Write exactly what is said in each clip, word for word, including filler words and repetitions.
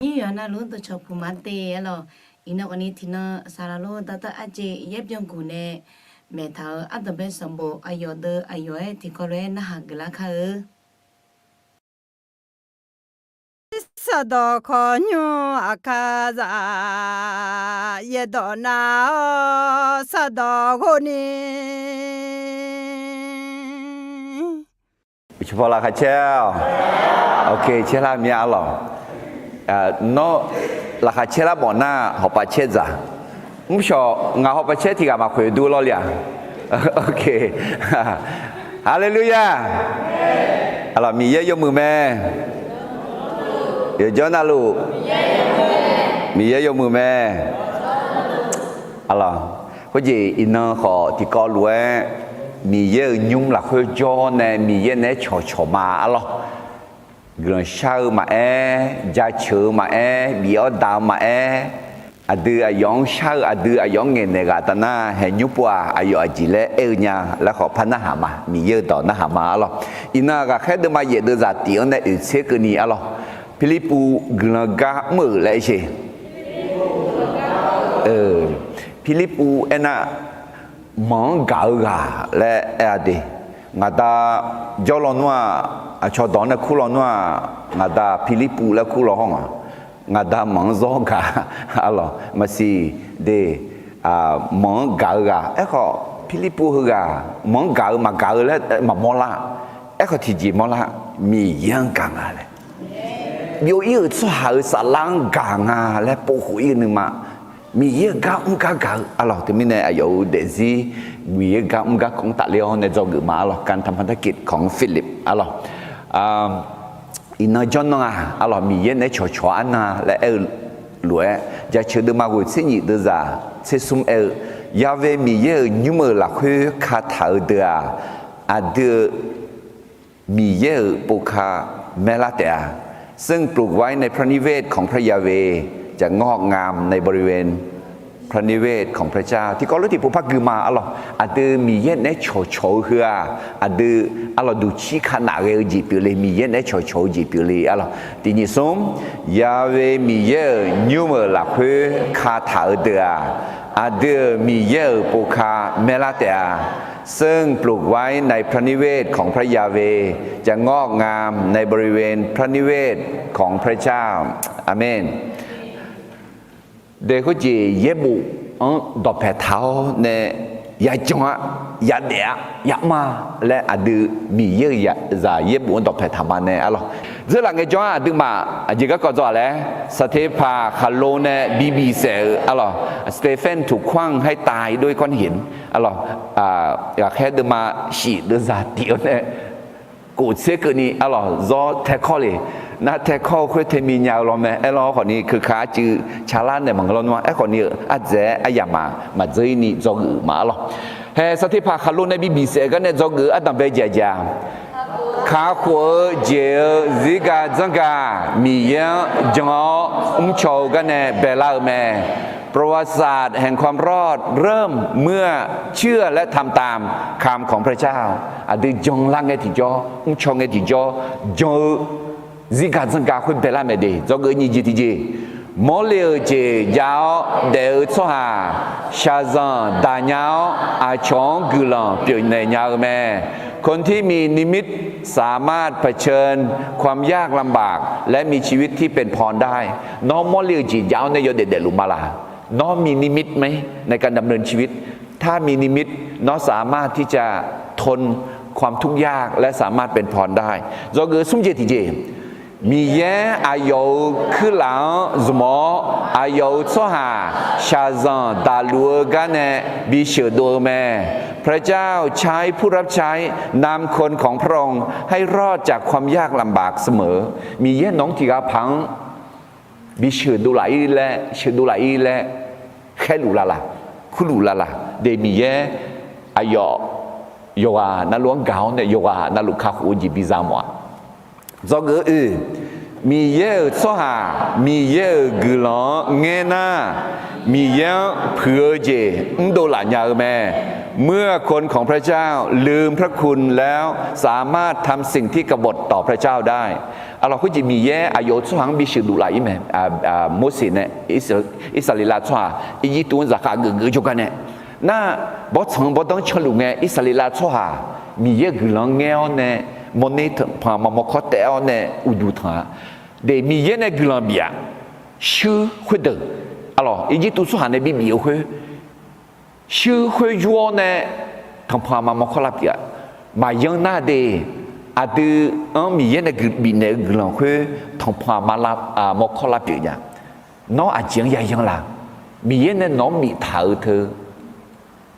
Iryaq navluf-anr dawqcawq puq ma te arlawq. Iqnan khawfni tiqnan saqlaq lor dawqtawv arjeq yaer byanguq nae maeqtaq-euq ardanqbae sanqbof aqyawf deuv aqyawf-aer tiqkawv lof-aer narhaq geuflar kar-eu. Irsaqdawq khawqnymr aqkar zaq, yaerdawq nav-awr saqdawq ghofni. Uqcif paw laqkhaq caer-awq. Ok, caerlar mir-a arlawq. Nawr laqkhaq caerlar mawf nar hawpav caer dzaq. Mrshawq ngaq hawpav caer tiq ghaq maqkhoeq dur lawr le-aq. Ok. Haleluya. Arlawq, Miqyaer yawmuiq mae. Yawqjawr navluf Miqyaer yawmuiq mae. Arlawq, khoerjeq iqnan khawf tiqkawv lof-aer Miqyaer-euq nymr lafkhoer jawr nae Miqyaer naeq-aer cawqcawq ma arlawq. Guiqlanq shar-eu maqaer, jaceuq-eu maqaer, bif-awr daq-eu maqaer, aqdui aqyawf-anr shar-eu, aqdui aqyawf-anr ngaeqnaeq ghaq taf nar, haeqnymr pov-aq aqyawf aqjeq laer aer-eu nya laer khawf par narhaq ma. Miqyaer-euq dawq narhaq ma arlawq. Iqnan ghaqkhaer deuvma yaef deuvzaq tif-anr nae oeq tser keuvni arlawq. Pirlirpuv guiqlanq gar mr-euq laer aer sher. Pirlirpuv aernar, manq-anr gaq-eu ghaq laer aer-a de. Ngaqda jawr lawnmr-aq, aqcawq dawq-anr nae kur lawnmr-aq, ngaqda Pirlirpuv laer kur law hawr nga. Ngaqda manq-anr zawr gaq arlawq maqsiq de. Manq-anr gaq-eu ghaq aerkhawf Pirlirpuv heughaq manq-anr gaq-eu maqgaq-eu laer maqmawr lar. Aerkhawf tiqjeq mawrlar, Miqyaer-anr gaq nga laer byov-ir-euq tsawrhaq-euq saflar-anr gaq nga laer povkhof-ir-eu nuima, Miqyaer-euq gar mr gar gaq-eu arlawq. Teumirnae aqyawf-euq daefzir Miqyaer-euq gar mr gar kawv-anr tafler-awr nae dzawgeuf ma arlawq. Gan taqma darkif kawq-anr Philip arlawq. Iqnan jawrnan-aq arlawq, Miqyaer naeq-aer cawqcawq-anr nar laer aer-eu lof-aer, Jaceuq deuvma ghoeq tser nyif deuvzaq tser smr aer-eu, Yahweh Miqyaer-euq nymr-euq lafkhoer kataq-eu deuq-aq, aqdui-euq Miqyaer-euq povka maerlar taef-a. ซึ่งปลูกไว้ในพระนิเวศของพระยาเวห์ จะงอกงามในบริเวณพระนิเวศของพระเจ้า Tiqkawv lof tiqpov par gui ma arlawq. Aqdui Miqyaer naeq-aer cawqcawq-eu heu-aq, aqdui arlawq duqcir ka naf ghae-eu jeq pyeufle, Miqyaer naeq-aer cawqcawq-eu jeq pyeufle arlawq. Tiqnyif smr, Yahweh Miqyaer-euq nymr-euq lafkhoer kataq-eu deuq-aq, aqdui-euq Miqyaer-euq povka maerlar taef-a. ซึ่งปลูกไว้ในพระนิเวศของพระยาเวห์ จะงอกงามในบริเวณพระนิเวศของพระเจ้า Aqmen. Dae khoerjeq yaerbof-anr dawqpae taq-awr nae yajan-a, yadaef-a, yamr-a laer aqdui Miqyaer-euq zaq yaerbof-anr dawqpae taq ma nae arlawq. Dzeurlaf ngaejawr-anr aqduimaf aqjeq garkawv dzaw-aq laer, Saqteqpaq khaqlo nae bibif saef-eu arlawq, Stephen ถูกขว้างให้ตายด้วยก้อนหิน arlawq, ghaqkhaer deuvma shif deuvzaq tif-awr nae kof tser keuvni arlawq zawr taekawr le. Nar taekawr-eu khoer taemi nya-eu law mae. Aerlawr khawfni keuka arcuiv calar naeq maqngeur lawr nmr-a. Aerkhawfni-euq ardzaeq-aer aryamq maqdzeur-ir ni dzawgeuf ma arlawq. Haeq Saqteqpaq khaqlo nae bibif saef-eu gar nae dzawgeuf-eu ardanqbae jeq-aq jeq-aq, kakhof-eu jeq-eu zirgaq dzanrgaq Miqyaer-anr jan-awr mrcaw-eu gar nae baelar-eu mae. ประวัติศาสตร์แห่งความรอดเริ่มเมื่อเชื่อและทำตามคำของพระเจ้า Aqdui janlar ngae tiqjawr, mrcaw ngae tiqjawr, jan-eu zirgaq dzanrgaq khoer baelar mae de. Dzawgeuf nyiq jeq tiqjeq, mawrle-euq jeq jav-awr daef-eu tsawrhaq shaqzanq daqnya-awr aqcawq-anr guiqlanq pyeufnaeq nya-eu mae. คนที่มีนิมิตสามารถเผชิญความยากลำบากและมีชีวิตที่เป็นพรได้ Nawr mawrle-euq jeq jav-awr nae yawdaef daefluf ma laq? Nawr มีนิมิตไหม ในการดำเนินชีวิต ถ้ามีนิมิต nawr สามารถที่จะทนความทุกข์ยาก และสามารถเป็นพรได้ Dzawgeuf smr jeq tiqjeq, Miqyaer aqyawf-euq kuirlaf-anr zmq-awr aqyawf-euq tsawrhaq shaqzanq daqluf-eu gar nae bisheuq dov-eu mae. พระเจ้าใช้ผู้รับใช้นำคนของพระองค์ให้รอดจากความยากลำบากเสมอ Miqyaer nawq-anr tiq ghaq paq-anr bisheuq dovlaf-ir laer, sheuq dovlaf-ir laer khaerluf lavlaq, kurluf lavlaq de. Miqyaer aqyawf yawqghaq navluf-anr gaq-awr nae yawqghaq navluf kakhof-eu jeq biza mawf-a. Dzawgeuf-eu oe, Miqyaer-euq tsawrhaq Miqyaer-euq guiqlanq-anr ngaer nar, Miqyaer-anr puiq-eu jeq mrdov laf nya-eu mae. เมื่อคนของพระเจ้าลืมพระคุณแล้วสามารถทำสิ่งที่กบฏต่อพระเจ้าได้ Arlawq, khoerjeq Miqyaer aqyawf-euq tsawrhaq-anr bisheuq dovlaf-ir mae. Morseq nae Irsaqleqlav tsawrhaq Irjirtuv-anr zaqkhav geuf geuf jawrgar nae, nar, bawrtsanq-eu bawrdanr canluf ngae, Irsaqleqlav tsawrhaq Miqyaer-euq guiqlanq-anr ngaer-awr nae, mawrner tanqpanq aqma mawrkawr taef-awr nae uqduq tanq-a. De, Miqyaer nae guiqlanq bif-aq, shuir khoerdeuq, arlawq, Irjirtuv tsawrhaq nae bibif-eu khoer, shuir khoer yur-awr nae tanqpanq aqma mawrkawr lavpyeuf-a. Maqyanr nar de, aqdui-anr Miqyaer nae bifnaeq-eu guiqlanq khoer tanqpanq aqma mawrkawr lavpyeuf nya. Nawr aqjeq-anr yayanr la? Miqyaer nae nawq-anr biftaq-euq teu,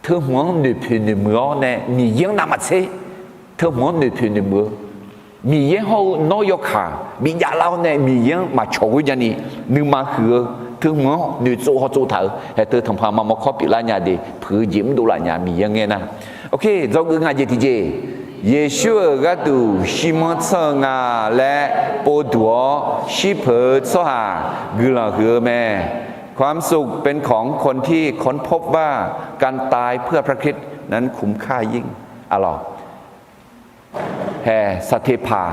teuhmq-anr noeqpoeq noeqmuiq-awr nae Miqyaer-anr navmaqtser teuhmq-anr noeqpoeq noeqmuiq-eu, Miqyaer hawr-eu nawr yawkaq bijav lar-awr nae Miqyaer-anr maqcawq ghoer jani, nuima huiq-eu, teuhmq-anr noeqtsov hawtsov taq-euq haeq teu tanqpanq aqma mawrkawr pyeuflar nya de, puiq-eu jeq mr dovlaf nya Miqyaer-anr ngaer nar. Oke, dzawgeuf ngaq jeq tiqjeq, Yeqsur-euq gharduq shirmanr tsanr-eu nga laer povduq-awr shirpeuq-eu tsawrhaq guiqlanq huiq-eu mae. ความสุขเป็นของคนที่ค้นพบว่าการตายเพื่อพระคริสต์นั้นคุ้มค่ายิ่ง Arlawq, hae Saqteqpaq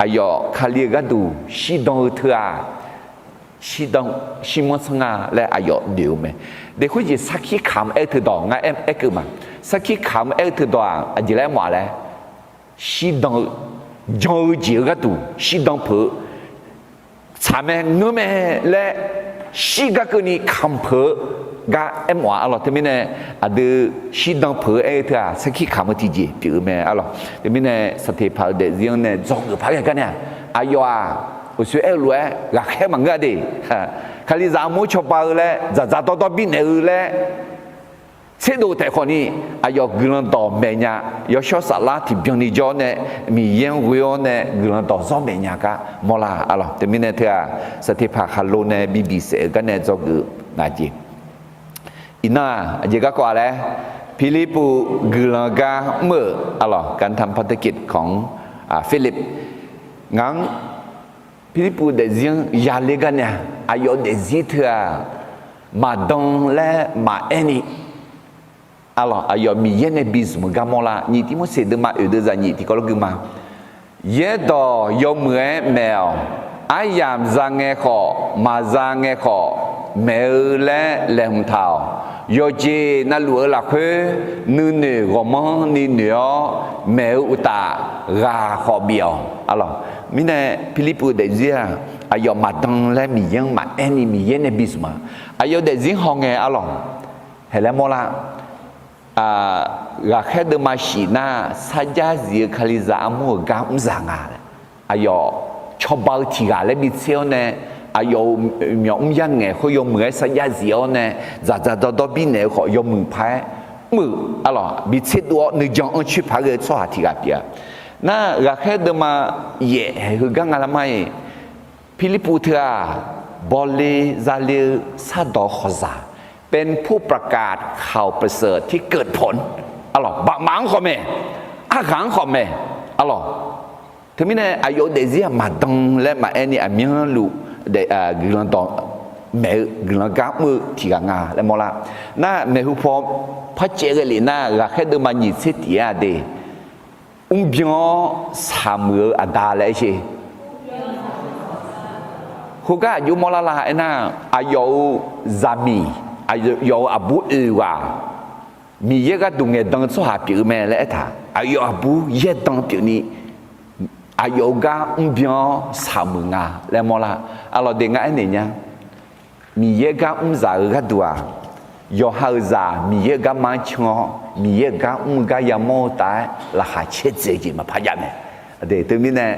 aqyawf Kali-euq gharduq shirdan-eu teu-aq, shirdan, shirmanr tsanr nga laer aqyawf noeq-eu mae. De, khoerjeq sarkir kamq aer-eu teudawq ngar aer, aerkeuv ma. Sarkir kamq aer-eu teudawq-aq aqjeq laer aermawf-a laer, shirdan-eu, jan-eu jeq-eu gharduq shirdan peuq-eu, tsaq mae ngeur mae laer shirgar keuvni kamq peuq-eu gar aermawf-a. Arlawq, teumirnae aqdui shirdan peuq-eu aer-eu teu-aq sarkir kamq-eu tiqjeq pyeuf-eu mae. Arlawq, teumirnae Saqteqpaq-euq daefzir-anr nae dzawgeuf paq ghae gar nae-aq, aqyawf-aq uqshoe aer-eu lof-aer ghaqkhaer maqngeur-a de. Kalizaq armur cawba-eu laer dzaqdzaq dawrdawr birnaeq-eu laer tserdov taef khawfni, aqyawf guiqlanq dawq maeq nya, yawshawr saflar tiqbyan ni jawr-awr nae, Miqyaer-anr ghoe-awr nae guiqlanq dawq zawr maeq nya gar mawrlar. Arlawq, teumirnae teu-aq, Saqteqpaq khaqlo nae bibiq saef-eu gar nae dzawgeuf ngaq jeq. Iqnan-aq aqjeq garkawv-a laer, Pirlirpuv guiqlanq gar mr-euq, arlawq, การทำพันธกิจของ Pirlip, ngaq-anr Pirlirpuv daefzir-anr yaler gar nae-aq, aqyawf daefzir teu-aq, maqdan laer maqaer ni, arlawq, aqyawf Miqyaer nae bizmq-eu gar mawrlar. Nyiq Tirmorseq deuvma oeq deuvzaq nyiq tiqkawv lawr guima, yaerdawq yawmuiq-aer maeq-awq. Aryamq za ngae khawf, maqza ngae khawf, maeq-eu laer laeqhmq taq-awq. Yawqjeq navluf-eu lafkhoer nuinoeq ghawqmanrni noeq-awr maeq-eu uqtaf, ghaq khawf bif-awq. Arlawq, mirnae Pirlirpuv daefzir-aq, aqyawf maqdan laer Miqyaer-anr maqaer ni Miqyaer nae bizmq-a. Aqyawf daefzir hawngae arlawq, haeq laer mawrlar. Ghaqkhaer deuvma shif nar, sarjax zif-eu Kalizaq armur-euq gar mr zaq nga laer, aqyawf cawba-eu tiq ghaq laer bitser-awr nae, aqyawf-euq myawq mr yar ngaeq khoer yawmuiq-aer sarjax zif-awr nae, dzaqdzaq dawrdawr birnaeq-eu khawf yawmuiq paq-aer mr-euq, arlawq, bitser dov-awr nuijan anrcoer paq ghae-eu tsawrhaq tiq ghaq pyeuf-a. Nar, ghaqkhaer deuvma yaef haeq heugar nga lar mar-iq, Pirlirpuv teu-aq, bawle zale-eu sardawq khawqzaq, เป็นผู้ประกาศข่าวประเสริฐที่เกิดผล arlawq, baqmaf-anr khawf maeq, arghaq-anr khawf maeq, arlawq. Teumirnae aqyawf-euq daefzir-aq maqdan laer maqaer ni aqmyanluf guiqlanq dawq maeq-eu guiqlanq gar mr-eu tiq ghaq nga laer mawrlar. Nar, maeqhu paw par caev ghae lef nar, ghaqkhaer deuvma nyiq tser tiq-aer-a de, mrbyan-awr shaqmuiq-eu aqda laer aer sher. Khoergar aqjox mawrlar la aernar, aqyawf-euq zaqmiq, aqyawf-euq aqbur oeq ghaq, Miqyaer gharduq ngaeqdan-eu tsawrhaq pyeuf-eu mae laer aertaq, aqyawf aqbur yaerdan pyeufni, aqyawf-euq gar mrbyan-awr shaqmuiq nga laer mawrlar. Arlawq, de ngar aernaeq nya, Miqyaer gar mrzaq-eu gharduq-aq, yawqha-euq zaq Miqyaer-euq garma-anr can-awr, Miqyaer-euq gar mr-eu gar yamawr-eu taef-aer laqkhaq caerdzaeq-eu jeq maqpar jav mae. Teumirnae,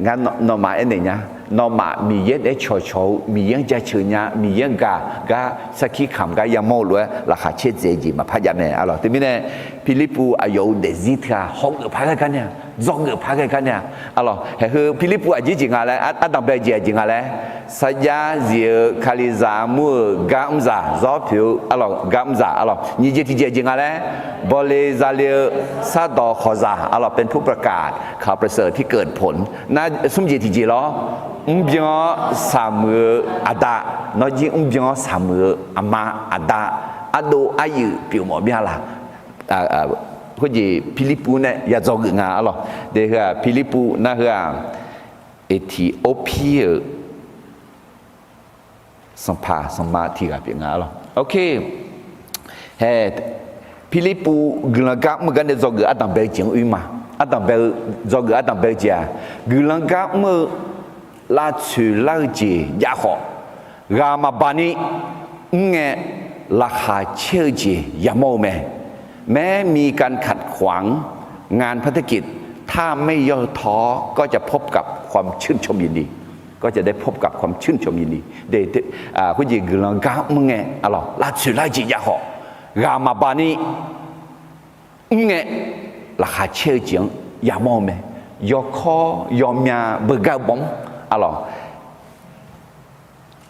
ngar nawmaf aernaeq nya, nawmaf Miqyaer naeq-aer cawqcawq-eu, Miqyaer-anr jaceuq nya, Miqyaer-anr gaq gar sarkir kamq gar yamawr-eu lof-aer laqkhaq caerdzaeq-eu jeq maqpar jav mae. Arlawq, teumirnae Pirlirpuv aqyawf-euq daefzir teu-aq hawgeuf paq ghae gar nae-a, dzawgeuf paq ghae gar nae-a. Arlawq, haeq heu Pirlirpuv aqjeq jeq nga laer, ardanqbae jeq aqjeq nga laer, sarjax zif-eu Kalizaq armur-euq gar mrzaq, zawr poeq-eu arlawq gar mrzaq, arlawq, nyiq jeq tiq jeq aqjeq nga laer, bawle zale-eu sardawq khawqzaq, arlawq, เป็นผู้ประกาศข่าวประเสริฐที่เกิดผล nar, smr jeq tiq jeq lawr, mrbyan-awr shaqmuiq-eu aqda, nawr jir mrbyan-awr shaqmuiq-eu aqma aqda, ardov aryuif pyeuf mawf mya laq. khoerjeq Pirlirpuv nae ya dzawgeuf nga arlawq. De heu-aq Pirlirpuv nar heu-aq, Eqtiqorpir-euq sanqpaq sanqma tiq ghaq pyeuf nga arlawq. Ok, hae, Pirlirpuv guiqlanq gar mr-eu gar nae dzawgeuf ardanq bae-eu jeq-anr oer ma. Ardanq bae-eu, dzawgeuf ardanq bae-eu jeq-aq, guiqlanq gar mr-eu lavtsoeq lar-eu jeq jav khawf, ghaq maqbaq ni mr ngae, laqkhaq caer-eu jeq yamawr-eu mae. แม้มีการขัดขวาง งานพันธกิจ ถ้าไม่ย่อท้อ ก็จะพบกับความชื่นชมยินดี ก็จะได้พบกับความชื่นชมยินดี khoerjeq guiqlanq gar mr ngae arlawq, lavtsoeq lar-eu jeq jav khawf, ghaq maqbaq ni mr ngae, laqkhaq caer-eu jeq-anr yamawr-eu mae. Yawkawr yawmya beugar-eu bawm arlawq.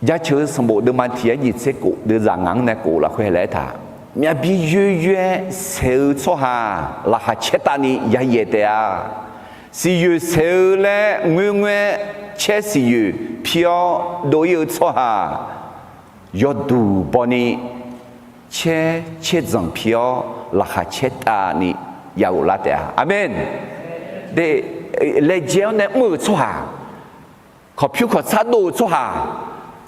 Jaceuq-eu sanqbof deuvma tiq-aer nyiq tser kof deuvzaq ngaq-anr nae kof lafkhoer laer aertaq, myavbi yoer yoer-aer saeq-eu tsawrhaq laqkhaq caer tavni yayaeq taef-a. Siqyoeq saeq-eu laer ngoerngoer-aer caer siqyoeq pi-awr dov-ir-eu tsawrhaq yawduq bawni caer caer dzanq pi-awr laqkhaq caer tavni yaghoflar taef-a. Aqmeq. De, laejae-awr nae mr-euq tsawrhaq, kawqpyur kawqtsar dov-euq tsawrhaq,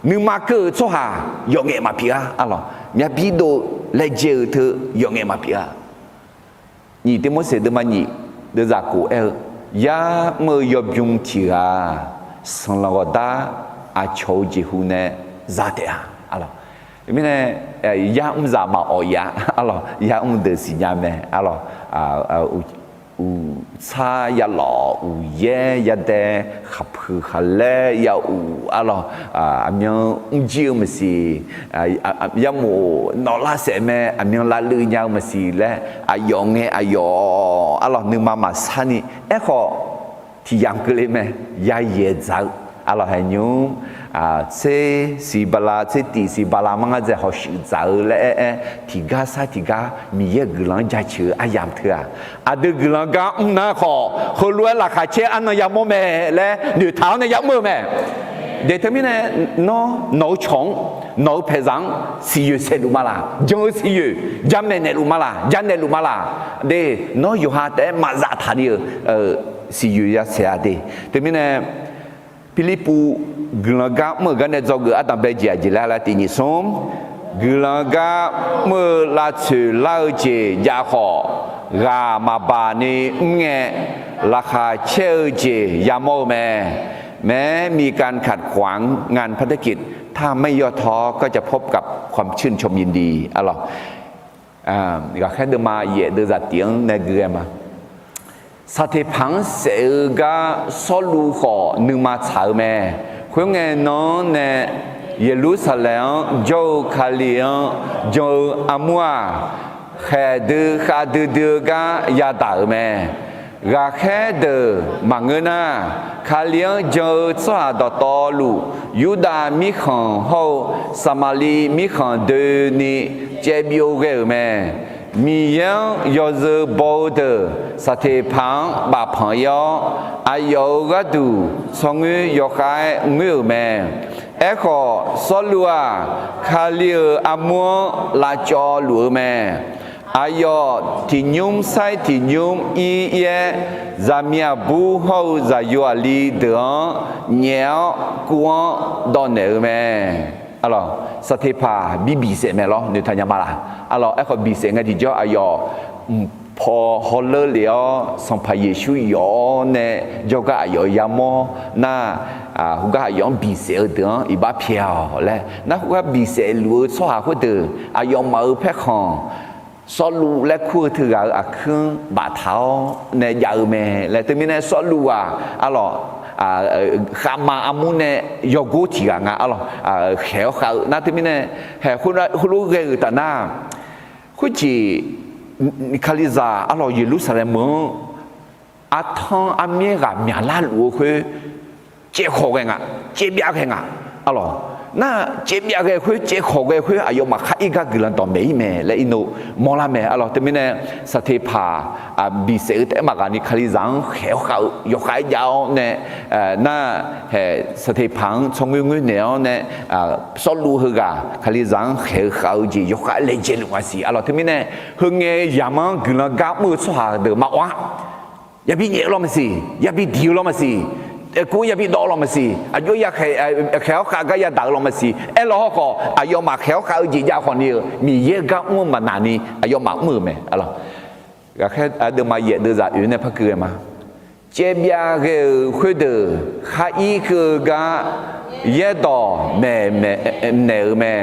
nuima keuv-euq tsawrhaq yawf ngaef maqpyeuf-a arlawq. Myavbi dov laejae-euq teu yawf ngaef maqpyeuf-a. Nyiq Tivmorseq deuvma nyiq deuvzaq kof aer-eu, yar mr-eu yawbym tiq ghaq-aq, sanqlanq ghawqdar aqcawq-eu jeqhu nae za taef-a arlawq. Mirnae, yar mr zaq maqawq-ir-a arlawq. Yar mr deuq siqnya mae arlawq. Uqtsar yalawf, uqyaer yadae, khaqpuiq khaqlaer ya uq arlawq. Aqmyan mrjir-eu maqsiq, yarmof nawqlar saef mae, aqmyan lavluiv nya-eu maqsiq laer aqyawf ngae aqyawf arlawq nuima maqsar ni. Aerkhawf, tiq yamq keuvle mae, yayaeq dzaq-eu arlawq haeq nymr, tser siq bala tser tiq siq bala mar ngar dzaeq hawshuif dzaq-eu laer aer aer, tiqgar sar tiqgar Miqyaer-euq guiqlanq-anr jaceuq-eu aryamq teu-aq, aqdui guiqlanq gar mr nar khawf, heulof-aer laqkhaq caer arnan yamawr mae laer noeqtaq-awr nae yamr-eu mae. De teumirnae, nawr nawq-eu cawq-anr, nawq-eu paeqzaq-anr siqyoeq saeqluf ma laq, jan-eu siqyoeq jamaeq naeqluf ma laq, janaeq luf ma laq. De, nawr yawqha taef-aer maqzaf taqni-euq siqyoeq ya saeq-a de. Teumirnae, Pirlirpuv guiqlanq gar mr-euq gar nae dzawgeuf ardanq bae jeq aqjeq laer lar tiq nyiq smr, guiqlanq gar mr-eu lavtsoeq lar-eu jeq jav khawf, ghaq maqbaq ni mr ngae, laqkhaq caer-eu jeq yamawr-eu mae. แม้มีการขัดขวาง งานพันธกิจ ถ้าไม่ย่อท้อ ก็จะพบกับความชื่นชมยินดี arlawq. Ghaqkhaer deuvma yaef deuvzaq tiq-anr nae gui ghae ma. Saqteqpaq-anr saef-eu gar Sawrluv khawf nuima tsaq-eu mae. Khoerngae nan-anr nae Yeqlursaqlaeq-anr jawr-eu Kali-anr jan-eu armur-aq, khaeqdui khavdui dui-eu gar yadaq-euq mae. Ghaqkhaer deuq maqngeur nar, Kali-anr jan-eu tsawrhaq dawqtawvluf, Yurdav mirkhanq hawr-eu Saqmaqliv mirkhanq doeni caevbyov ghae-euq mae. Miqyaer-anr yawzeu baw-eu deuq Saqteqpaq-anr bafpanq-ir-awr, aqyawf-euq gharduq tsawrngoer yawkhav-aer ngoer-euq mae. Aerkhawf, Sawrluv-aq, Kali-euq armur-anr lavcawv luf-eu mae. Aqyawf tiq nymr sair tiq nymr ir-ir-aer, zaqmiq aqbur hawr-eu zaqyo aqli deuq-anr nyaef-awr kuv-anr dawv naeq-eu mae. Saqteqpaq bi biqsaef mae lawr, noeqtaq nya ma laq? Arlawq, aerkhawf biqsaef ngae tiqjawr aqyawf mqpaw hawleur lef-awr Sanqpaq Yeqsur yawf-awr nae jawrgar aqyawf yamawr nar, khoergar aqyawf-anr biqsaef-eu deuq-anr iqbax pyaeq-awq laer nar, khoergar biqsaef luf-eu tsawrhaq khoerdeuq aqyawfmaf-euq paerkhanq Sawrluv laer kur-eu teughaq-euq aqkuir-anr baftaq-awr nae jav-eu mae laer. Teumirnae Sawrluv-aq, arlawq, khavma armur nae yawgor tiq ghaq nga, arlawq, khaeq-awr khav-eu nar. Teumirnae, haeq, khoerlof ghae-euq taf nar, khoerjeq Kalizaq, arlawq, Yeqlursaqlaeq meuq-anr artanr armyaer ghaq myaqlar luf-eu khoer caevkhawf ghae nga, caevbyav ghae nga, arlawq. Nar caev byav ghae khoer, caev khawq ghae khoer, aqyawfmaf khar ir gar guiqlanq dawqmaeq ir mae laer irnov mawrlar mae. Arlawq, teumirnae saqteqpaq bisaef-eu taef-aer maqghaq ni Kalizaq-anr khaeq-awr khav-eu yawkhav-aer jav-awr nae, nar, hae, saqteqpaq-anr tsawrngoer ngoer naeq-awr nae, Sawrluv heughaq Kalizaq-anr khaeq-eu khav-eu jeq yawkhav laejae luf nga siq. Arlawq, teumirnae heungae yamq-anr guiqlanq gar mr-eu tsawrhaq deuq maqawr-a. Yabi nyaef-eu lawr maqsiq, yabi diq-eu lawr maqsiq, aerkov-anr yabi dawv-eu lawr maqsiq, aqjox ya khaeq-awr khav gar yadaq-eu lawr maqsiq, aerlawq hawkhawf aqyawfmaf khaeq-awr khav-eu jeq jav khawf ni-eu Miqyaer gar mr-eu maqnaq ni aqyawfmaf mr-euq mae. Arlawq, ghaqkhaer aqdeumaf yaef deuvzaq oeq nae par keuv ghae ma. Caev byav ghae-euq khoerdeuq khar ir keuv-eu gar yaerdawq maeqnaeq-euq mae.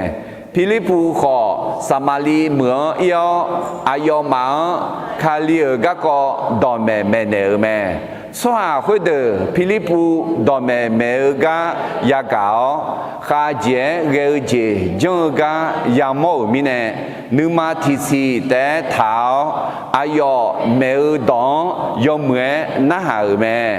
Pirlirpuv khawf Saqmaqliv meuq-anr ir-awr, aqyawfmaf-anr Kali-euq garkawv dawqmaeq maeqnaeq-euq mae. Tsawrhaq khoerdeuq Pirlirpuv dawqmaeq maeq-eu gar yagaq-awr, khavjeq-aer ghae-eu jeq janr-eu gar yamawr-euq mirnae, nuima tiqsiq taef-aer taq-awr, aqyawf maeq-eu dawq-anr yawmuiq-aer narhaq-euq mae.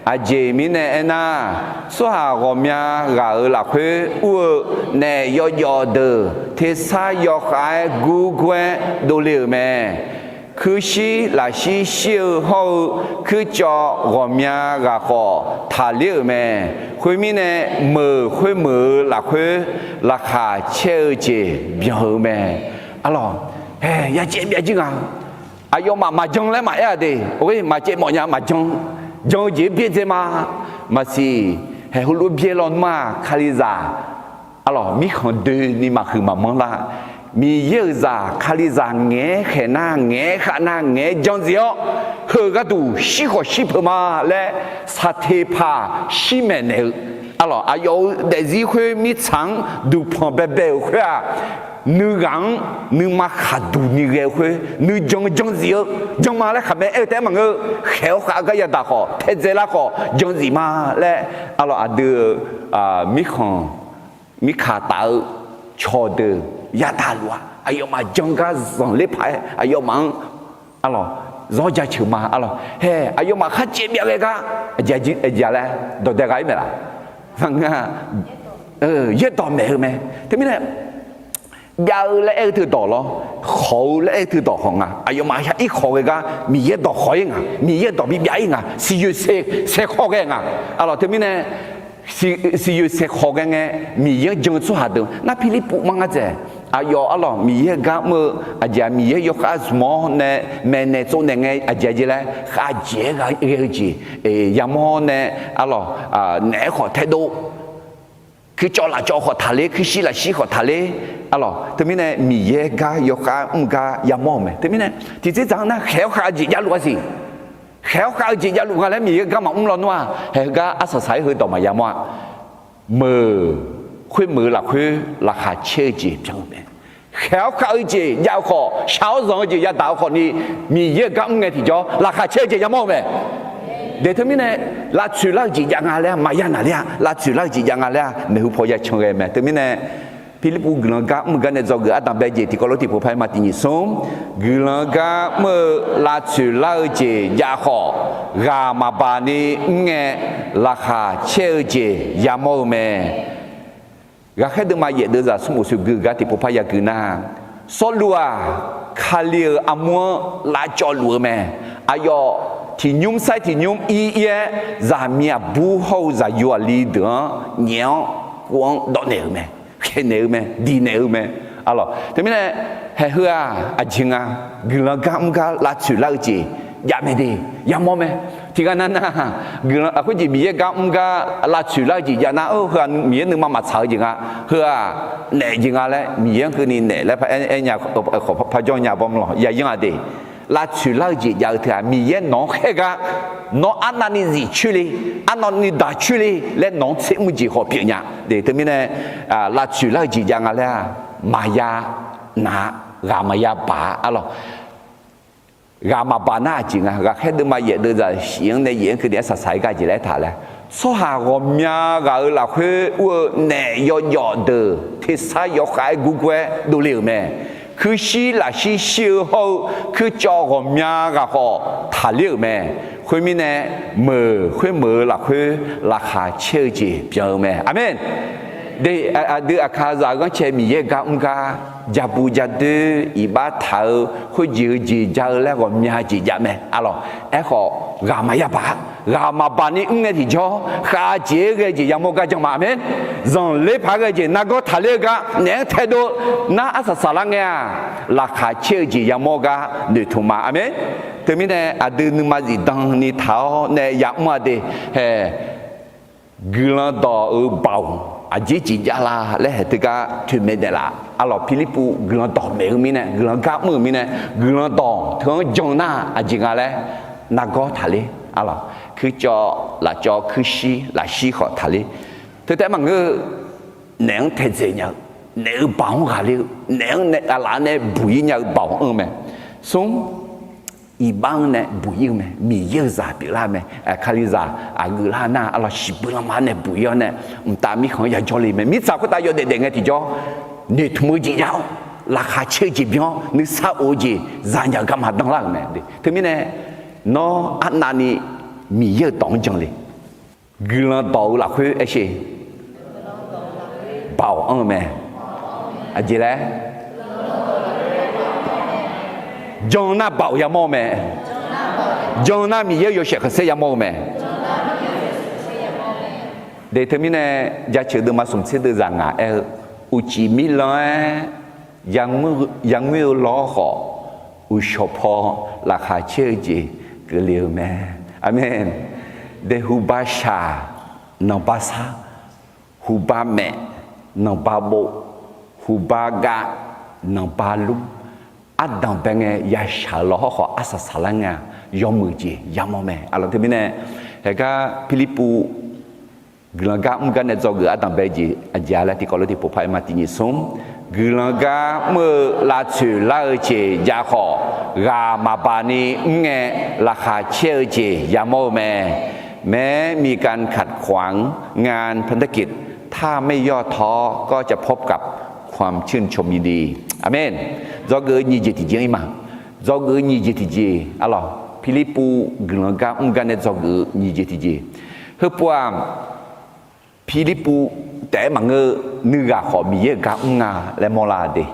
Aqjeq mirnae aernar, tsawrhaq ghawqmya ghaq-euq lafkhoer ur-eu naef yawjawf deuq tersar yawkhav-aer gurgur-aer dovle-euq mae. Kuirshir lafshir shir-eu hawr-eu kuircawv ghawqmya ghaq khawf taqler-euq mae. Khoermirnae, meuq khoermeuq-eu lafkhoer laqkhaq caer-eu jeq byan-eu mae. Arlawq, hae, yacaev byav jir nga. Aqyawfmaf maqjan laer maqaer-a de. Or, maqcaev mawf nya maqjan. Jan-eu jeq-aer byaerdzae ma. Maqsiq, hae, heulof byaer lawnmr-aq Kalizaq, arlawq, mirkhanq doeni maqhuiq maqmanr lar. Miqyaer-euq zaq Kalizaq ngaeq-aer khaeq nar, ngaeq-aer khav nar, ngaeq-aer jan zif-awr, heu gharduq shir khawf shir peuq ma laer saqteqpaq shir maeqnaeq-eu, arlawq, aqyawf-euq daefzir khoer mirtsaq-anr duqpanq baebae-euq khoer-aq, nuighaq-anr nuima khaqduq ni ghae-eu khoer nuijan jan zif-eu, jan ma laer khaqmae aer-eu taef-aer maqngeur-eu, khaeq-awr khav-eu gar yadaq khawf, taedzae lar khawf jan zif ma laer, arlawq, aqdui-euq mirkhanq mirkaq taf-eu cawqdeuq yadaq luf-aq, aqyawfmaf jan gar zanqler paq-aer aqyawfmaf-anr, arlawq, zawr jaceuq ma. Arlawq, hae, aqyawfmaf khar caev byav ghae gar aqjeq laer dawqdae gha-ir maeq laf? Maqngeur-a. Yaerdawq maeq-eu mae. Teumirnae byav-eu laer aer-eu teu dawq lawr, khawq-eu laer aer-eu teu dawq khawq nga. Aqyawfmaf ya ir khawq ghae gar Miqyaer dawq khawq-ir nga, Miqyaer dawq bibyav-ir nga, siqyoeq saeq khawq ghae nga. Arlawq, teumirnae siqyoeq saeq khawq ghae ngae, Miqyaer-anr jan-eu tsawrhaq deuq nar Pirlirpuv mar ngar dzaeq. Aqyawf, arlawq, Miqyaer gar mr-eu aqjeq-aq, Miqyaer yawkhav zmq-awr nae maeqnaeq tsovnaeq ngae aqjeq jeq laer khavjeq-aer ghae-eu jeq yamawr nae, arlawq, naeq-aer khawf taedov, kuircawv lafcawv khawf taqler, kuirshir lafshir khawf taqler. Arlawq, teumirnae Miqyaer gar yawkhav mr gar yamawr-euq mae. Teumirnae tiqtser dzaq-anr nar khaeq-awr khav-eu jeq javluf-a siq. Khaeq-awr khav-eu jeq javluf nga laer Miqyaer gar maqmr lawnmr-aq, hae, heugar arsaq saq-aer heudawq maqya mawr-a. Meuq khoermeuq-eu lafkhoer laqkhaq caer-eu jeq byan-eu mae. Khaeq-awr khav-eu jeq jav-eu khawf, shaq-awr zanq-eu jeq yadaq-eu khawf ni, Miqyaer-euq gar mr ngae tiqjawr laqkhaq caer-eu jeq yamawr-eu mae. Daeq teumirnae lavtsoeq lar-eu jeq jav nga laer-a, maqya naqler-a, lavtsoeq lar-eu jeq jav nga laer-a, maeqhu paw ya can ghae mae. Teumirnae Pirlirpuv guiqlanq gar mr-eu gar nae dzawgeuf ardanqbae jeq tiqkawv lof tiqpov par-aer ma tiq nyiq smr, guiqlanq gar mr-eu lavtsoeq lar-eu jeq jav khawf, ghaq maqbaq ni mr ngae, laqkhaq caer-eu jeq yamawr-eu mae. Ghaqkhaer deuvma yaef deuvzaq smrbof soeqgui gar tiqpov par yagui nar, Sawrluv-aq, Kali-euq armur-anr lavcawv luf-eu mae. Aqyawf tiqnymr sair tiqnymr ir ir-aer, zaqmiq aqbur hawr-eu zaqyo aqli deuq-anr nyaef-awr, kov-anr dawvnaeq-euq mae, khaeqnaeq-eu mae, diqnaeq-eu mae. Arlawq, teumirnae, haeq heu-aq aqjeq nga, guiqlanq gar mr gar lavtsoeq lar-eu jeq jav mae de, yamawr mae. Tiqghaq nav nav, guiqlanq khoerjeq Miqyaer gar mr gar lavtsoeq lar-eu jeq jav nar, heu-aq Miqyaer nuima maqtsaq-eu jeq nga, heu-aq naef jeq nga laer, Miqyaer-anr keuvni naef laer par aer nya, khawf par jawr nya bawr mr lawq, yayanr-aq de. Lavtsoeq lar-eu jeq jav-eu teu-aq, Miqyaer nawq-anr khaer gar, nawr arnavni zif coer le, arnavni daq coer le laer nawq-anr tser mr jeq khawf pyeuf nya de. Teumirnae lavtsoeq lar-eu jeq jav nga laer-aq, maqya naq, ghaq maqya baq-a. Arlawq, ghaq maqbaq nar aqjeq nga. Ghaqkhaer deuvma yaef deuvzaq shif-anr nae yaef-anr keuvni arsaq saq-aer gar jeq laer aertaq laer, tsawrhaq ghawqmya ghaq-euq lafkhoer ur-eu naef yawjawf deuq tersar yawkhav-aer gurgur-aer dovle-euq mae. Kuirshir lafshir shir-eu hawr-eu kuircawv ghawqmya ghaq khawf taqler-euq mae. Khoermirnae, meuq khoermeuq-eu lafkhoer laqkhaq caer-eu jeq byan-eu mae. Aqmeq. De, aqdui aqkaqzaq ghanrcae Miqyaer-euq gar mr gar, jabu jadoer iqbax taq-eu khoerjeq-eu jeq ja-eu laer ghawqmya jeq jav mae. Arlawq, aerkhawf ghaq maqya baq, ghaq maqbaq ni mr ngae tiqjawr, khavjeq-aer ghae jeq yamawr gar jan ma. Aqmeq. Zanqler paq-aer ghae jeq nargawr taqler-eu gar naef-anr taedov-eu nar arsaq saqlar ngae-aq, laqkhaq caer-eu jeq yamawr gar noeqtmq ma. Aqmeq. Teumirnae aqdui nuima zifdan ni taq-awr nae yamr-a de, hae, guiqlanq dawq-euq baoq aqjeq jeq jav la laer hae teugar toeqmaeq naeqlaf. Arlawq, Pirlirpuv guiqlanq dawq maeq-eu mirnae, guiqlanq gar mr-euq mirnae, guiqlanq dawq teu-anr jan nar aqjeq nga laer nargawr taqler. Arlawq, kuircawv lafcawv kuirshir lafshir khawf taqler. Teu taef maqngeur-eu, naef-anr taedzae nya-eu, naef-euq baoq-anr ghaqler-eu, naef-anr nae aqlaf nae buq-ir nya-eu baoq anr-eu mae. Smr, iqbax-anr nae buq-ir-eu mae. Miqyaer-euq zaq pyeuflar-eu mae. Kalizaq aqgeular nar, arlawq, shiqbuir lanma nae buq-ir-awr nae, mqtav mirkhanq-anr yajawr le mae. Mirtsaq khoertav yawdaef daef ngae tiqjawr, noeqtmq-eu jeq jav-awr, laqkhaq caer-eu jeq byan-awr, nuisar of-eu jeq zanya-eu garma danlar-euq mae. Teumirnae, nawr arnavni Miqyaer-euq dawq-anr jan le. Guiqlanq dawq-eu lafkhoer aer sher, baoq anr-eu mae. Aqjeq laer, jan nar baoq yamawr-eu mae. Jan nar Miqyaer-euq yawshaef khanqsaer yamawr-eu mae. De, teumirnae, jaceuq deuvma smq tser deuv zaq ngaq aer-eu, uqcif mirlan-aer yangoer-eu lawr khawf, uqshawq paw laqkhaq caer-eu jeq keuvle-eu mae. Aqmeq. De, huba shaq, nanqba sar, huba maef, nanqba bov, huba gav, nanqba lur, ardanq bae ngae yashaq-euq lawr hawrkhawf arsaq saqlar ngae-aq, yawmuiq jeq yamawr mae. Arlawq, teumirnae, haegar Pirlirpuv guiqlanq gar mr gar nae dzawgeuf ardanq bae jeq aqjeq-a laer tiqkawv lof tiqpov paq-aer ma tiq nyiq smr, guiqlanq gar mr-eu lavtsoeq lar-eu jeq jav khawf, ghaq maqbaq ni mr ngae, laqkhaq caer-eu jeq yamawr-eu mae. แม้มีการขัดขวาง งานพันธกิจ ถ้าไม่ย่อท้อ ก็จะพบกับความชื่นชมยินดี Aqmeq. Dzawgeuf-eu nyiq jeq tiqjeq-ir ma. Dzawgeuf-eu nyiq jeq tiqjeq, arlawq, Pirlirpuv guiqlanq gar mr gar nae dzawgeuf-eu nyiq jeq tiqjeq. Heupov-aq, Pirlirpuv taef-aer maqngeur-eu, nuighaq khawf Miqyaer-euq gar mr nga laer mawrlar de.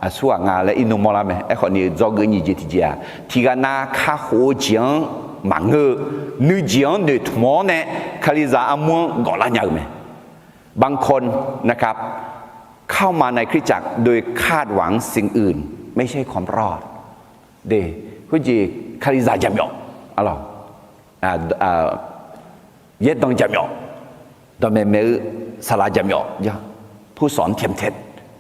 Aqsurghaq nga laer irnmr mawrlar mae. Aerkhawf ni dzawgeuf nyiq jeq tiqjeq-aq, tiqghaq nav kakhof-eu jeq-anr maqngeur-eu, nuijeq-anr noeqtmq-awr nae Kalizaq armur-anr gawflar nya-eu mae. บางคนนะครับ เข้ามาในคริสตจักรโดยคาดหวังสิ่งอื่น ไม่ใช่ความรอด De, khoerjeq Kalizaq jaqmyawf, arlawq, yaerdanq jaqmyawf, dawqmaeq maeq-eu saqlaq jaqmyawf, ผู้สอนเทียมเท็จ,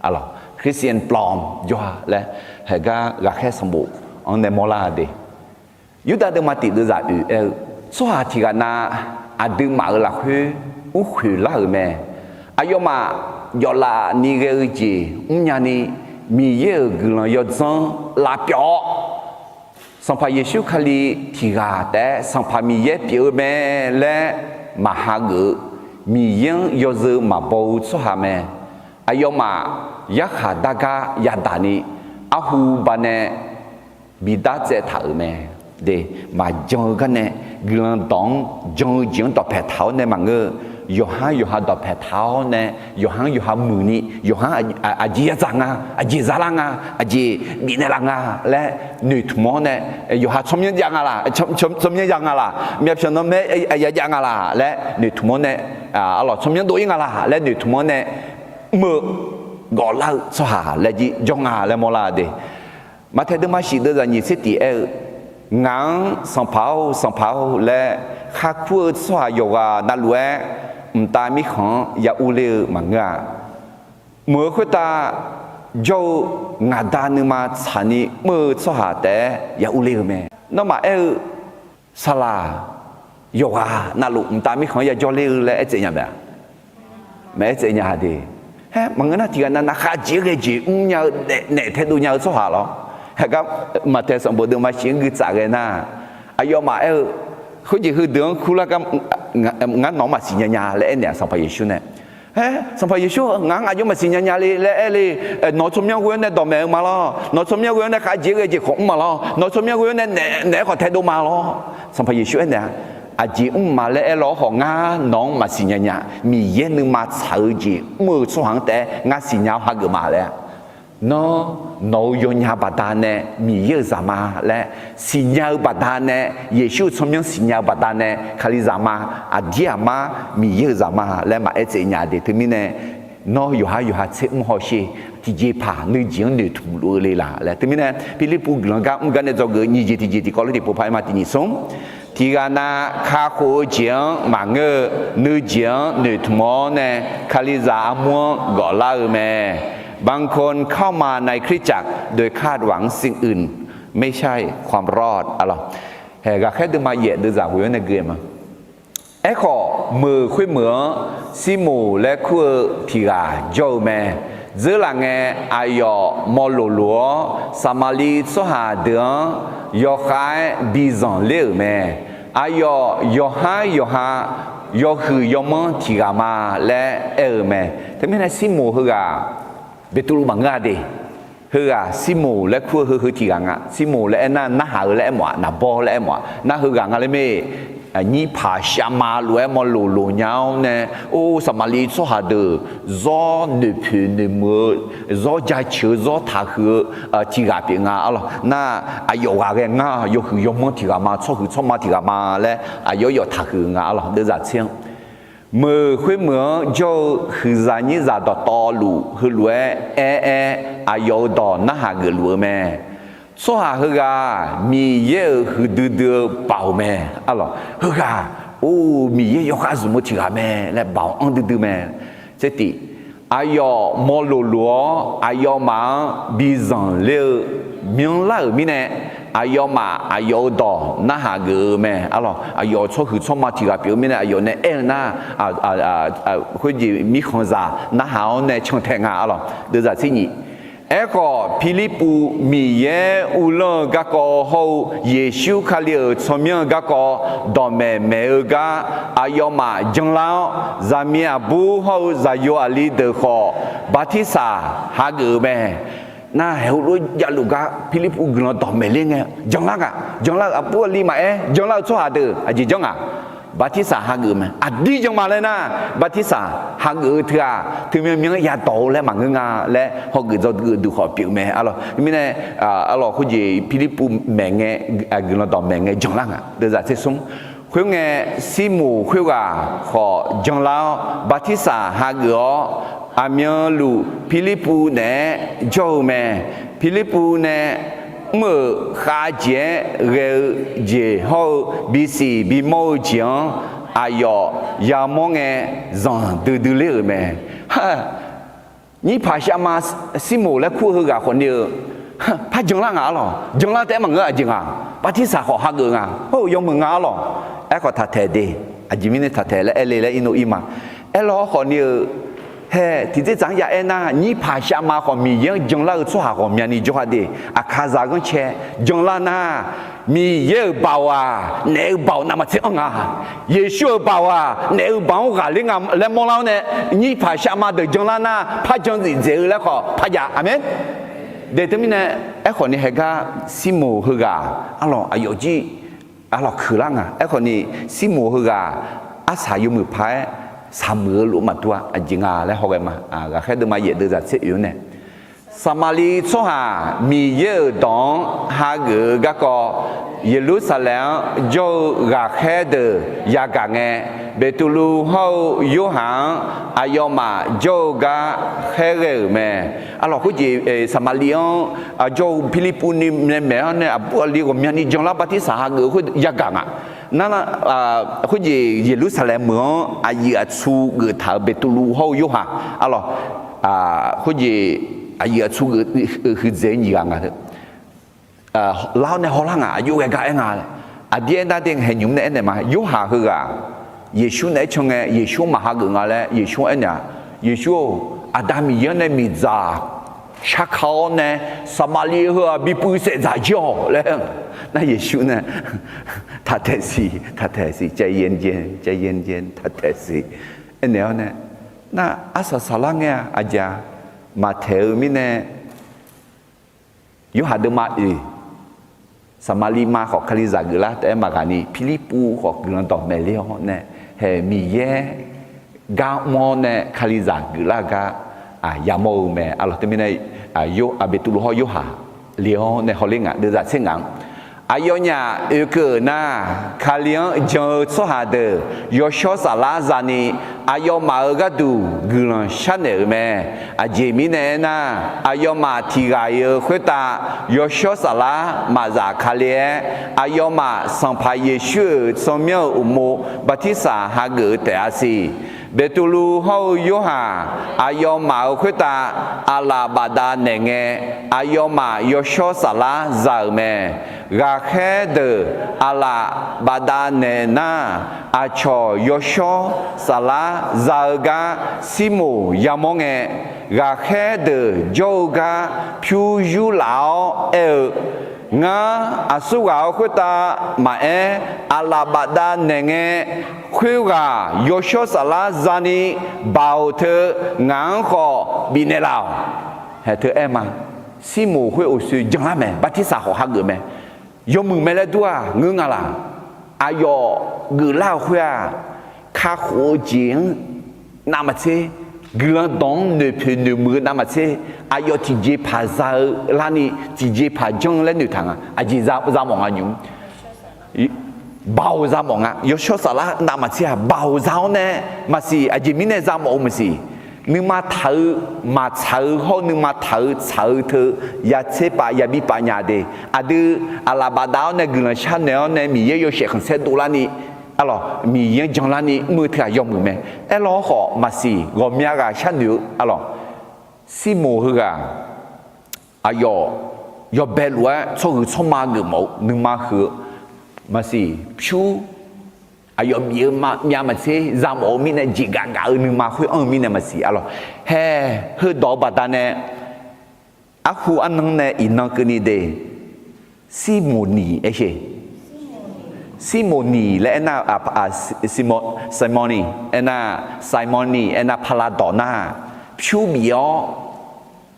arlawq, Christian ปลอม jawr-a laer, haegar ghaqkhaer sanqbof-anr nae mawrlar de. Yurdav deuvma tiq deuvzaq oeq-aer-eu, tsawrhaq tiqghaq nav aqduimaf-euq lafkhoer mrkhoeq lar-euq mae. Aqyawfmaf jawflaf ni ghae-eu jeq mrnya ni, Miqyaer-euq guiqlanq yawdzanr lavpyawv-awr, Sanqpaq Yeqsur Kali tiqghaq taef-aer Sanqpaq Miqyaer pyeuf-eu mae laer maqha geuf-eu, Miqyaer-anr yawzeu maqbaw-eu tsawrhaq mae. Aqyawfmaf yarkhaq dargar yadaq ni, arhu banae bidar tsaev taq-euq mae. De, maqjan-eu gar nae, guiqlanq dawq-anr jan-eu jeq-anr dawqpae taq-awr nae maqngeur-eu, yawqhar yawqha dawqpae taq-awr nae, yawqha-anr yawqha muiq ni, yawqha-anr aqjeq yadzaq nga, aqjeq zalar nga, aqjeq bifnaeq laf nga laer noeqtmq-awr nae, yawqha tsawrmyanr jav nga laq, tsawrmyanr jav nga laq, myavpyawq nanmaer ya jav nga laq laer noeqtmq-awr nae, arlawq, tsawrmyanr dov-ir nga laq laer noeqtmq-awr nae, mr-eu gawflar-eu tsawrhaq laer jir jawr nga laer mawrlar de. Maqtaeq deuvma shif deuvzaq nyiq tser tiq aer-eu, ngaq-anr Sanqpaq-or, Sanqpaq-or laer kharkur-eu tsawrhaq yawqghaq navluf-aer, mqtav mirkhanq-anr ya urler-eu maqngeur-a. Mq-euq khoertav jawr-eu ngaq Da nuima tsaqni mr-eu tsawrhaq taef-aer ya urler-eu mae. Nawmaf aer-eu, saqlaq yawqghaq navluf mqtav mirkhanq-anr ya jawrler-eu laer aertsaev nya mae-a? Maqaer tsaev nya de. Haer, maqngeur nar tiqghaq navnav khavjeq-aer ghae jeq mrnya-eu naef taedov nya-eu tsawrhaq lawr. Haegar Maqtaeq sanqbof deuvma shif-anr guitsaf ghae nar, aqyawfmaf aer-eu, khoerjeq heudeuq-anr kurlar gar ngar nawq-anr maqsiq nya nya laer aernaeq-a Sanqpaq Yeqsur nae. Haer, Sanqpaq Yeqsur, ngaq-anr aqjox maqsiq nya nya le laer aer le. Nawq-eu tsawrmyanr ghoe-awr nae dawqmaeq-eu ma lawr. Nawq-eu tsawrmyanr ghoe-awr nae khavjeq-aer ghae jeq khawf mr ma lawr. Nawq-eu tsawrmyanr ghoe-awr nae naef-aer khawf taedov ma lawr. Sanqpaq Yeqsur aernaeq-a, Aqjeq mr ma laer aerlaw-awr khawf, ngar nawq-anr maqsiq nya nya. Miqyaer nuima tsaq-eu jeq mr-eu tsawrhaq-anr taef-aer ngar siqnya-awr hageuf ma laer. Nawr, nawq-euq yawnya baqdanae Miqyaer-euq zaq ma laer siqnya-eu baqdanae, Yeqsur-euq tsawrmyanr siqnya-eu baqdanae Kalizaq ma, aqdir aqmar Miqyaer-euq zaq ma laer maqaer tsaev nya de. Teumirnae, nawr yawqhar yawqha tser mr hawsher, tiqjeqpaq nuijeq-anr noeqtmq luf-eu le laq laer. Teumirnae, Pirlirpuv guiqlanq gar mr gar nae dzawgeuf-eu nyiq jeq tiqjeq tiqkawv ler tiqpov paq-aer ma tiqnyif smr. Tiq ghaq nav kakhof-eu jeq-anr maqngeur-eu, nuijeq-anr noeqtmq-awr nae Kalizaq armur-anr gawflar-eu mae. บางคนเข้ามาในคริสตจักร โดยคาดหวังสิ่งอื่น ไม่ใช่ความรอด aqlawq. Haeq ghaqkhaer deuvma yaef deuvzaq ghoe-awr nae gui-eu ma. Aerkhawf, meuq khoermeuq-anr Sirmoq laer kur-eu tiq ghaq jawr-eu mae. Dzeurlaf ngae, aqyawf mawloq loq-awr, Saqmaqliv tsawrhaq deuq-anr yawkhav-aer bizanq ler-euq mae. Aqyawf yawqhar yawqha yawhuiq yawmanr tiq ghaq ma laer aer-eu mae. Teumirnae Sirmoq heughaq Beqtuvluv maqngeur-a de. Heughaq Sirmoq laer kur-eu heu heu tiq ghaq nga. Sirmoq laer aernar, narhaq-eu laer aermawf-aq, naqbawr laer aermawf-aq, nar heughaq nga laer mae. Nyirpaq shavma lof-aer mawloq loq nya-awr nae, or, Saqmaqliv tsawrhaq deuq zawr noeqpoeq noeqmuiq-eu, zawr jaceuq-eu, zawr taqhuiq-eu tiq ghaq pyeuf nga arlawq. Nar, aqyawf ghaq ghae ngar yawhuiq yawmanr tiq ghaq ma, tsawrhuiq tsawrma tiq ghaq ma laer aqyawf yawf taqhuiq-eu nga arlawq. Deuvzaq tser-anr, meuq khoermeuq-anr jawr-eu huiqzaq nyirzaq dawqtawvluf heulof-aer aer-aer, aqyawf-euq dawq narhaq geufluf-eu mae. Tsawrhaq heughaq Miqyaer-euq huiqdui dui-eu baoq mae arlawq. Heughaq, or, Miqyaer yawkhav zmq-eu tiq ghaq mae laer baoq anr duidui mae. Tsertif, aqyawf mawloq loq-awr aqyawfmaf-anr bizanq ler-eu myanrlar-euq mirnae, aqyawfmaf aqyawf-euq dawq narhaq geuf-eu mae arlawq. Aqyawf tsawrhuiq tsawrma tiq ghaq pyeuf-eu mirnae, aqyawf nae aer-eu nar, khoerjeq mirkhanqzaq narhaq-awr nae cantae nga arlawq. Deuvzaq tser nyif, Aerkhawf, Pirlirpuv Miqyaer uvlanr-eu garkawv hawr-eu Yeqsur Kali-euq tsawrmyanr-eu garkawv dawqmaeq maeq-eu gar aqyawfmaf janlar-awr, zaqmiq aqbur hawr-eu zaqyo aqli deuq khawf, bartirsaq hageuf-eu mae. Nar, haeq heulof-aer javluf gar Pirlirpuv guiqlanq dawqmaeq ler ngae, janlar ngaq, janlar-eu aqbur aqli maqaer, janlar-eu tsawrhaq deuq aqjeq janr ngaq, bartirsaq hageuf-eu mae. Aqdir janr ma laer nar, bartirsaq hageuf-eu teughaq teumyanr myanr yadawq-eu laer maqngeur nga laer hawgeuf dzawgeuf duq khawf pyeuf mae arlawq. Mirnae, arlawq, khoerjeq Pirlirpuv maeq ngae, guiqlanq dawqmaeq ngae janlar ngaq. Deuvzaq tser smr, khoerngae, Sirmoq khoerghaq khawf janlar-awr bartirsaq hageuf-awr, aqmyanluf Pirlirpuv naeq-aer jawr-eu mae. Pirlirpuv nae mr-euq khavjeq-aer ghae-eu jeq hawr-eu bisiq bimawr-eu jeq-anr aqyawf yamawr ngae, zanqdui dui ler-euq mae. Nyirpaq shavma Sirmoq laer kur-eu heughaq khawfni-eu, par janlar ngaq arlawq. Janlar taef-aer maqngeur, aqjeq ngaq, bartirsaq khawf hageuf nga, hawr-eu yawmuiq nga arlawq. Aerkhawf taqtaeq de. Aqjeq mirnae taqtaeq laer aer le laer irnov ir ma. Aerlawr khawfni-eu, hae tiqdzerdzaq-anr ya aer nar, nyirpaq shavma khawf Miqyaer-anr janlar-eu tsawrhaq ghawqmyani jawrha de. Aqkaqzaq ghanrcae janlar nar, Miqyaer-euq baoq-aq, naef-eu baoq navmaqtser anr nga. Yeqsur-euq baoq-aq, naef-eu baoq-anr ghaqler nga laer mawrlar-awr nae, nyirpaq shavma deuq janlar nar, par jan zif dzaeq-eu laer khawf par jav. Aqmeq. De teumirnae, aerkhawfni haegar Sirmoq heughaq arlawq aqyawf jir arlawq keuqlar nga. Aerkhawfni Sirmoq heughaq arsaq yawmuiq paq-aer saqmuiq-eu lof maqdur-a, aqjeq nga laer hawghae ma. Ghaqkhaer deuvma yaef deuvzaq tser oeq-anr nae, Saqmaqliv tsawrhaq Miqyaer-euq dawq-anr hageuf-eu garkawv, Yeqlursaqlaeq-anr jawr-eu ghaqkhaer deuq yagaq ngae, Beqtuvluv hawr-eu Yorhaq-anr aqyawfmaf jawr-eu gar khaerghae-euq mae. Arlawq, khoerjeq Saqmaqliv-anr jawr-eu Pirlirpuv ni nae maeq-awr nae aqbur aqli ghawqmyani janlar bartirsaq hageuf-eu khoer yagaq ngaq. Nar, khoerjeq Yeqlursaqlaeq meuq-anr aqyuif aqtsu geuftaq-euq Beqtuvluv hawr-eu Yorhaq arlawq, khoerjeq aqyuif aqtsu geuf huiqdzaeq-eu nyiq ghaq nga. Lar-awr nae hawlar ngaq, aqjox ghae gar aer nga. Aqdir aernar de, haeqnymr nae aernaeq ma. Yorhaq heughaq Yeqsur naeq-aer can ngae, Yeqsur-anr maqhageuf nga laer Yeqsur-anr aernaeq-aq, Yeqsur-or, Aqda Miqyaer-anr nae miqdzaq sharka-awr nae Saqmaqliv heu-aq bipuiv saef dzaq jir-awq laer. Nar Yeqsur nae taqtaeq siq, taqtaeq siq, ใจเย็นๆ ใจเย็นๆ taqtaeq siq aernaeq-awr nae, nar arsaq saqlar ngae-a aqjeq-a, maqtaeq-eu mirnae Yorhaq deuvma oeq, Saqmaqliv ma khawf Kalizaq geuflar taef-aer maqghaq ni, Pirlirpuv khawf guiqlanq dawq maeqler-awr nae, hae Miqyaer gar mr-awr nae Kalizaq geuflar-eu gar yamawr-eu mae. Arlawq teumirnae, Beqtuvluv hawr Yorhaq le-awr nae hawler nga deuvzaq tser ngaq-anr, aqyawfnyaf oekeuv-euq nar, Kali-anr jan-eu tsawrhaq deuq yawshawr saflar za'ni, aqyawfmaf-euq gharduq guiqlanq sharnaeq-euq mae. Aqjeq mirnae aernar, aqyawfmaf tiq ghaq-iq-eu khoertav yawshawr saflar maqzaf ka le-aer, aqyawfmaf Sanqpaq Yeqsur-euq tsawrmyanr-euq uqmov bartirsaq hageuf-eu taef-a siq. Beqtuvluv hawr-eu Yorhaq aqyawfmaf-euq khoertav aqlaf bafdav naeq ngae, aqyawfmaf yawshawr saflar za-euq mae. Ghaqkhaer deuq aqlaf bafdav naeq nar, aqcawq yawshawr saflar za-eu gar Sirmoq yamawr ngae, ghaqkhaer deuq jawr-eu gar pyur yurlaf-awr aer-eu, Ngar aqsurghaq-euq khoertav maqaer, aqlaf bafdav naeq ngae, khoerghaq yawshawr saflar za'ni baoq teu ngaq-anr khawf bifnaeq laf-awq. Haeq teu aer ma. Sirmoq khoer uqshoe janlar mae, bartirsaq khawf hageuf mae. Yawmuiq mae laer dur-aq ngeur nga laq? Aqyawf geuflar-euq khoer-aq, kakhof-eu jeq-anr navmaqtser, guiqlanq dawq-anr noeqpoeq noeqmuiq-eu navmaqtser, aqyawf tiqjeqpaq za-eu larni tiqjeqpaq janr-eu laer noeqtaq nga. Aqjeq za mawf nga nymq-mr. Baoq za mawf nga. Yawshawr saflar navmaqtser-aq baoq za-awr nae maqsiq. Aqjeq mirnae za mawf-eu maqsiq. Nuima taq-eu maqtsaq-eu hawr-eu nuima taq-eu tsaq-eu teu yatser pav yabi pav nya de. Aqdui aqlaf bafdav-awr nae guiqlanq sharnaeq-awr nae Miqyaer yawshaef khanqsaer dovlarni, arlawq Miqyaer-anr janlarni mr-eu teu-aq yawmuiq mae. Aerlawr khawf maqsiq, ghawqmya ghaq sharnoeq-eu arlawq. Sirmoq heughaq aqyawf yawbae lof-aer tsawrhuiq tsawrma geufmawf-eu nuima huiq-eu maqsiq. Pyur aqyawf bif-eu myav maqtser za mawf-eu mirnae jeqgaf gaf-eu nuima khoer anr-eu mirnae maqsiq arlawq. Hae heudawq-eu baqdanae arhu arnan nae iqnan keuvni de. Sirmoq niq aer sher. Sirmoq niq laer aernar, Simon ni aernar, Simon ni aernar paladawq nar, pyur bif-awr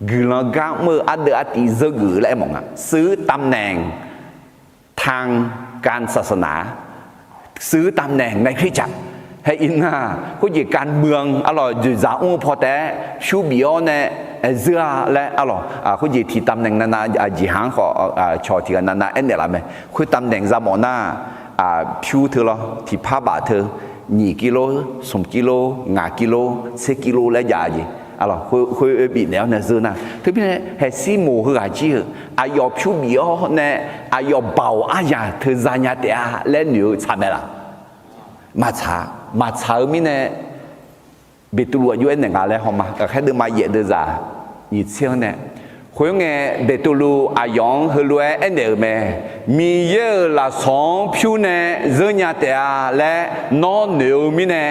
guiqlanq gar mr-eu ardeuv artiv zeur geuf laer aermawf nga. ซื้อตำแหน่งทางการศาสนา ซื้อตำแหน่งในคริสตจักร hae iqnan khoerjeq การเมือง arlawq dzoeqdzaq mr-eu paw taef-aer pyur bif-awr nae zeur-a laer arlawq khoerjeq tiq ตำแหน่ง navnav aqjeq haq-anr khawf cawq tiq ghaq navnav aernaeq laf mae. Khoer ตำแหน่ง za mawf nar, pyur teu lawr tiqpar baf teu, nyiq กิโล, smq กิโล, ngaq กิโล, tser กิโล laer jav-a jeq. Khoer bifnaeq-awr nae zeur nar, teumirnae hae Sirmoq heughaq jir-eu aqyawf pyur bif-awr nae aqyawf baoq aryaq teu zanya taef-a laer noeq-eu tsaq mae laf? Maqtsaq. Maqtsaq-eu mirnae Beqtuvluv aqjox aernaeq nga laer hawma. Ghaqkhaer deuvma yaef deuvzaq nyiq tser-anr nae, khoerngae Beqtuvluv aqyawf-anr heulof-aer aernaeq-euq mae. Miqyaer-euq lafsawq-anr pyur nae zeur nya taef-a laer nawr noeq-eu mirnae,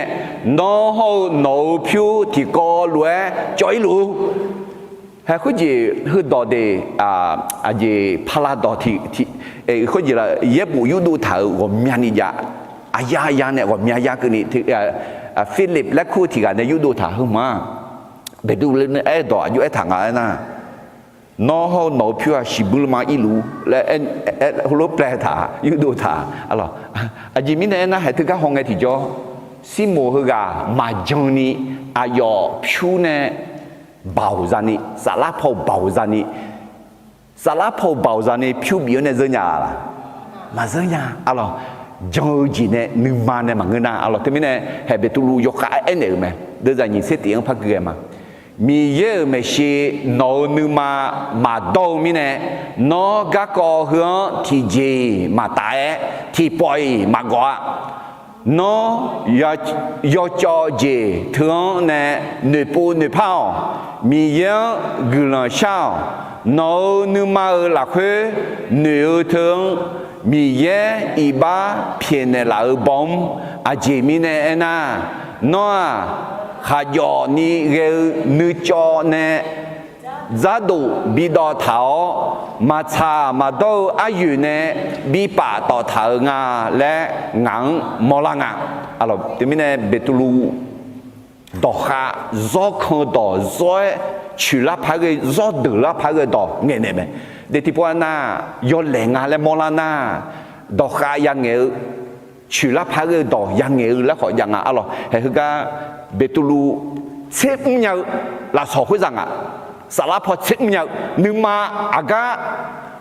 nawr hawr-eu nawq-euq pyur tiqkawv lof-aer cawv-ir luf-ur. Hae khoerjeq heudawq de, aqjeq paladawq tiq, khoerjeq la yaerbof yurdov taq-euq ghawqmyani jav. Aqya ya nae ghawqmya ya keuvni, Philip laer kur-eu tiq ghaq nae yurdov taq heu ma. Beqtuvluv nae aerdawq aqjox aertaq nga aernar, nawr hawr-eu nawq-euq pyur-aq shiqbuir ma irluf-ur laer heulof-aer paev taq yurdov taq. Aqjeq mirnae aernar, hae teugar hawngae tiqjawr, Sirmoq heughaq maqjan ni aqyawf pyur nae baoq zani, saflar paw baoq zani, saflar paw baoq zani pyur bif-awr nae zeur nya laf? Maqzeur nya. Arlawq, jan-eu jeq nae nuima nae maqngeur nar, arlawq teumirnae hae Beqtuvluv yawkhav aernaeq-euq mae. Deuvzaq nyiq tser tiq-anr par gui ghae ma. Miqyaer-euq maeqshi nawq-euq nuima maqdawr-eu mirnae, nawr garkawv heu-anr tiqjeq-iq maqtaf-aer tiqpawf-iq maqgawf-a. Nawr yawcawv jeq teu-anr nae noeqpov noeqpar-awq. Miqyaer-anr guiqlanq shar-awq. Nawq-euq nuima-euq lafkhoer noeq-eu teu-anr Miqyaer iqbax pyaeqnaeq laf-euq baw mr. Aqjeq mirnae aernar, nawr-aq, khaqjawf ni ghae-eu nuicawv nae dzardof bidawv taq-awr, maqtsaq maqdawr-eu aryoeq nae bipaf tawf taq-euq nga laer ngaq-anr mawrlar nga. Teumirnae Beqtuvluv dawqkhav zawr kan-eu dawq zawr-aer coeqlar paq-aer ghae, zawr deuqlar paq-aer ghae-eu dawq ngaeqnaeq mae. De tiqpov-a nar, yawlaeq nga laer mawrlar nar, dawqkhav yangaeq-eu, coeqlar paq-aer ghae-eu dawq yangaeq-eu laer khawf jav nga arlawq. Haeq heugar Beqtuvluv tser mrnya-eu lafsawq khoerzaq ngaq, saflar paw tser mrnya-eu nuima aqgar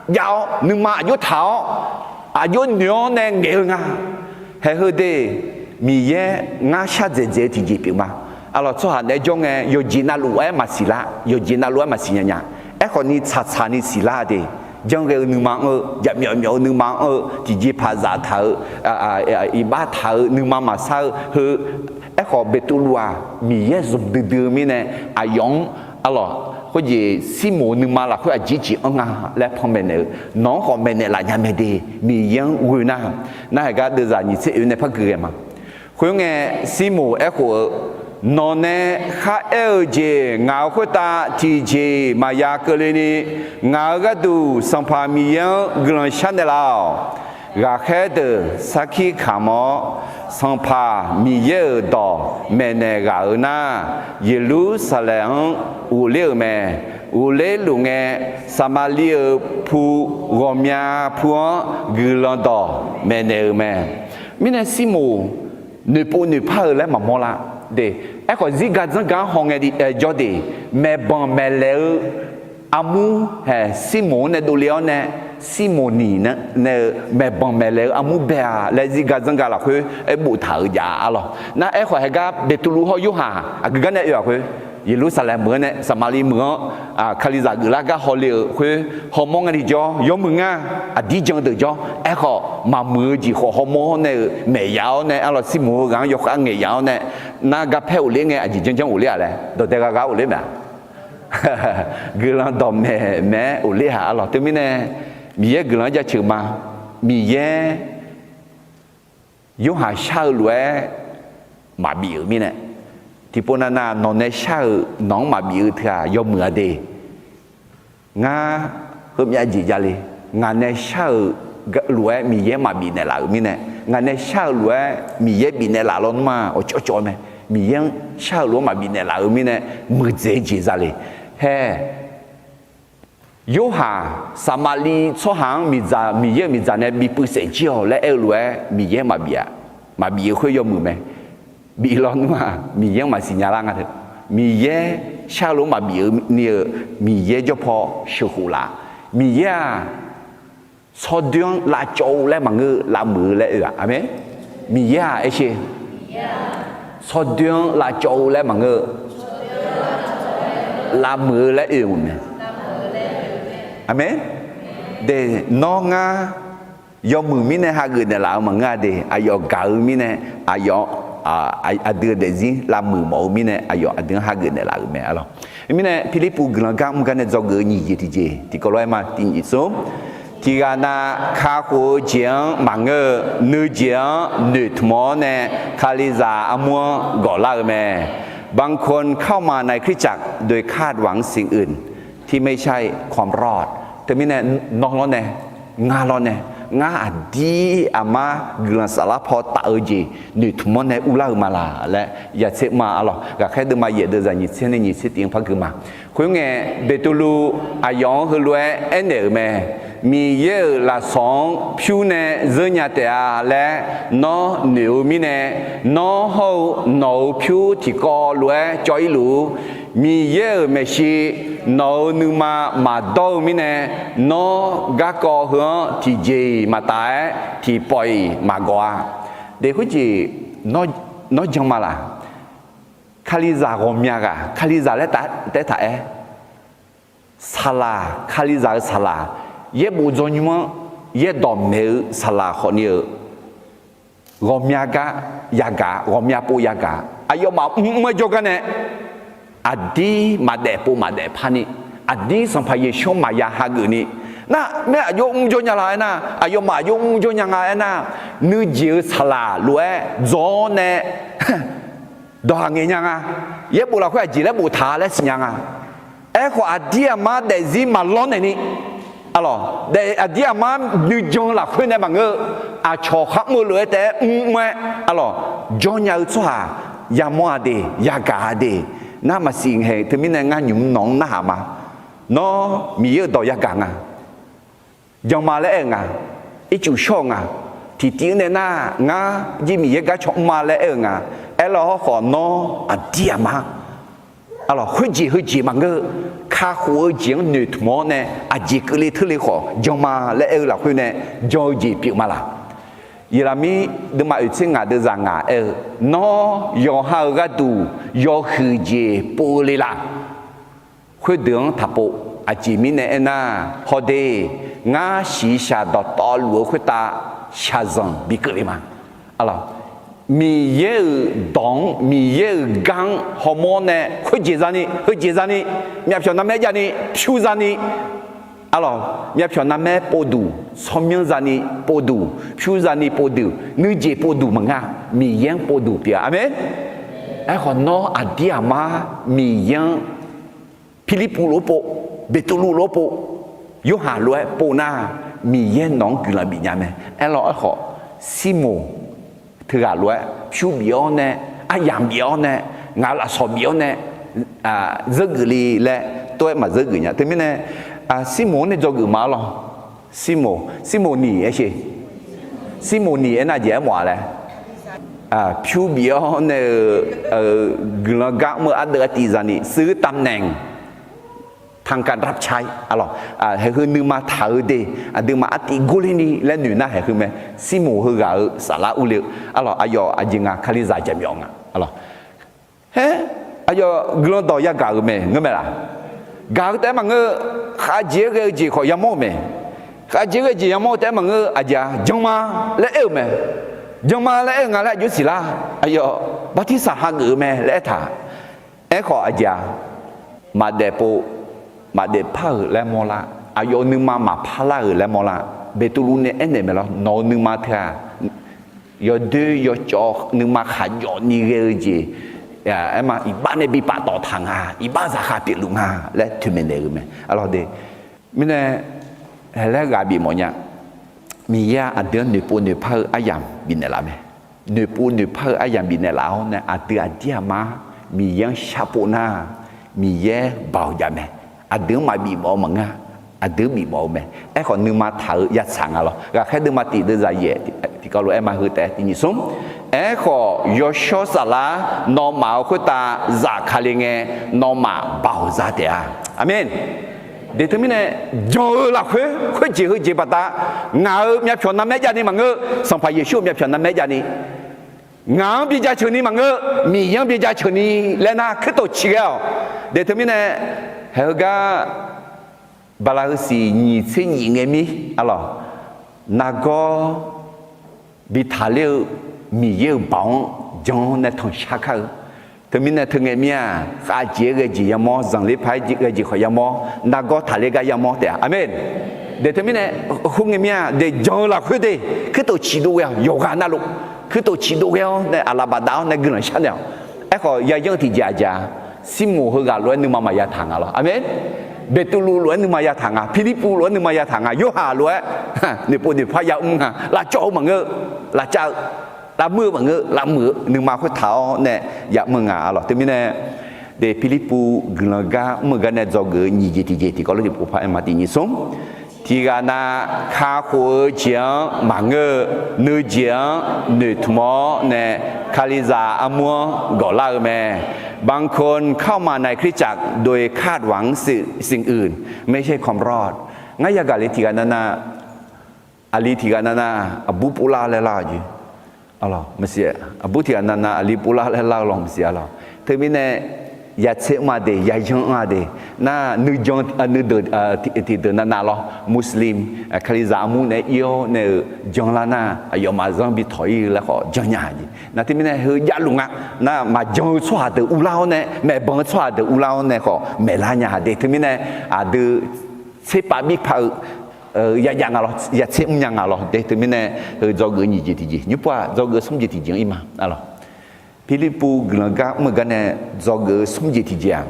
jav-awr, nuima aqjox taq-awr, aqjox noeq-awr nae ngaeq-eu nga. Haeq heu de, Miqyaer ngar shardzaeq dzaeq-eu tiqjeq pyeuf ma. Arlawq, tsawrhaq naeq-aer jawr ngae, yawqjeq navluf-aer maqsiq lar, yawqjeq navluf-aer maqsiq nya nya. Aerkhawf ni tsaqtsaq ni siqlar de, janrghae-eu nuima anr-eu, jaqmyawf myawf-eu nuima anr-eu, tiqjeqpaq zaf taq-eu, iqbax taq-eu nuima maqsar-eu heu. Aerkhawf Beqtuvluv-aq Miqyaer zmq duidui-eu mirnae, aqyawf-anr arlawq, khoerjeq Sirmoq nuima lafkhoer aqjeq jeq anr nga laer panmaeq naeq-eu, nawq-anr khawf maeqnaeq laf nya mae de, Miqyaer-anr ghoe nar. Narhaq gar deuvzaq nyiq tser oeq nae par gui ghae ma. Khoerngae, Sirmoq aerkhof-eu, Nawq nae kharaer-eu jeq ngaq-euq khoertav tiqjeq maqya keuvle ni, ngaq-euq gharduq Sanqpaq Miqyaer-anr guiqlanq sharnaeq laf-awq. Ghaqkhaer deuq sarkir kamq-awr, Sanqpaq Miqyaer-euq dawq maeqnaeq ghaq-euq nar, Yeqlursaqlaeq-anr ghofler-euq mae. Ghofler luf ngae, Saqmaqliv-euq pu ghawqmya pu-anr guiqlanq dawq maeqnaeq-euq mae. Mirnae Sirmoq noeqpov noeqpar-eu laer maqmawr lar de. Aerkhawf zirgar dzanrgar-anr hawngae jawr de, maeqbanq maeqlaeq-eu armur hae Sirmoq-anr nae dovle-awr nae, Sirmoq niq nae-eu maeqbanq maeqlaeq-eu armur bae-a laer zirgar dzanrgar lafkhoer aerbof taq-euq jav arlawq. Nar aerkhawf haeq gar Beqtuvluv hawr Yorhaq aqgeu gar nae oe-aq khoer, Yeqlursaqlaeq meuq-anr nae Saqmaqliv meuq-anr, kalizaq geuflar gar hawle-euq khoer, hawmawr ngae li jawr yawmuiq ngar, aqdir jan deuq jawr. Aerkhawf maqmuiq-eu jeq khawf hawmawr-awr nae-euq maeq yaf-awr nae arlawq, Sirmoq-eu ghaq-anr yawkhav ngaeq yaf-awr nae, nar garpaer ghofler ngae aqjeq janrjanr ghofler-aq laer dawqdae gharghar ghofler mae-aq. Guiqlanq dawqmaeq maeq-aer ghofler-aq arlawq. Teumirnae Miqyaer guiqlanq-anr jaceuq ma. Miqyaer Yorhaq shar-eu lof-aer maqbif-euq mirnae, tiqpov navnav nawq nae shar-euq nawq-anr maqbif-eu teu-aq yawmuiq-a de. Ngar heumyav jeq javle. Ngaq nae shar-euq lof-aer Miqyaer maqbif naeqlaf-euq mirnae, ngaq nae shar-euq lof-aer Miqyaer bifnaeq laf lawnmr-aq awqcawv cawv mae. Miqyaer-anr shar-euq lof-aer maqbif naeqlaf-euq mirnae, muiqdzaeq-eu jeq zavle. Hae, Yorhaq Saqmaqliv tsawrhaq-anr miqdzaq, Miqyaer-euq miqdzaq nae bi puiv saef jir-awq laer aer-eu lof-aer Miqyaer maqbif-a. Maqbif-eu khoer yawmuiq mae. Bif lawnmr-aq Miqyaer-anr maqsiq nya lar nga teu. Miqyaer shar-eu lof-aer maqbif-eu ni-euq Miqyaer jawr paw sheuqkhof laf. Miqyaer-aq, tsawrdoer-anr lavcawv-eu laer maqngeur-eu, lavmuiq-eu laer oe-aq. Aqmeq. Miqyaer-aq, aer sher, tsawrdoer-anr lavcawv-eu laer maqngeur-eu, lavmuiq-eu laer oe-euq mae. Aqmeq. De, nawr ngar yawmuiq mirnae hageuf naeqlaf-eu maqngeur-a de. Aqyawf gaq-eu mirnae, aqyawf aqdui-eu daefzir lavmuiq mawf-eu mirnae aqyawf aqdui-anr hageuf naeqlaf-euq mae arlawq. Mirnae Pirlirpuv guiqlanq gar mr gar nae dzawgeuf-eu nyiq jeq tiqjeq tiqkawv lof-aer ma. Tiq nyiq smr, tiqghaq nav kakhof-eu jeq-anr maqngeur-eu, nuijeq-anr noeqtmq-awr nae Kalizaq armur-anr gawqlar-eu mae. บางคนเข้ามาในคริสตจักรโดยคาดหวังสิ่งอื่นที่ไม่ใช่ความรอด Teumirnae nawr lawrnae, ngar lawrnae, ngar aqdir aqmar guiqlanq saflar paw taf-eu jeq noeqtmq-anr nae urlar-eu ma laq laer yatser ma arlawq. Ghaqkhaer deuvma yaef deuvzaq nyiq tser nae nyiq tser tiq-anr par gui ma. Khoerngae, Beqtuvluv aqyawf-anr heulof-aer aernaeq-euq mae. Miqyaer-euq lafsawq-anr pyur nae zeur nya taef-a laer nawr noeq-eu mirnae, nawr hawr-eu nawq-euq pyur tiqkawv lof-aer cawv-ir luf-ur. Miqyaer-euq maeqshi nawq-euq nuima maqdawr-eu mirnae, nawr garkawv heu-anr tiqjeq-iq maqtaf-aer tiqpawf-iq maqgawq-a. De khoerjeq nawr jan ma laq? Kalizaq ghawqmya ghaq, Kalizaq laer taef-aer taq-aer, saqlaq, Kalizaq-euq saqlaq, yaerbof dzawnymr-anr yaerdawq maeq-eu saqlaq khawfni-euq ghawqmya gar yagaq, ghawqmya pov yagaq, aqyawfmaf mrmr-aer jawrgar nae aqdir maqdaef pov maqdaef parni, aqdir Sanqpaq Yeqsur-anr maqya hageuf ni, nar, maer aqjox mrjawr nya la aernar, aqyawfmaf aqjox mrjawr nya nga aernar, nuijeq-eu saqlaq lof-aer dzaw-awr nae dawqhaq ngaeq nya nga. Yaerbof lafkhoer aqjeq laer boftaq laer siqnya nga. Aerkhawf aqdir aqmar daefzir maqlawr naeqni, arlawq, daef aqdir aqmar nuijan lafkhoer nae maqngeur-eu, aqcawq kharmr-eu lof-aer taef-aer mrmr-aer, arlawq, jawrnya-eu tsawrhaq yamawr-a de, yagaq-a de, nar maqsiq ngae teumirnae ngar nymq mr nawq-anr narhaq ma. Nawr Miqyaer-euq dawq yagaq nga, jan ma laer aer-eu nga, ircuf shawr-eu nga, tiqtiv-anr nae nar ngar jir Miqyaer garcaw mr ma laer aer-eu nga. Aerlar-awr khawf nawr aqdir aqmar, aqlawq, khoerjeq heujeq maqngeur-eu, kakhof-eu jeq-anr noeqtmq-awr nae aqjeq keuvle teurle khawf jan ma laer aer-eu lafkhoer nae jan-eu jeq pyeuf ma laq? Yeqlaqmir deuvma oeq tser ngaq deuv zaq ngaq aer-eu, nawr yawqha-euq gharduq yawhuiq jeq pov-eu le laq? Khoerdeuq-anr taqpov. Aqjeq mirnae aernar, hawde, ngar shiqshaq dawqtawvluf-eu khoertav shaqzanq bi keuvle ma. Aqlawq, Miqyaer-euq dawq-anr, Miqyaer-euq gar-anr hawmawr nae khoerjeq zani, heujeq zani, myavpyawq narmaer javni pyur zani, aqlawq, myavpyawq narmaer povduq, tsawrmyanr zani povduq, pyur zani povduq, nuijeq povduq maqnga, Miqyaer-anr povduq pyeuf-a. Aqmeq. Aerkhawf nawr aqdir aqmar Miqyaer-anr Pirlirpuv lof-aer pov, Beqtuvluv lof-aer pov, Yorhaq lof-aer pov nar, Miqyaer nawq-anr guiqlanq bifnya mae. Aerlawr aerkhawf, Sirmoq teughaq lof-aer pyur bif-awr nae, aryamq bif-awr nae, ngaq-euq lafsawq bif-awr nae, zeur geuf le laer tov-aer maqzeur geuf nya. Teumirnae, Sirmoq-anr nae dzawgeuf ma-ar lawr. Sirmoq, Sirmoq ni aer sher. Sirmoq ni aernar jeq aermawf-a laer, pyur bif-awr nae-euq guiqlanq gar mr-eu ardeuv artiv zani ซื้อตำแหน่งทางการรับใช้ aqlawq, haeqheu nuima taq-eu de, aqduimaf artiv gorler ni laer noeq nar haeqheu mae. Sirmoq heughaq-euq saflar urle-eu, aqlawq, aqyawf aqjeq nga, Kalizaq jaqmyawf nga, aqlawq. Haer, aqyawf guiqlanq dawq yagaq-euq mae ngeur mae laq? Gaq-eu taef-aer maqngeur, khavjeq-aer ghae-eu jeq khawf yamawr-euq mae. Khavjeq-aer ghae-eu jeq yamawr-eu taef-aer maqngeur, aqjeq-a, jan ma laer aer-eu mae. Jan ma laer aer-eu nga laer aqjox siqlar, aqyawf bartirsaq hageuf-eu mae laer aertaq. Aerkhawf aqjeq-a, maqdaef pov, maqdaef par-euq laer mawrlar, aqyawf nuima maqpar lar-euq laer mawrlar, Beqtuvluv nae aernaeq mae lawr, nawq-euq nuima teu-aq, yawdoer yawcawv nuima khaqjawf ni ghae-eu jeq, aerma iqbax nae bi paftawf taq nga, iqbax zaqkhav pyeufluf nga laer toeqmaeq naeq-euq mae. Aqlawq de, mirnae, haeq laer ghaq bif mawf nya. Miqyaer-aq aqdui-anr noeqpov noeqpar-eu aryamq bifnaeq laf mae. Noeqpov noeqpar-eu aryamq bifnaeq laf-awr nae aqdui aqdir aqmar Miqyaer-anr sharpov nar, Miqyaer baoq jav mae. Aqdui-anr maqbif mawf-eu maqngeur, aqdui-anr bif mawf-eu mae. Aerkhawf nuima taq-eu yatsaq nga lawr. Ghaqkhaer deuvma tiq deuv zaq yaeq tiqkawv lof-aer ma heu taef-aer tiq nyiq smr. Aerkhawf yawshawr saflar nawmaf-euq khoertav zafkale ngae, nawmaf baoq za taef-a. Aqmeq. Deq teumirnae, jan-eu lafkhoer khoerjeq heujeq baqda, ngaq-euq myavpyawq narmaer javni maqngeur, Sanqpaq Yeqsur-euq myavpyawq narmaer javni, ngaq-anr bi jaceuq ni maqngeur, Miqyaer-anr bi jaceuq ni laer nar, kuirtof ciq ghae-awq. Deq teumirnae, haeq heugar bala heu siq nyiq tser nyiq ngae mir, aqlawq, nargawr bi taqler-eu Miqyaer-euq baoq-anr jan-awr nae tanqshar kar-eu. Teumirnae teungae mir-aq, khavjeq-aer ghae jeq yamawr, zanqler paq-aer ghae jeq khawf yamawr, nargawr taqler gar yamawr taef-a. Aqmeq. Deq teumirnae, khoerngae mir-aq, deq jan-eu lafkhoer de, kuirtof ciq dov ghae-awq, yawqghaq navluf, kuirtof ciq dov ghae-awr nae aqlaf bafdav-awr nae guiqlanq sharnaeq-awq. Aerkhawf yayanr-eu tiqjeq aqjeq-a, Sirmoq heughaq lof-aer nuima maqya taq nga lawr. Aqmeq. Beqtuvluv lof-aer nuima ya taq nga, Pirlirpuv lof-aer nuima ya taq nga, Yorhaq lof-aer noeqpov noeqpar yamr nga, lavcawv-eu maqngeur, lavcav-eu, lavmuir-eu maqngeur, lavmuiq-eu nuima khoertaq-awr nae yamr-eu nga, aqlawq. Teumirnae, de Pirlirpuv guiqlanq gar mr-eu gar nae dzawgeuf-eu nyiq jeq tiqjeq tiqkawv lof tiqpov par aer ma, tiq nyiq smr. Tiqghaq nav kakhof-eu jeq-anr maqngeur-eu, nuijeq-anr noeqtmq-awr nae Kalizaq armur-anr gawqlar-eu mae. บางคนเข้ามาในคริสตจักรโดยคาดหวังสิ่งอื่น ไม่ใช่ความรอด Ngar yagaq le tiqghaq nav nav, aqli tiqghaq nav nav aqbur povlar laer lar-eu jeq, aqlawq, maqsiq, aqbur tiqghaq nav nav aqli povlar laer lar-eu lawq maqsiq, aqlawq. Teumirnae, yatser mr-a de, yayanr mr-a de, nar nuijan nuideuq tiqdeuq nav nav lawr, Muslim, Kalizaq armur nae ir-awr nae-euq janlar nar, aqyawfmaf zanr bi tawq ir laer khawf janrnya jeq. Nar teumirnae heu javluf nga, nar maqjan-eu tsawrhaq deuq uvlar-awr nae, maeqbanq-eu tsawrhaq deuq uvlar-awr nae khawf maeqlar nya de. Teumirnae, aqdui tserpav birpav-eu yajav nga lawr, yatser mrnya nga lawr de. Teumirnae, heu dzawgeuf-eu nyiq jeq tiqjeq, nymr pov-aq dzawgeuf-eu smr jeq tiqjeq-anr ir ma, aqlawq. Pirlirpuv guiqlanq gar mr-eu gar nae dzawgeuf-eu smr jeq tiqjeq-aq,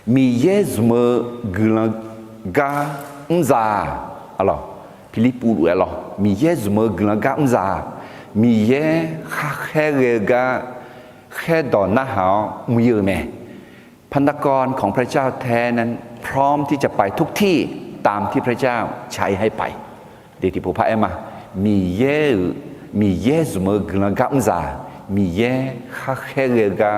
Miqyaer zmq-eu guiqlanq gar mr za-aq, aqlawq, Pirlirpuv lof-aer lawr, Miqyaer zmq-eu guiqlanq gar mr za-aq, Miqyaer khar khaer ghae-eu gar khaerdawq narhaq-awr mr-ir-eu mae. พระนครของพระเจ้าแท้นั้น พร้อมที่จะไปทุกที่ตามที่พระเจ้าใช้ให้ไป de tiqpov par-aer ma. Miqyaer-euq, Miqyaer zmq-eu guiqlanq gar mrzaq, Miqyaer khar khaer ghae-eu gar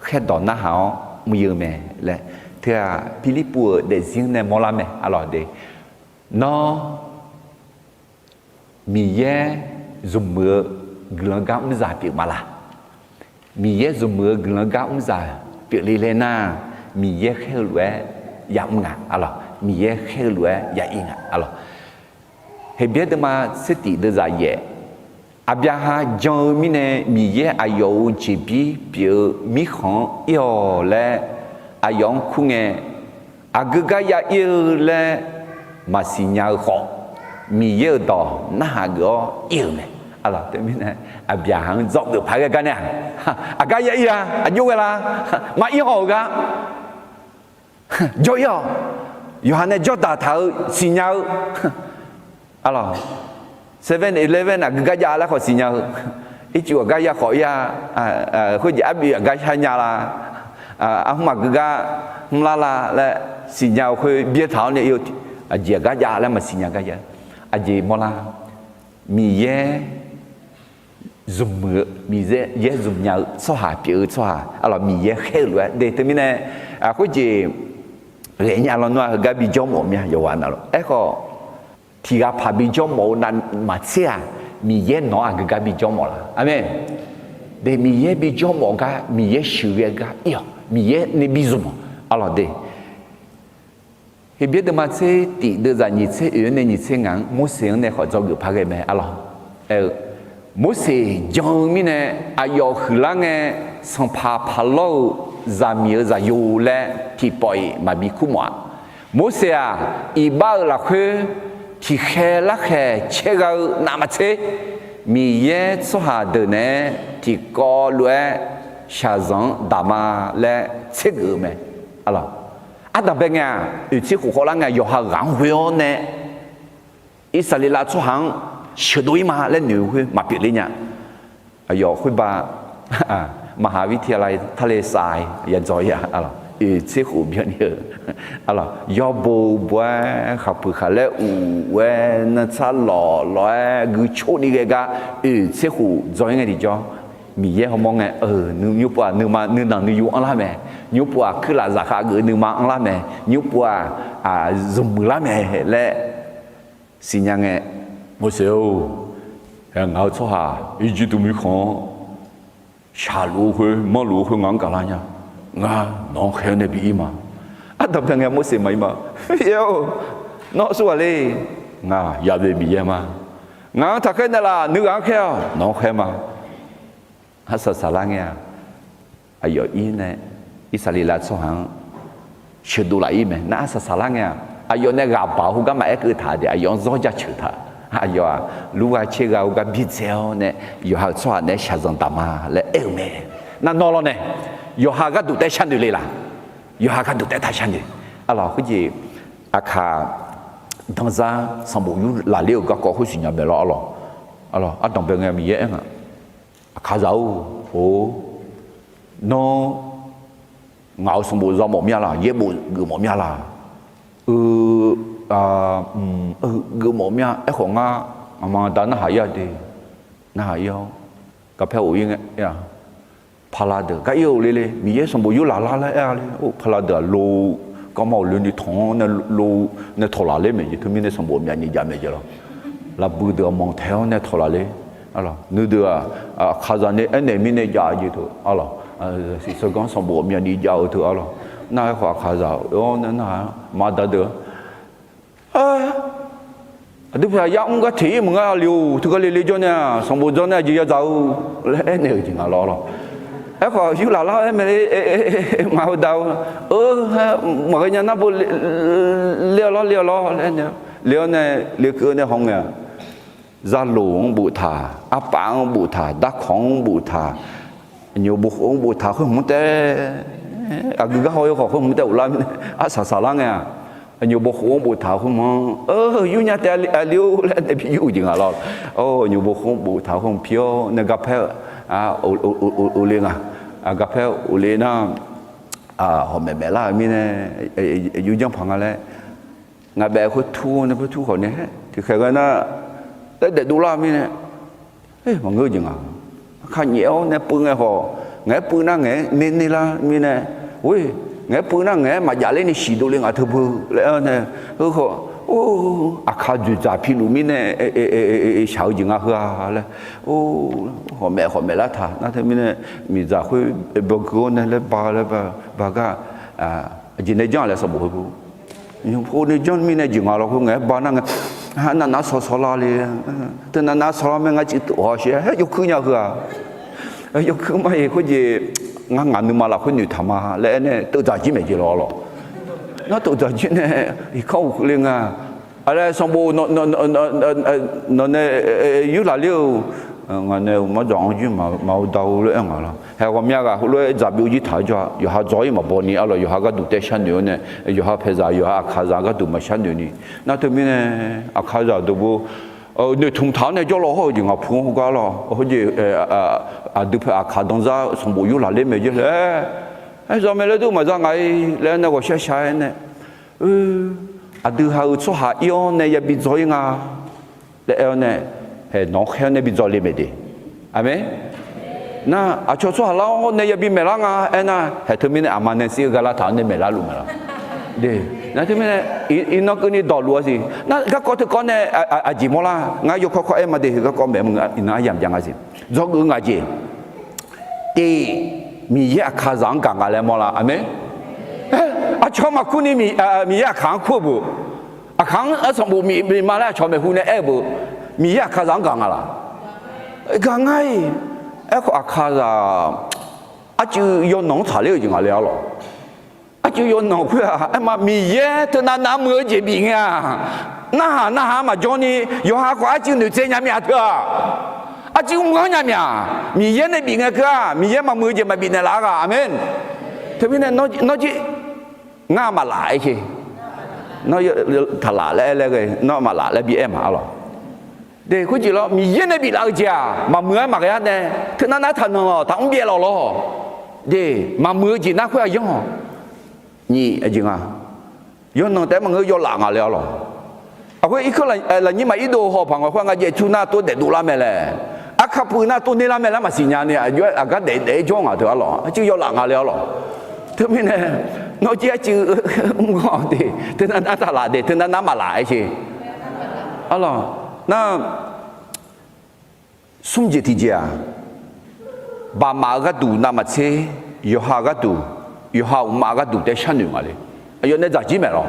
khaerdawq narhaq-awr mr-ir-eu mae laer, teu-aq Pirlirpuv-euq daefzir nae mawrlar mae. Arlawq de, nawr Miqyaer zmq-eu guiqlanq gar mrzaq pyeuf ma laq? Miqyaer zmq-eu guiqlanq gar mrzaq pyeufle laer nar, Miqyaer khaer-eu lof-aer yamr nga. Arlawq, Miqyaer khaer-eu lof-aer ya ir nga. Arlawq, Heqbyaer deuvma tser tif deuvzaq yaef, Aqbyaqhaq jan-eu mirnae Miqyaer aqyawf-euq jeqbir pyeuf-eu mirkhanq-anr ir-awq laer aqyawf-anr kur ngae, aqgeu gar ya ir-eu laer maqsiq nya-eu khawf, Miqyaer-euq dawq narhaq geuf-awr ir-euq mae. Arlawq, teumirnae Aqbyaqhaq-anr dzawgeuf paq ghae gar nae-aq, aqgar ya ir-a, aqjox ghae la, maqir haw-euq gar jawr ir-awq. Yawqha nae jawrdaq taq-eu siqnya-eu, arlawq, Seven Eleven aqgeu gar jav laer khawf siqnya-eu, ircuf aqgar ya khawf ir-a, khoerjeq arbyuf aqgar sharnya la, arhmr aqgeu gar hmrlar la laer siqnya-eu khoer byaer taq-awr nae ir-eu, aqjeq aqgar jav laer maqsiq nya gar jav. Aqjeq mawrlar, Miqyaer zmq-eu, Miqyaer zmq nya-eu tsawrhaq pyeuf-eu tsawrhaq, arlawq, Miqyaer khaer-eu lof-aer de teumirnae, khoerjeq ghaenya lawnmr-aq heugar bijawr mawf mir-a. Yawqghaq navluf aerkhawf, tiqghaq paq bijawr mawf-eu navmaqtser-aq, Miqyaer nawq-anr aqgeu gar bijawr mawf la? Aqmeq. De, Miqyaer bijawr mawf gar, Miqyaer sheuqghae gar ir-awq, Miqyaer nae bizmq-awq. Arlawq de, Heqbyaer deuvma tser tif deuvzaq nyiq tser oeq-anr nae nyiq tser ngaq-anr Morseq-anr nae khawf dzawgeuf paq ghae mae. Arlawq, aer-eu, Morseq jan-eu mirnae aqyawf huiqlar ngae, sanqpaq paqlawr-eu zaqmiq-eu zaqyo laer tiqpawf-iq maqbi kur mawf-a. Morseq-aq, iqbax-euq lafkhoer tiqkhaer larkhaeq caergha-eu navmaqtser, Miqyaer tsawrhaq deuq naeq-aer tiqkawv lof-aer shaqzanq-anr daq ma laer tsergeuf-eu mae. Arlawq, ardanqbae ngae-aq, oeq tser khof khawvlar ngae, yawqha ghaq-anr ghoe-awr nae Irsaqleqlav tsawrhaq-anr sheuqdov ir ma laer noeq-eu khoer maqpyeuf ler nya. Aqyawf khoerba, maqhaviq tiq ghaq la tarle sav-i ya dzaw ir-a. Oeq tser khof byanni-eu, arlawq, yawbo bo-aer khaqpuiq khaqlaer uq-aer nantsar lawq lawq-aer guicor ni ghae gar oeq tser khof dzaw ir ngae tiqjawr, Miqyaer hawmawr ngae, nymrpov-aq nuima nuinanq nuiyu anrlar mae. Nymrpov-aq kuirlaf zaqkhav geuf-eu nuima anrlar mae. Nymrpov-aq zmqmuiq lar mae laer siqnya ngae, Morseq-or, ngaq-euq tsawrhaq Irjirtuv mirkhanq-anr shaqluf-eu khoer manrluf-eu khoer ngaq-anr gaqlar nya. Ngar nawq-anr khaer-awr nae bi ir ma. Ardanqbae ngae Morseq maqir ma. Miqyaer-or, nawr aqsur ghaq le? Ngaq Yaqbe Miqyaer ma. Ngaq-anr taqkhaer naeqlaf, nuighaq-anr khaer-awq. Nawq-anr khaer ma. Arsaq saqlar ngae-aq, aqyawf ir nae Irsaqleqlav tsawrhaq-anr sheuqdov laf ir mae. Nar arsaq saqlar ngae-aq, aqyawf nae ghaq baq-eu heugar maqaer keuv taq de, aqyawf-anr zawr jaceuq taq. Aqyawf-aq lurgha caergha-eu gar bidzae-awr nae yawqha-euq tsawrhaq naeq-aer shaqzanq daq ma laer aer-eu mae. Nar nawr lawr nae yawqha gharduq taef-aer sharnoeq le laq? Yawqha gharduq taef-aer taq sharnoeq. Arlawq, khoerjeq aqkaq danzar sanqbof yur laf ler-euq garkawv khoer siqnya mae lawr. Arlawq, ardanqbae ngae Miqyaer aer nga, Aqkaqzaq-or, or, nawr ngaq-euq sanqbof za mawf mir-a laq? Yaerbof geuf mawf mir-a laq? Eu, geuf mawf mir-a. Aerkhawf ngar ngaqma da narhaq ir-a de. Narhaq ir-awr garpaer of ir ngae, pala deuq gar ir-eu le le, Miqyaer sanqbof yur laf lar laer aer-a le. Pala deuq-aq lo, garma of loeni tanq-anr nae lo nae tawq laf ler mae jeq. Teumirnae sanqbof myavni jav mae jeq lawr. Lafbui deuq-aq manq taeq-awr nae tawq laf ler. Nuideuq-aq, Aqkaqzaq nae aernaeq mirnae jav jeq teu arlawq. Siqseuganr sanqbof myavni jav-eu teu arlawq. Nar-aer khawf Aqkaqzaq awr nae nar-aq maqda deuq-a, aqdui paqya mr gar teq ir maqngar le-or, teugar le le jawr nae-aq sanqbof dzawr nae aqjeq yadzaq-eu laer aernaeq-euq jeq nga lawr lawr. Aerkhawf yur laf lar-aer mae le, maqheu da-eu, maqghae nya nar bo le-awr lawr, le-awr lawr laer aernaeq le-awr nae lekeuv-eu nae haw ngae-aq, zaloq-anr boftaq, arpaf-anr boftaq, darkawq-anr boftaq, aqnyoq bof khof-anr boftaq khoer hmq taef, aqgeu gar haw-eu khawf khoer hmq taef of lar mirnae arsaq saqlar ngae-aq, aqnyoq bof khof-anr boftaq khoer hmq-anr, yur nya taef aqli-or laer nae bi yur-eu jeq nga lawr. Aqnyoq bof khof-anr boftaq khoer hmq pi-awr nae garpaer-eu Ur, ur, ur, ur le nga. Aqgaqpaer ur le nar, hawq maeq maeq lar-euq mirnae, yurjanr paq nga laer, ngaq baef khoer tur nae khoer tur khawf nae, tiqkhaeq ghae nar, laer daefdov lar-eu mirnae, maqngeur-eu jeq nga. Aqkaq nyaef-awr nae puiv ngae khawf, ngaeq-aer puiv nar ngaeq-aer ner ner lar mirnae, or, ngaeq-aer puiv nar ngaeq-aer maqjav ler ni siqdov le ngaq teu beu laer-awr nae, heukhawf, or, aqkaq dzoeqdzaq piluf mirnae shaq-eu jeq nga heu-a laer, or, hawq maeq hawq maeq lar taq nar teumirnae, miqdzaq khoer bawgui-awr nae laer ba laer ba gar, aqjeq nae janr-a laer sanqbof heu bu. Nymq pov nae janr mirnae jeq nga lawr khoer ngaeq-aer ba nar ngae, navnav sawq sawq lar le. Teunav nav sawq lar mae ngar civtov haw shaer-a, yawkuir nya heu-aq. Yawkuir mar-iq khoerjeq, ngar ngaq nuima lafkhoer noeqtaq ma laer aer nae teudzaq jir maeq jeq lawr lawq. Nar teudzaq jir nae, iqkanr uqhuiq le nga. Aqlaer sanqbof nawq nae yurlaq ler-euq, ngaq nae uqmawr dzawq-anr jir maqaer da-eu lof-aer nga lawr. Haeq ghawqmya ghaq heulof-aer dzaq byov jir taq-eu jawr-a, yawqha dzaw-ir maqbaw ni arlawq, yawqha gharduq taef sharnoeq-awr nae, yawqha paeqzaq yawqha aqkaqzaq gharduq maqsharnoeq ni. Nar teumirnae, aqkaqzaq deuq bo noeqtmq taq-awr nae jawrlaw hawr-eu jeq ngaq pu-anr heugar lawr, heujeq aqdui paeq aqkaq danzar sanqbof yurlaq ler mae jer laer, aer za mae laer dur maqza ngaq-ir laer aer nae ghawqshar shar-aer nae, aqdui ha-eu tsawrhaq ir-awr nae yabi dzaw-ir nga laer aer-awr nae, haeq nawq-anr khaer-awr nae bi dzaw le mae de. Aqmeq. Nar aqcawq tsawrhaq lar-awr nae yabi maeqlar nga aernar, haeq teumirnae aqma nae shir-eu gharlar taq-awr nae maeqlar luf mae lawr. De, nar teumirnae, iqnan keuvni dawqluf-a siq. Nar garkawv teukawv nae aqjeq mawrlar, ngar yawkawr kawr aer ma de, heu garkawv maeq-eu iqnan aryamq jav nga siq. Dzawgeuf ngaq jeq. Tiq, Miqyaer aqkaqzaq-anr gaq nga laer mawrlar. Aqmeq. Aqcawq maqkur ni Miqyaer aqkaq-anr kur-eu bu. Aqkaq-anr sanqbof bif ma laer aqcawq maeqhu nae aer-eu bu. Miqyaer aqkaqzaq-anr gaq nga laq? Gaq nga-iq. Aerkhawf aqkaqzaq arcuiv yawnanq-anr taqler-euq jeq nga le arlawq. Arcuiv yawnanq khoer-aq aerma Miqyaer teunav nav muiq-eu jeq bif ngae-aq, narhaq narhaq-anr maqjawr ni, yawqha khawf arcuiv noeqtsaev nya myav teu-aq, arcuiv muiq-anr nya myav. Miqyaer nae bif ngae keuv-aq, Miqyaer maqmuiq-eu jeq maqbif naeqlaf-a ghaq. Aqmeq. Teumirnae nawr jir, ngar maqlaf-aer sher. Nawr taqlaf laer aer laer ghae, nawr maqlaf laer bi aer ma arlawq. De khoerjeq lawr, Miqyaer nae biflaf-eu jeq-aq maqmuiq-aer maqghae-ar nae, teunav nav taqnanq lawq, taqmr byaev lawq lawr. De, maqmuiq-eu jeq nar khoer-aq yanr-awq. Nyiq aqjeq nga, yawnanq taef-aer maqngeur, yawlaf nga le arlawq. Aqkhoer irkeuv lafnyir maq irdov haw paq nga khoer-aq, ngaq jaev tur nar tov daefdov lar mae laer, aqkaq puiv nar tov ner lar mae laer maqsiq nya ni, aqjox-aer aqgar daef daef-aer jawr ngaq teu arlawq, arcuiv yawlaf nga le arlawq. Teumirnae, nawr jir arcuiv mr ghanr de, teunav nav taqlaf de, teunav nav maqlaf-aer sher. Arlawq, nar smr jeq tiqjeq-aq, baqmaf-eu gharduq navmaqtser, yawqha gharduq, yawqha uqmav gharduq taef sharnoeq nga le. Aqyawf nae dzaq jir maeq lawr.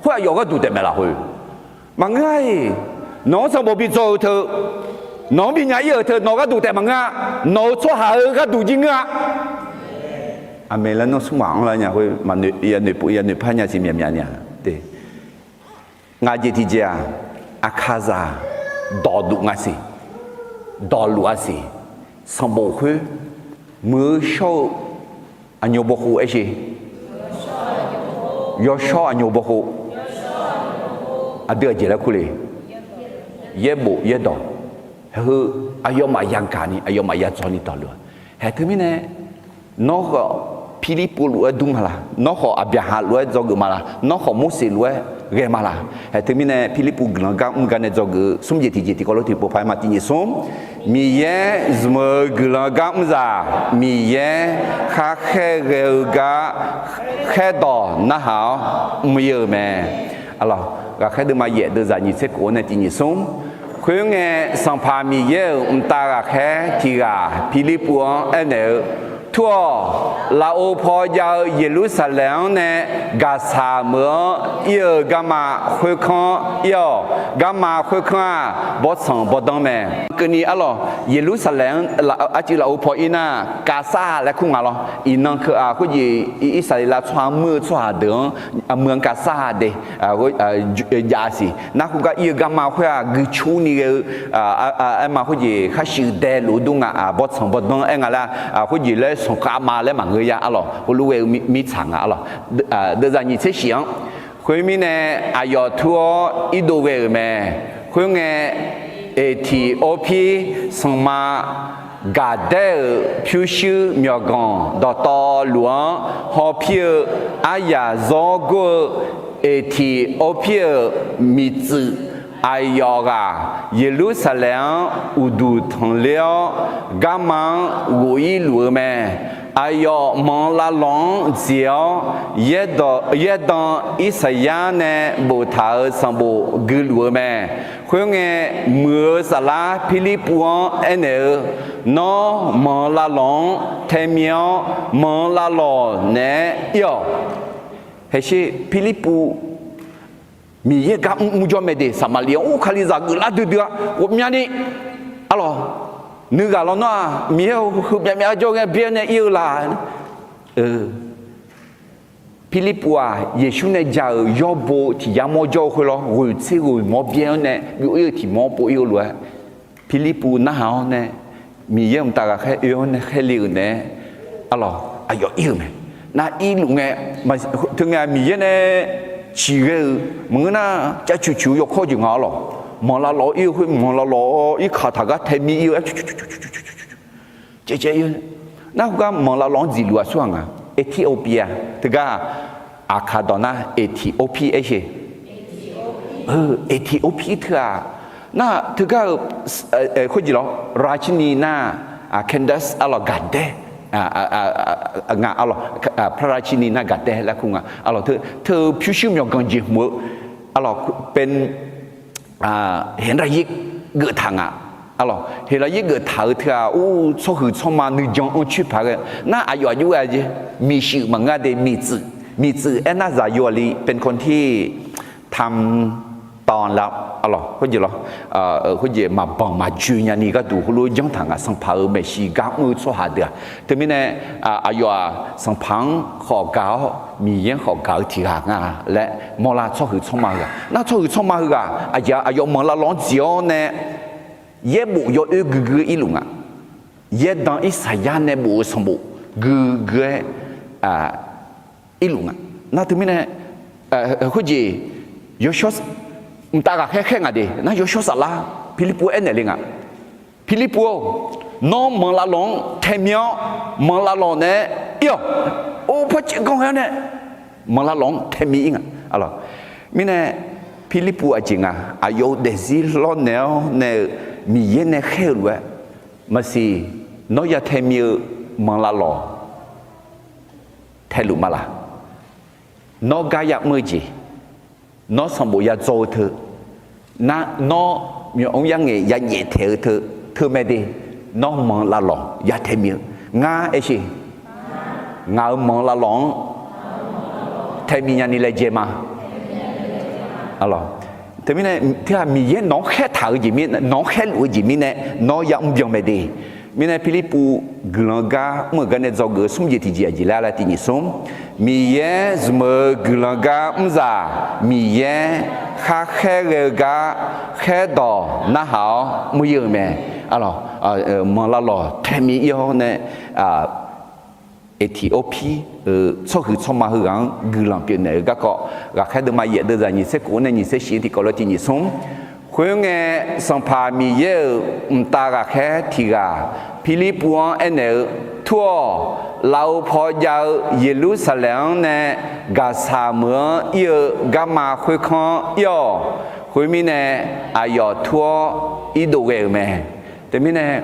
Khoer aqyawf gharduq taef maeq lafkhoer maqngeur-a-iq. Nawq-anr sanqbof bi dzaw-eu teu, nawq-anr bi nya ir-euq teu nawq gharduq taef maqngeur-a. Nawq-euq tsawrhaq-eu gharduq jir ngeur-a. Aqmeq laer nawr smr maq anrlar nya khoer, yanoeq pov yanoeq par nya siq myav myav nya. Ngaq jeq tiqjeq-aq, aqkaqzaq dawqluf nga siq, dawqluf-a siq, sanqbof khoer muiq-eu shawr-eu aqnyawf bawkhov aer sher. Yawshawr aqnyawf bawkhov. Aqdui aqjeq laer kur le. Yaerbof yaerdawq, heu, aqyawfmaf yagaq ni aqyawfmaf yadzaw ni dawqluf-a. Haeq teumirnae, nawr khawf Pirlirpuv lof-aer dur ma laq? Nawr khawf Aqbyaqhaq lof-aer dzawgeuf ma laq? Nawr khawf Morseq lof-aer ghae ma laq? Haeq teumirnae Pirlirpuv guiqlanq gar mr gar nae dzawgeuf-eu smr jeq tiqjeq tiqkawv lof tiqpov paq-aer ma tiqnyif smr. Miqyaer zmq-eu guiqlanq gar mr zaq, Miqyaer kharkhaer ghae-eu gar khaerdawq narhaq-awr mr-ir-euq mae. Ghaqkhaer deuvma yaef deuvzaq nyiq tser kof-awr nae tiqnyif smr. Khoerngae, Sanqpaq Miqyaer-euq mqtav ghaqkhaer tiq ghaq Pirlirpuv-anr aernaeq-eu, Tur-awq. Lafov paw jav-eu Yeqlursaqlaeq-anr nae gaqsaq meuq-anr ir-eu garma khoerkanr ir-awq. Garma khoerkanr-aq, bawrtsanq bawrdanr mae. Keuvni arlawq, Yeqlursaqlaeq-anr arcuiv lafov paw ir nar, kavsar laer kur nga lawr. Iqnan keuv-aq khoerjeq Irsaqleqlav tsawrhaq-anr muir-eu tsawrhaq deuq-anr meuq-anr kavsar de jav siq. Nar khoergar ir-eu garma khoer-aq guiqcurni ghae-eu aerma khoerjeq khar shuif dae lof-eu dur nga. Bawrtsanq bawrdanr aer nga laer, khoerjeq laer sanqkhav ma laer maqngeur ya arlawq. Heulof ghae-eu mirtsaq nga arlawq. Deuvzaq nyiq tser shif-anr. Khoermirnae, aqyawf tur-awr irdov ghae-euq mae. Khoerngae, Eqtiqorpir sanqma Gaqdaer-euq pyurshuir myawqganq dawqtawvluf-anr hawpir-eu aryaq zawr gor-eu Eqtiqorpir-euq miqtsuif aqyawf ghaq Yeqlursaqlaeq-anr uqduq tanqler-awr, garma-anr ghof-ir luf-eu mae. Aqyawf manq lavlawq-anr dziq-awr, yaerdan Irsaqyar nae boftaq-euq sanqbof guiluf-eu mae. Khoerngae, muiq-eu saflar Pirlirpuv-anr aernaeq-eu, Nawr manq lavlawq-anr tae mir-awr, manq lavlawq naeq-aer ir-awq. Haqsher Pirlirpuv Miqyaer gar mr mr jawr mae de. Saqmaqliv-anr ur kalizaq geuflar duidui-a ghawqmyani, arlawq, nuighaq lawnmr-aq Miqyaer-eu heubyav myav jawr ghae byaer nae ir-eu laq. Pirlirpuv-aq Yeqsur nae ja-euq yawbo tiq yar mawr jawr-eu khoer lawr, ghoeq tser ghoeq mawr byaer-anr nae byov-ir-eu tiq mawr pov-ir-eu lof-aer, Pirlirpuv narhaq-awr nae Miqyaer mqtav ghaqkhaer oe-awr nae khaerle-euq naeq-aer, arlawq, aqyawf ir-euq mae. Nar irluf ngae, teungae Miqyaer nae ciqghae-euq maqngeur nar, cav cuq cuq-eu yawkawr jeq nga, arlawq, manq lavlawq ir-eu khoer, manq lavlawq irkaq taq gar tae mir ir-eu, caev caev ir-eu. Nar khoergar manq lavlawq-anr dziqluf-aq surhaq nga. Ethiopia teugar-aq, aqkaq dawq nar Eqtiqorpir aer sher. Eqtiqorpir teu-aq, nar teugar-euq khoerjeq lawr, Racini nar Candace, arlawq, gaqdaer nga, arlawq, Racini nar gaqdaer laer kur nga, arlawq, teu pyurshuir myawqganq jeq hmq-eu, arlawq, Heqlaqyir geuftaq nga. Arlawq, Heqlaqyir geuftaq-eu teu-aq, ur, tsawrhuiq tsawrma nuijan anrcoer paq ghae nar, aqyawf aqjox ghae jeq, miqshuif maqngeur de, miqtsuif, miqtsuif aernar zaqyo-aq li Pentecost tam tawv lar, arlawq, khoerjeq lawr, khoerjeq maqbanq maqjoe nyani gharduq heulof janr taq nga, sanqpaq-euq maeqshi gar mr-eu tsawrhaq deuq-aq. Teumirnae aqyawf-aq sanqpaq-anr khawf gaq-awr Miqyaer-anr khawf gaq-eu tiq ghaq nga laer mawrlar, tsawrhuiq tsawrma heughaq. Nar tsawrhuiq tsawrma heughaq aqjeq-aq, aqyawf manq lavlawq-anr dziq-awr nae yaerbof yawoer guigui-aer irluf nga. Yaerdan Irsaqyar nae bof-eu sanqbof guigui-aer irluf nga. Nar teumirnae khoerjeq yawshawr mqtav ghaqkhaer khaer nga de. Nar yawshawr saflar Pirlirpuv aernaeq le nga. Pirlirpuv-or, nawr manq lavlawq-anr tae mir-awr, manq lavlawq naeq-aer ir-awq. Or, par caev ganr ghae-awr nae manq lavlawq-anr tae mir ir nga. Mirnae Pirlirpuv aqjeq nga, aqyawf-euq daefzir lawrnaeq-awr nae-eu Miqyaer nae khaer-eu lof-aer, maqsiq, nawr ya tae mir-eu manq lavlawq taeluf ma laq? Nawr gar yamr-eu jeq, nawr sanqbof ya dzaw-eu teu, nar nawr myawq mr yar ngaeq ya nyaeftaeq-eu teu, teu mae de, nawr manq lavlawq ya tae mir-eu. Ngar aer sher, ngaq-euq manq lavlawq-anr tae mir nyani laejae ma. Teumirnae teu-aq, Miqyaer nawq-anr khaertaq-eu jeq mir, nawq-anr khaerluf-eu jeq mirnae nawr yamr byan mae de. Mirnae Pirlirpuv guiqlanq gar mr-euq gar nae dzawgeuf-eu smr jeq tiqjeq aqjeq laer laer tiq nyiq smr, Miqyaer zmq-eu guiqlanq gar mrzaq, Miqyaer khar khaerghae-eu gar khaerdawq narhaq-awr mr-ir-eu mae. Arlawq, manq lavlawq tae mir ir-awr nae, Eqtiqorpir-euq tsawrhuiq tsawrma heughaq-anr guiqlanq pyeufnaeq-eu garkawv, ghaqkhaer deuvma yaef deuvzaq nyiq tser kof-anr nae nyiq tser shif-anr tiqkawv lof tiq nyiq smr. Khoerngae, Sanqpaq Miqyaer-euq mqtav ghaqkhaer tiq ghaq Pirlirpuv-anr aernaeq-eu, Tur-awq. Lafov paw jav-eu Yeqlursaqlaeq-anr nae gaqsaq meuq-anr ir-eu garma khoerkanr-anr ir-awq. Khoermirnae, aqyawf tur-awr irdov ghae-euq mae. Teumirnae,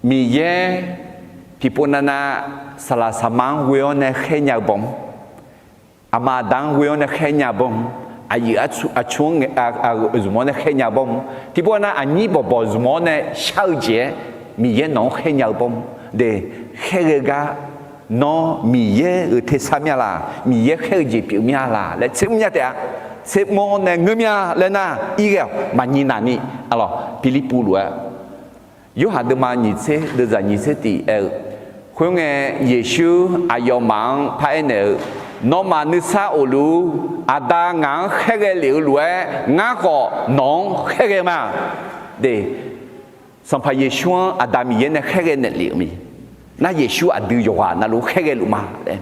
Miqyaer tiqpov navnav saqlaq saqma-anr ghoe-awr nae khaernya-eu bawm, aqma aqda-anr ghoe-awr nae khaernya-eu bawm, aqyuif aqtsu-anr zmq-awr nae khaernya-eu bawm, tiqpov navnav aqnyir bawqbawq zmq-awr nae shar-eu jeq-aer Miqyaer nawq-anr khaernya-eu bawm de. Khaerghae-eu gar, nawr Miqyaer-euq tersar mya laq, Miqyaer khaer-eu jeq pyeuf mya laq laer tsermr mya taef-a. Tsermr-awr nae ngeur mya laer nar, ir ghae-awq. Maqnyi naq ni, arlawq, Pirlirpuv lof-aer Yorhaq deuvma nyiq tser deuvzaq nyiq tser tiq aer-eu, Khoerngae, Yeqsur aqyawfmaf-anr paraer naeq-eu, Nawmaf nuisar of luf-ur. Aqda ngaq-anr khaerghae lef-eu lof-aer, ngar khawf nawq-anr khaerghae ma. De, Sanqpaq Yeqsur-anr Aqda Miqyaer nae khaerghae naeqlef-eu mae. Nar Yeqsur aqdui yawqghaq navluf khaerghae luf ma laer,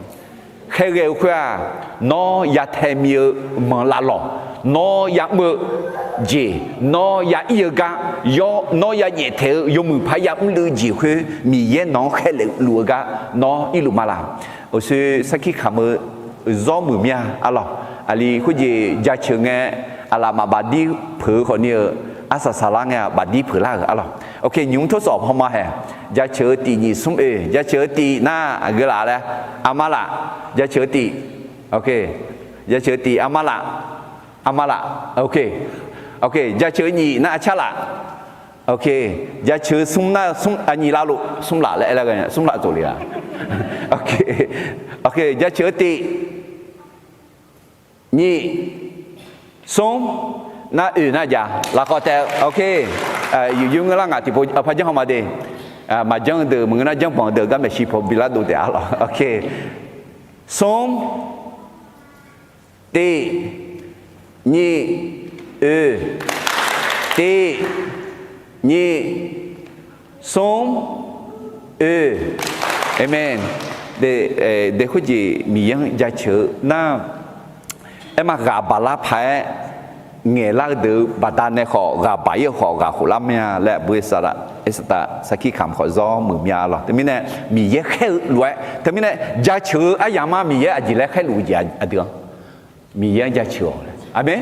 khaerghae-eu khoer-aq, nawr ya tae mi-eu manq lavlawq, Nawr ya'mr-eu jeq, nawr ya ir-eu gar, yawr nawr ya nyaeftaeq-eu yawmuiq paq-aer ya'mr luf-eu jeq khoer Miqyaer nawq-anr khaerluf-eu gar nawr irluf ma laq? Uqshoe sarkir kamq-eu zawr muiq mir-a arlawq. Aqli khoerjeq jaceuq ngae, aqlaf maf bafdir peuq-eu khawfni-eu, arsaq saqlar ngae-aq bafdir peuq lar-euq arlawq. Ok, nymq mr torsawf hawma haeq. Jaceuq-eu tif nyiq smr oe, jaceuq-eu tif nar aqgeu laf laer, armar laf. Jaceuq-eu tif, ok, jaceuq-eu tif armar laf, armar laf. Ok, ok, jaceuq-eu nyiq nar arcar laf. Ok, jaceuq-eu smr nar smr nyiq lavluf smr laf laer aer lar ghae smr laf tsof le-a. Ok, ok, jaceuq-eu tif nyiq smr nar oe nar jav lafkhawf taef-eu. Ok, yuf yur ngeur lar ngaq tiqpov par janr haw ma de. Maqjanr-eu deuq maqngeur nar janrbanq-eu deuq gar maeqshi paw bilar dov taef-a lawq. Ok, smr tif nyiq oe, tif nyiq smr oe. Aqmeq. De, de khoerjeq Miqyaer-anr jaceuq-eu nar, aerma ghaq baq lar paq-aer ngaeqlar-eu deuq-eu baqdanae khawf ghaq baq ir-eu khawf ghaq khof lar mya laer aqbur saqlaq, aer saqtaf sarkir kamq khawf zawr muiq mya lawq. Teumirnae Miqyaer khaer-eu lof-aer teumirnae jaceuq-eu aryamq-anr Miqyaer aqjeq laer khaerluf-eu jeq aqdui-anr Miqyaer-anr jaceuq-awq. Aqmeq.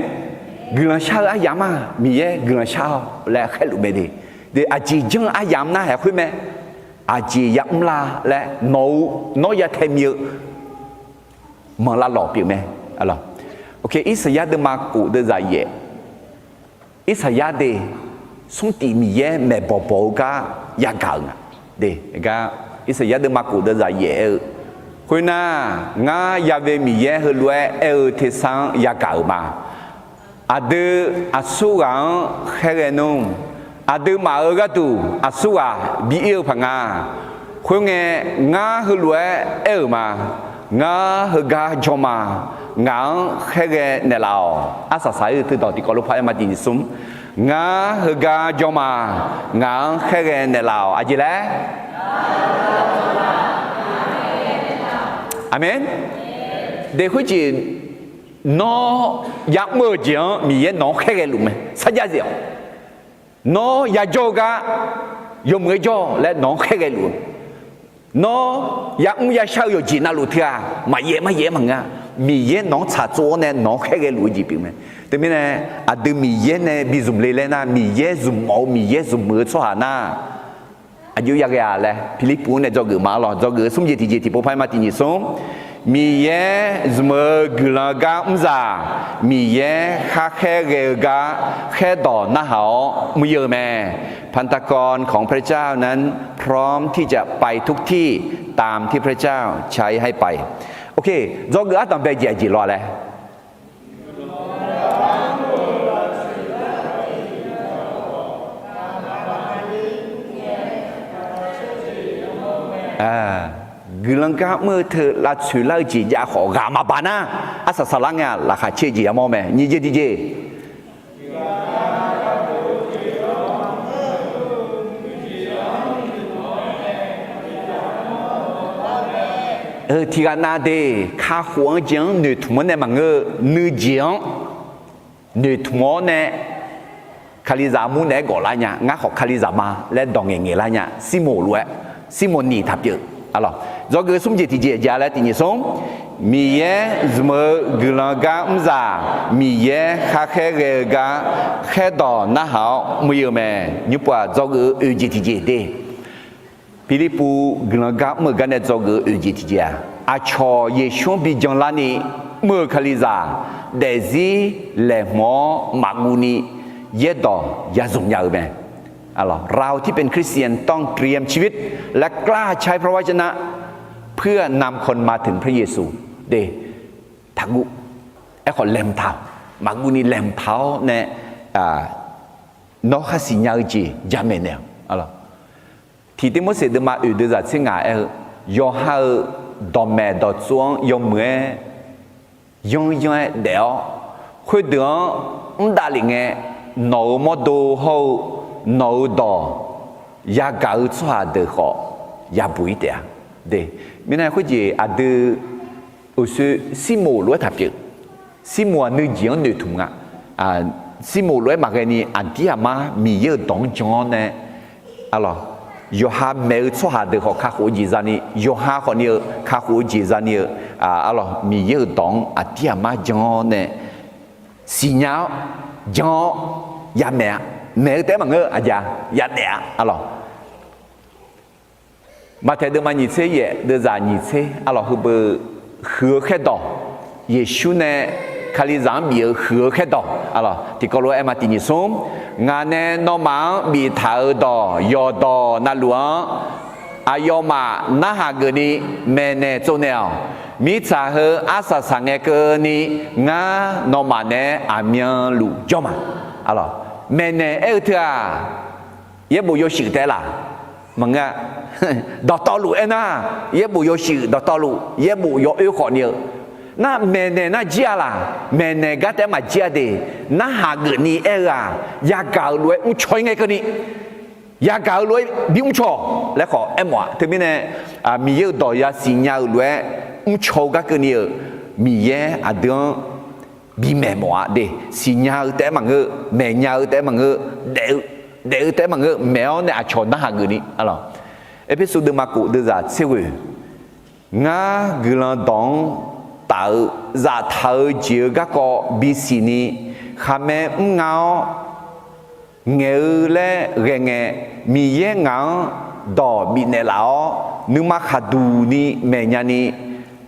Guiqlanq shar-eu aryamq-anr Miqyaer guiqlanq shar-awq laer khaerluf mae de. De aqjeq janr-eu aryamq nar haeq khoer mae. Aqjeq ya'mr la laer nawq-eu nawr ya tae mi-eu manq lavlawq pyeuf mae. Ok, Irsaqyar deuvma kof deuvzaq yaef, Irsaqyar de smr tif Miqyaer maeq bawq bawq-eu gar yagaq-euq nga. De, gar Irsaqyar deuvma kof deuvzaq yaef aer-eu, khoernar, ngar yave Miqyaer heulof-aer aer-eu tersar-anr yagaq-euq ma. Aqdui aqsurghaq-anr khaerghae nmr. Aqduimaf-euq gharduq aqsurghaq bi ir-eu paq nga. Khoerngae, ngar heulof-aer aer-euq ma. Ngar heugar jawr ma. Ngaq-anr khaerghae naeqlaf-awq. Arsaq saq-ir-eu teudawq tiqkawv lof par aer ma tiq nyiq smr. Ngar heugar jawr ma. Ngaq-anr khaerghae naeqlaf-awq. Aqjeq laer? Aqmeq. De khoerjeq, nawr ya'mr-eu jeq-anr Miqyaer nawq-anr khaerghae luf mae. Sarjax zef-awq. Nawr yajawr-eu gar yawmuiq-aer jawr laer nawq-anr khaerghae luf-eu, nawr ya'mr yashar-eu yawqjeq navluf teughaq maqyaef maryaef-aer maqngeur-a. Miqyaer nawq-anr tsaqtsov-awr nae nawq-anr khaerghae luf-eu jeq pyeuf mae. Teumirnae aqdui Miqyaer nae bi zmq le laer nar, Miqyaer zmq mawf-eu Miqyaer zmq muiq-eu tsawrhaq nar, aqjox yaghae-a laer Pirlirpuv-anr nae dzawgeuf ma lawq. Dzawgeuf-eu smr jeq tiqjeq tiqpov par ma tiq nyiq smr. Miqyaer zmq-eu guiqlanq gar mrzaq, Miqyaer khar khaerghae-eu gar khaerdawq narhaq-awr muiq-eu mae. พระพรของพระเจ้านั้นพร้อมที่จะไปทุกที่ตามที่พระเจ้าใช้ให้ไป Ok, dzawgeuf ardanq bae jeq aqjeq law laer guiqlanq gar mr-eu teu lavtsoeq lar-eu jeq jav khawf ghaq maqbaq nar, arsaq saqlar ngae-aq laqkhaq caer-eu jeq yamawr mae. Nyiq jeq tiqjeq tiqghaq nav de, kakhof-anr jeq-anr noeqtmq-anr nae maqngeur-eu nuijeq-anr noeqtmq-awr nae, Kalizaq mur naeq-aer gawflar nya, ngar khawf Kalizaq ma laer dawq ngaeqngaeq lar nya. Sirmoq lof-aer, Sirmoq niq taq pyeuf. Dzawgeuf smr jeq tiqjeq jav laer tiq nyiq smr. Miqyaer zmq-eu guiqlanq gar mrzaq, Miqyaer khar khaerghae-eu gar khaerdawq narhaq-awr muiq-eu mae. Nymr pov-aq dzawgeuf-eu oeq jeq tiqjeq de. Pirlirpuv guiqlanq gar mr-eu gar nae dzawgeuf-eu oeq jeq tiqjeq-aq, aqcawq Yeqsur-anr bi janlarni mr-eu Kalizaq daefzir laeqhmq-awr maqguv ni yaerdawq ya zmq nya-eu mae. เราที่เป็นคริสเตียนต้องเตรียมชีวิตและกล้าใช้พระวจนะเพื่อนำคนมาถึงพระเยซู de. Taqguv. Aerkhawf laeqhmq taq-awq. Maqguv ni laeqhmq taq-awr nae nawr khar siqnya-eu jeq jamaeq naeq-awq. Tiq Tirmorseq deuvma oeq deuvzaq tser ngaq aer-eu, yawqha-euq dawqmaeq dawqtsov-anr yawmuiq-aer yanryanr-aer daef-awr, khoerdeuq-anr mr davlef ngae, nawq-euq mawrdo hawr-eu nawq-euq dawq yagaq-eu tsawrhaq deuq khawf yabuq-ir taef-a. De, mirnae khoerjeq aqdui uqshoe Sirmoq lof-aer taq pyeuf. Sirmoq-aq nuijeq-anr noeqtmq nga. Sirmoq lof-aer maqghae ni aqdir aqmar Miqyaer-euq dawq-anr jan-awr nae, arlawq, yawqha maeq-eu tsawrhaq deuq khawf kakhof-eu jeq zani, yawqha khawfni-eu kakhof-eu jeq zani-eu, arlawq, Miqyaer-euq dawq-anr aqdir aqmar jan-awr nae, siqnya-awr, jan-awr, yamaeq-a. Maeq-eu taef-aer maqngeur, aqjeq-a, yadaef-a, arlawq. Maqtaeq deuvma nyiq tser yaef deuvzaq nyiq tser, arlawq, heubeu huiq-eu khaerdawq, Yeqsur nae Kalizaq-anr bif-eu huiq-eu khaerdawq, arlawq, tiqkawv lof-aer aer ma tiq nyiq smr, ngaq nae nawmaf-anr biftaq-euq dawq yawqdawq navluf-anr aqyawfmaf narhaq geufni maeqnaeq tsovnaeq-awq. Mirtsaq heu arsaq saq ngae keuvni, ngar nawmaf naeq-aer aqmyanluf jawr ma. Arlawq, maeqnaeq aer-eu teu-aq, yaerbof yawshuif taef-aer laq? Maqngeur-a. Dawqtawvluf aernar, yaerbof yawshuif, dawqtawvluf yaerbof yawoer khawfni-eu, nar maeqnaeq nar jir-a laq? Maeqnaeq gar taef-aer maqjir-a de. Narhaq geufni aer-eu-aq, yagaq-euq lof-aer mrcaw-ir ngae keuvni, yagaq-euq lof-aer bi mrcaw-awq laer khawf aermawf-a. Teumirnae, Miqyaer-euq dawq yasiq nya-euq lof-aer mrcaw-eu gar keuvni-euq, Miqyaer aqdui-anr bimaeq mawf-a de. Siqnya-eu taef-aer maqngeur, maeqnya-eu taef-aer maqngeur, daef-eu taef-aer maqngeur, maeq-awr nae aqcawq narhaq geufni, arlawq. Erpersu deuvma kof deuvzaq tser ghoeq, ngar guiqlanq dawq-anr taf-eu zaftaq-eu jeq-eu garkawv bisiqni, khaqmae mrnga-awr ngaeq-eu laer ghae ngae, Miqyaer ngaq-anr dawq bifnaeq laf-awr, nuima khaqduq ni maeqnya ni,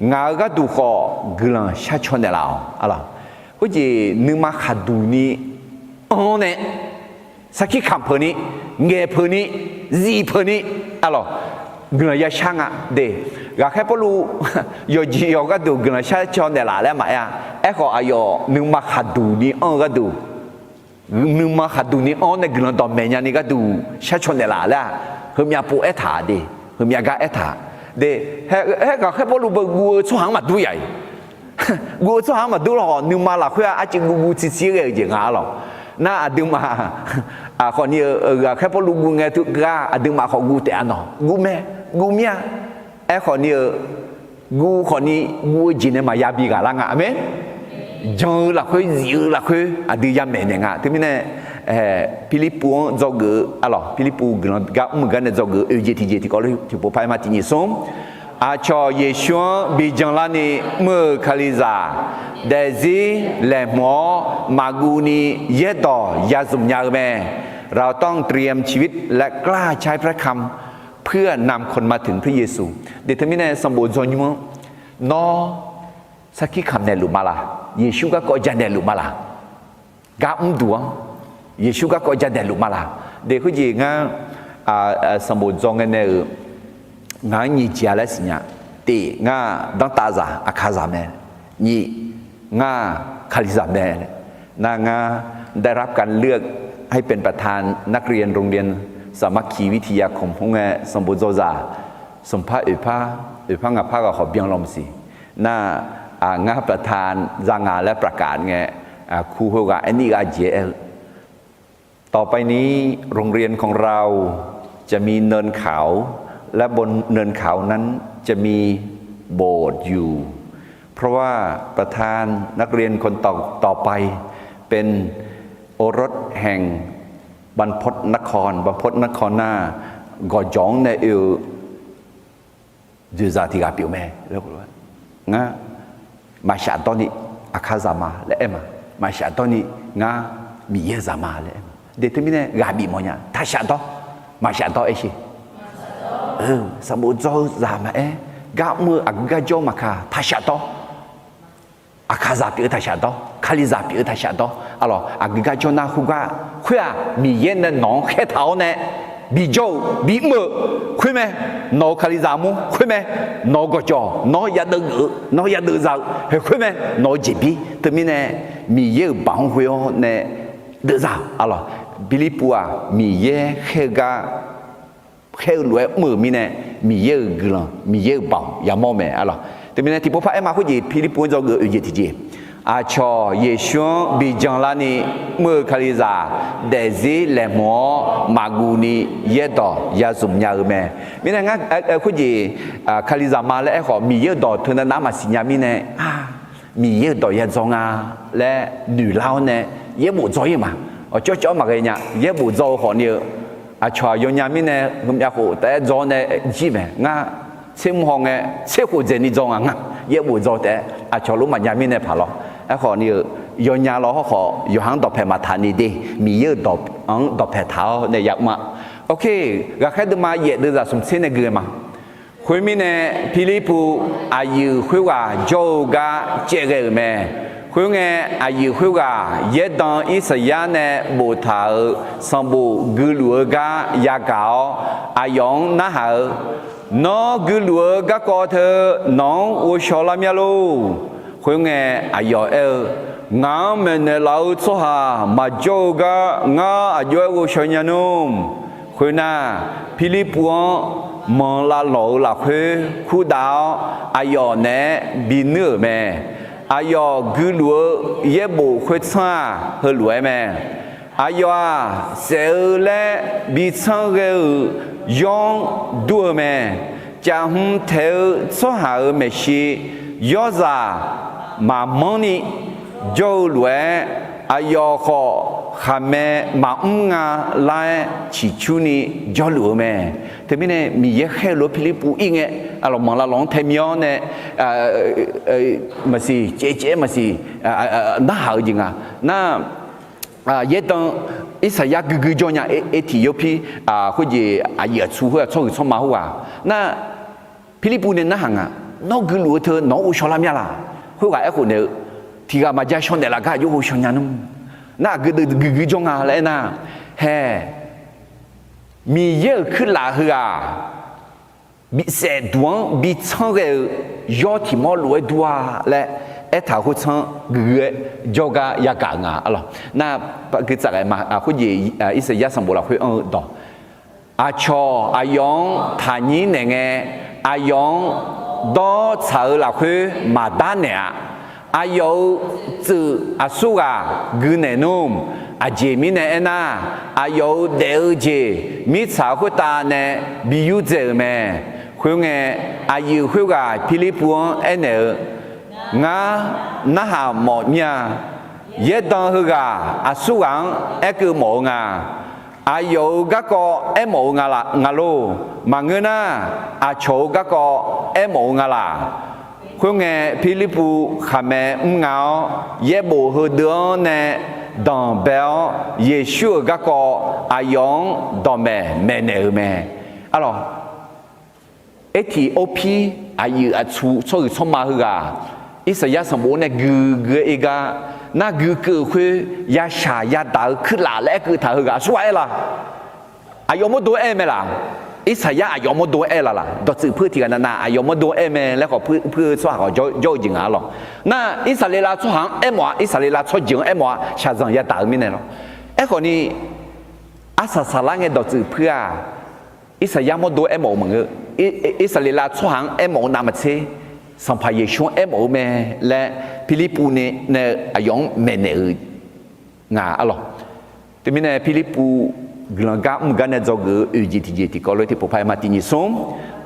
ngaq-euq gharduq khawf guiqlanq sharcaw naeqlaf-awq, arlawq. Khoerjeq nuima khaqduq ni anr-awr nae, sarkir kamq peuq ni, ngaeq peuq ni, zif peuq ni, arlawq, guiqlanq yashar nga de. Ghaqkhaer Pawrluv yawqjeq yawq gharduq guiqlanq sharcaw naeqlaf laer maqaer-a. Aerkhawf, aqyawf nuima khaqduq ni anr-eu gharduq, nuima khaqduq ni anr-awr nae guiqlanq dawqmaeq nyani gharduq sharcaw naeqlaf laer-aq, heumyav pov aertaq de, heumyav gar aertaq de. Aer, ghaqkhaer Pawrluv beu guv-eu tsawrhaq-anr maqdur yaf-iq. Guv-eu tsawrhaq-anr maqdur lawq, nuima lafkhoer-aq arcuiv guv guv tsir tsir ghae-eu jeq nga, arlawq. Nar aqduimaf khawfni-eu ghaqkhaer Pawrluv guv ngae teugar aqduimaf khawf guv taef-a nawq? Guv mae, guv mir-a. Aerkhawfni-eu guv khawfni guv-eu jeq nae maqya bi ghaq lar nga. Aqmeq. Jan-eu lafkhoer, zif-eu lafkhoer aqdui yamaeq naeq nga. Teumirnae, Pirlirpuv-anr dzawgeuf-eu, arlawq, Pirlirpuv guiqlanq gar mr-euq gar nae dzawgeuf-eu oeq jeq tiqjeq tiqkawv lof tiqpov par aer ma tiq nyiq smr. Aqcawq Yeqsur-anr bi janlarni mr-euq Kalizaq, daefzir laeqhmq-awr maqguv ni yaerdawq ya zmq nya-eu mae. เราต้องเตรียมชีวิตและกล้าใช้พระคำเพื่อนำคนมาถึงพระเยซู De teumirnae sanqbof dzawnymr-anr, nawr sarkir kamq naeqluf ma laq? Yeqsur garkawv janaeq luf ma laq? Gar mrduq-anr Yeqsur garkawv janaeq luf ma laq? De khoerjeq ngar sanqbof dzaw ngae nae-euq, ngaq-anr nyiq jeq-a laer siqnya. Tif, ngar-aq danrtav zaq, Aqkaqzaq mae. Nyiq, ngar-aq Kalizaq mae. Nar ngar ได้รับการเลือกให้เป็นประธานนักเรียนโรงเรียนสามัคคีวิทยาคม khoerngae sanqbof dzaw zaq smqpar oeqpar, oeqpar ngaqpar ghaq khawf byan law maqsiq. Nar, ngar ประธาน za nga laer ประกาศ ngae, kur khoerghaq aerni ghaq jeq aer-eu, ต่อไปนี้โรงเรียนของเราจะมีเนินเขา และบนเนินเขานั้นจะมีโบสถ์อยู่ เพราะว่าประธานนักเรียนคนต่อ ต่อไปเป็นโอรสแห่งบรรพตนคร บรรพตนคร nar, gawqjawq-anr nae oe-eu dzoeqzaq tiq ghaq pyeuf mae. Ngar maqshaf dawrni Aqkaqzaq ma laer aer ma. Maqshaf dawrni ngar Miqyaer-eu zaq ma laer aer ma. De teumirnae ghaq bif mawfnya, taqshaf dawr, maqshaf dawr aer sher. Sanqbof dzaw-eu zaq maqaer, gar mr-eu aqgeu gar jawr maqkaq taqshaf dawr. Aqkaqzaq pyeuf-eu taqshaf dawr, Kalizaq pyeuf-eu taqshaf dawr. Arlawq, aqgeu gar jawr nar khoergar, khoer-aq Miqyaer nae nawq-anr khaertaq-awr nae bijawr-eu bimr-eu khoer mae. Nawq-euq Kalizaq mur khoer mae. Nawq-euq gawqjawq, nawr yadeuv geuf-eu, nawr yadeuv za-eu khoer mae. Nawq-eu jeqbir teumirnae Miqyaer-euq baoq-anr ghoe-awr nae deuvza-euq. Arlawq, Pirlirpuv-aq Miqyaer khaer-eu gar khaer-eu lof-aer mr-euq mirnae, Miqyaer-euq guiqlanq, Miqyaer-euq baoq yamawr mae. Arlawq, teumirnae tiqpov par aer ma khoerjeq Pirlirpuv-anr dzawgeuf oeq jeq tiqjeq, Aqcawq Yeqsur-anr bi janlarni mr-eu Kalizaq, daefzir laeqhmq-awr maqguv ni yaerdawq ya zmq nya-eu mae. Mirnae ngar khoerjeq, Kalizaq ma laer aerkhawf Miqyaer-euq dawq teunav nav maqsiq nya mirnae, Miqyaer-euq dawq ya dzaw nga laer noeqlar-awr nae yaerbof dzaw-ir ma. Awqcawv cawv maqghae nya, yaerbof dzaw-eu khawfni-eu, aqcawq-aq yawnya mirnae heumyav khof taef-aer dzaw nae jir mae. Ngar tser mr haw ngae, tser khof dzaeqni dzaw nga ngar, yaerbof dzaw taef-aer aqcawq lof maqnya mirnae paq lawr. Aerkhawfni-eu, yawnya lawr hawrkhawf yawqha-anr dawqpaeq maqtaq ni de, Miqyaer-euq dawq-anr dawqpaeq taq-awr nae yamr-a. Ok, ghaqkhaer deuvma yaef deuvzaq smq tser nae gui-eu ma. Khoermirnae, Pirlirpuv aqyuif khoerghaq jawr-eu gar caev ghae-euq mae. Khoerngae, aqyuif khoerghaq yaerdan Irsaqyar nae boftaq-euq sanqbof guiluf-eu gar yagaq-awr, aqyawf-anr narhaq-eu, Nawr guiluf-eu garkawv teu nawq-anr ghovshaw lar mya lor. Khoerngae, aqyawf aer-eu, Ngaq-anr maeqnaeq laf-eu tsawrhaq maqjawr-eu gar ngar aqjox-aer ghovshaw nya nmr. Khoernar, Pirlirpuv-anr manq lavlanq-eu lafkhoer kurdav-awr, aqyawf naeq-aer binuir-euq mae. Aqyawf guiluf-eu yaerbof khoertsanr-aq, heulof-aer mae. Aqyawf-aq, saef-eu laer bi tsanr ghae-euq yawr-anr dur-eu mae. Caf hmq taeq-eu tsawrhaq-euq maeqshi yawrzaq maqmanrni jawr-eu lof-aer, aqyawf khawf khaqmae maqmr nga laer ciqcurni jawrluf-eu mae. Teumirnae Miqyaer khaer-eu lof-aer Pirlirpuv ir ngae, aqlawq manq lavlanq-anr tae mi-awr nae, maqsiq caevcaev-aer maqsiq narhaq-eu jeq nga. Nar, yaerdan Irsaqyar guigui jawr nya, aer tiq yawpir khoerjeq aqyuif aqtsu khoer-aq tsawrhuiq tsawrma khoerghaq nar, Pirlirpuv nae narhaq nga, Nawr guiluf-eu teu nawq-anr ghovshaw lar mya laq? Khoerghaq aerkhof naeq-eu, Tiqghaq maqja shaw naeqlaf gar aqjox ghovshaw nya nmr. Nar aqgeu deuv guigui jawr nga laer aernar, hae, Miqyaer-euq kuirlaf heughaq bifsaef duq-anr bi tsanr ghae-eu yawr tiq mawr lof-aer dur-a laer aertaq-euq khoertsanr guigui-aer jawrgar yagaq-euq nga arlawq. Nar, gui tsaf ghae ma, khoerjeq Irsaqyar sanqbof lafkhoer anr-eu dawq, Aqcawq aqyawf-anr taqnyir naeq ngae, aqyawf-anr dawr tsaq-eu lafkhoer maqdar naeq-a. Aqyawf-euq tsuif aqsurghaq gui naeq nmr. Aqjeq mirnae aernar, aqyawf-euq daef-eu jeq mirtsaq khoertav nae bi yurdzaeq-euq mae. Khoerngae, aqyuif khoerghaq Pirlirpuv-anr aernaeq-eu, Ngar narhaq mawf mir-a. Yaerdan heughaq aqsurghaq-anr aerkeuv mawf-eu nga. Aqyawf-euq garkawv aermawf-eu nga lor. Maqngeur nar, aqcawq-euq garkawv aermawf-eu nga laq. Khoerngae, Pirlirpuv khaqmae mr nga-awr, yaerbof heudeuv-anr nae danqbae-awr, Yeqsur-euq garkawv aqyawf-anr dawqmaeq maeqnaeq-euq mae. Arlawq, aer tiq or pir, aqyuif aqtsu tsawrhuiq tsawrma heughaq, Irsaqyar sanqbof nae guigui-aer ir gar, nar guikeuv-euq khoer yashaq yadaq-eu kuirlaf laer aerkeuv taq heughaq aqsurghaq aer la? Aqyawf mawrdo-aer aer mae laq? Irsaqyar aqyawf mawrdo-aer aer la laq? Dawqtsuif puir tiqghaq navnav aqyawf mawrdo-aer aer mae laer khawf puir-eu tsawrhaq khawf jawr-eu jeq nga arlawq. Nar Irsaqleqlav tsawrhaq-anr aermawf-a, Irsaqleqlav tsawrjeuq-anr aermawf-a, shaqzanq yadaq-eu mirnae lawr. Aerkhawfni, arsaq saqlar ngae dawqtsuif puir-aq, Irsaqyar mawrdo aermawf-eu maqngeur. Irsaqleqlav tsawrhaq-anr aermawf-eu navmaqtser, Sanqpaq Yeqsur-anr aermawf-eu mae laer Pirlirpuv nae nae aqyawf-anr maeqnaeq-eu nga arlawq. Teumirnae Pirlirpuv guiqlanq gar mr-eu gar nae dzawgeuf-eu oeq jeq tiqjeq tiqkawv lof-aer tiqpov par-aer ma. Tiq nyiq smr,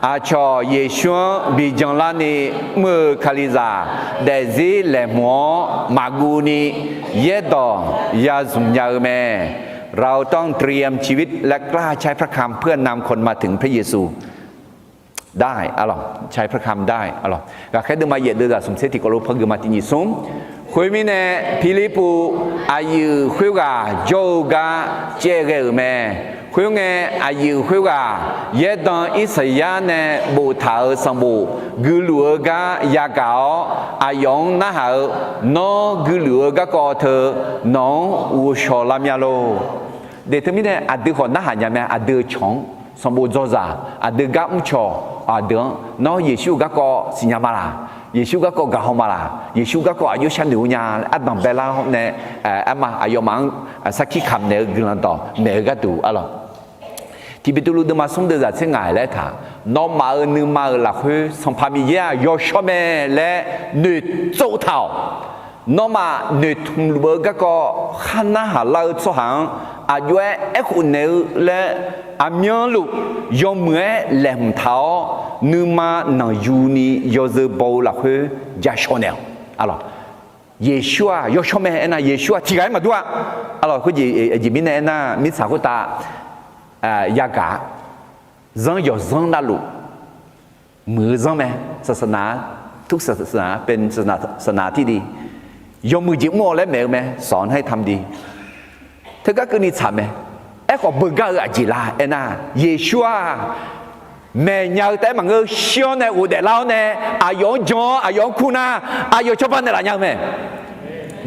aqcawq Yeqsur-anr bi janlarni mr-eu Kalizaq daefzir laeqhmq-awr maqguv ni yaerdawq ya zmq nya-eu mae. เราต้องเตรียมชีวิตและกล้าใช้พระคำเพื่อนำคนมาถึงพระเยซู ได้ arlawq. ใช้พระคำได้ arlawq. Ghaqkhaer deuvma yaef deuvzaq smq tser tiqkawv lof par gui ma. Tiq nyiq smr, khoermirnae Pirlirpuv aqyuif khoerghaq jawr-eu gar caev ghae-euq mae. Khoerngae, aqyuif khoerghaq yaerdan Irsaqyar nae boftaq-euq sanqbof guiluf-eu gar yagaq-awr, aqyawf-anr narhaq-eu, Nawr guiluf-eu garkawv teu nawq-anr ghovshaw lar mya lor. Deq teumirnae aqdui khawf narhaq nya mae. Aqdui-euq cawq-anr sanqbof dzawzaq, aqdui gar mrcawq, aqdui-anr Nawr Yeqsur-euq garkawv siqnya ma laq? Yeqsur garkawv gaqhaw ma laq? Yeqsur garkawv aqjox sharnoeq-eu nya laer ardanq baelar-awr nae, arma aqyawfmaf-anr sarkir kamq naeq-eu guiqlanq dawq maeq-eu gharduq arlawq. Tiq Beqtuvluv deuvma smr deuvzaq tser ngaq laer taq, Nawmaf-euq nuima-euq lafkhoer Sanqpaq Miqyaer-aq yawshawr mae laer noeqtsov taq-awq. Nawmaf noeqtmq luf-eu garkawv khar narhaq lar-eu tsawrhaq-anr aqjox-aer aerkhof naeq-eu laer, aqmyanluf yawmuiq-aer laeqhmq taq-awr, nuima nanqyuni yawzeu baw-eu lafkhoer ja shaw naeq-awq. Arlawq, Yeqsur-aq yawshawr mae aernar, Yeqsur-aq tiqghaq-aer maqdur-a. Arlawq, khoerjeq aqjeq mirnae aernar, mirtsaq khoertav yagaq-a, zanr yawqzanr navluf muiq-eu zanr mae. ศาสนา ทุกศาสนาเป็นศาสนาที่ดี yawmuiq jeq mr-awq laer maeq-eu mae, สอนให้ทำดี teugar keuvni tsaq mae. Aerkhawf beugar-eu aqjeq la aernar, Yeqsur-aq maeqnya-eu taef-aer maqngeur, shir-awr nae ghofdaef lar-awr nae aqyawf-anr jan-awr aqyawf-anr kur nar, aqyawf cawba naeqlaf nya-eu mae.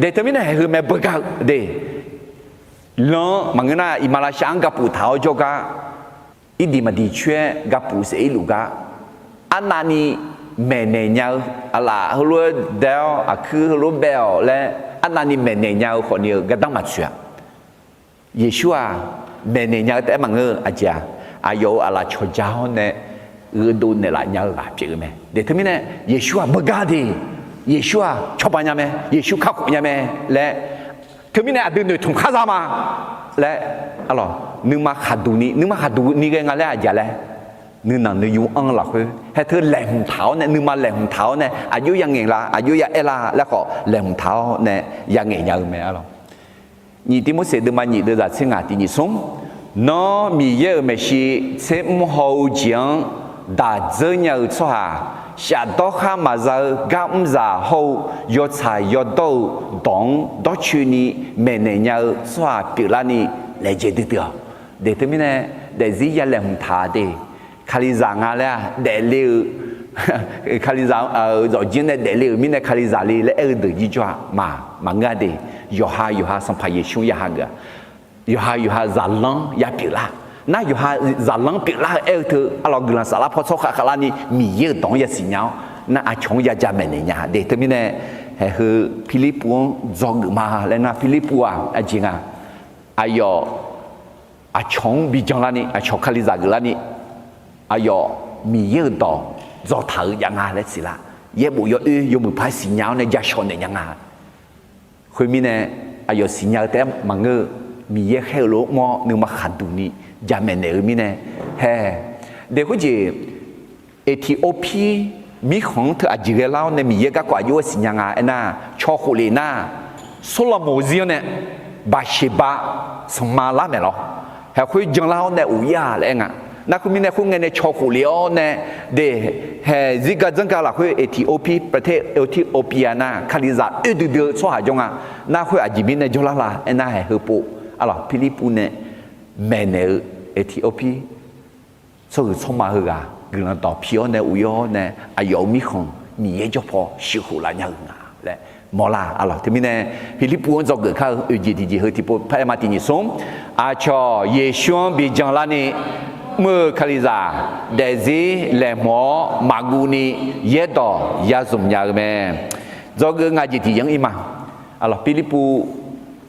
De teumirnae haeq heu mae beugar-eu de. Lan-anr maqngeur nar, iqmalavshav-anr gapuf taq-awr jawrgar, irdiq maqdiq coer-aer gapuf saef-ir luf gar, arnavni maeqnaeq nya-eu, aqlaf heulof-aer dae-awr aqkuir heulof-aer bae-awq laer arnavni maeqnaeq nya-eu khawfni-eu gardanr maqtsoeq-a. Yeqsur-aq maeqnaeq nya-eu taef-aer maqngeur-eu aqjeq-aq, aqyawf-euq aqlaf cawqja-awr nae gheudov naeqlaf nya-eu ghaq pyeuf-eu mae. De teumirnae Yeqsur-aq beugar de, Yeqsur-aq cawba nya mae, Yeqsur kakhof nya mae laer, teumirnae aqdui noeqtmq khar za ma laer, arlawq, nuima khaqduq ni, nuima khaqduq ni ghae nga laer aqjeq laer, nuinanq nuiyu anr-eu lafkhoer haeq teu laeqhmq taq-awr nae, nuima laeqhmq taq-awr nae aqjox ya ngaeq la, aqjox ya aer la laer khawf laeqhmq taq-awr nae ya ngaeq nya-eu mae, arlawq. Nyiq Tirmorseq deuvma nyiq deuvzaq tser ngaq tiq nyiq smr, Nawr Miqyaer-euq maeqshi tser mr haw-eu jeq-anr daq dzeur nya-eu tsawrhaq, shafdawr khar maqza-eu gar mrzaq hawr-eu yawtsaq yawdawr-eu dawq-anr dawrcoeni maeqnaeq nya-eu tsawrhaq pyeuflarni laejae duidui-awq. De teumirnae daefzir ya laeqhmq taq de. Kalizaq nga laer-aq daefle-eu, Kalizaq-euq zawqjir nae daefle-euq mirnae Kalizaq le laer aer-eu deuq jirjawr-aq maq, maqngeur-a de. Yawqha yawqha Sanqpaq Yeqsur-anr ya hageuf-a. Yawqha yawqha zaqlanr ya pyeuflar. Nar yawqha zaqlanr pyeuflar-eu aer-eu teu arlawq guiqlanq saflar paw tsawrkhav khavlarni Miqyaer-euq dawq-anr yasiq nya-awr nar aqcawq-anr ya jamaeq naeq nya de. Teumirnae haeq heu Pirlirpuv-anr dzawgeuf ma laer nar, Pirlirpuv-aq aqjeq nga, aqyawf aqcawq-anr bijan larni, aqcawq Kalizaq geuflarni, aqyawf Miqyaer-euq dawq dzawtaq-euq jav nga laer siqlar. Yaerbof yawoer yawmuiq par siqnya-awr nae jashawq naeq nya nga. Khoermirnae aqyawf siqnya-eu taef-aer maqngeur-eu, Miqyaer khaer-eu lof-aer mr-awr nuima khaqduq ni jamaeq naeq-eu mirnae, hae, de khoerjeq Eqtiqorpir mirkhanq-anr teu aqjeq ghae lar-awr nae Miqyaer garkawv aqjox-aer siqnya nga aernar, caw khof lef nar, Sorlaqmoq zir-anr nae Baqseqba sanqma lar maeq lawr. Haeq khoer janlar-awr nae of ir-a laer aer nga. Nar khoermirnae khoerngae nae caw khof lef-awr nae, de, haeq zirgar dzanrgar lafkhoer Eqtiqorpir, ประเทศ Ethiopia nar Kalizaq oerdui dui-eu tsawrhaq jawr nga. Nar khoer aqjeq mirnae jawrlar la aernar, haeq heupov arlawq Pirlirpuv nae maeqnaeq-eu Eqtiqorpir tsawrhaq tsawrma heughaq guiqlanq dawq pi-awr nae of ir-awr nae aqyawf-euq mirkhanq Miqyaer jawr paw sheuqkhof laf nya-eu nga laer mawrlar arlawq. Teumirnae Pirlirpuv-anr dzawgeuf kar-eu oeq jeq tiqjeq heu tiqpov paraer ma tiq nyiq smr, aqcawq Yeqsur-anr bijan larni mr-eu Kalizaq daefzir laeqhmq-awr maqguv ni yaerdawq ya zmq nya-eu mae. Dzawgeuf ngaq jeq tiqjeq-anr ir ma. Arlawq Pirlirpuv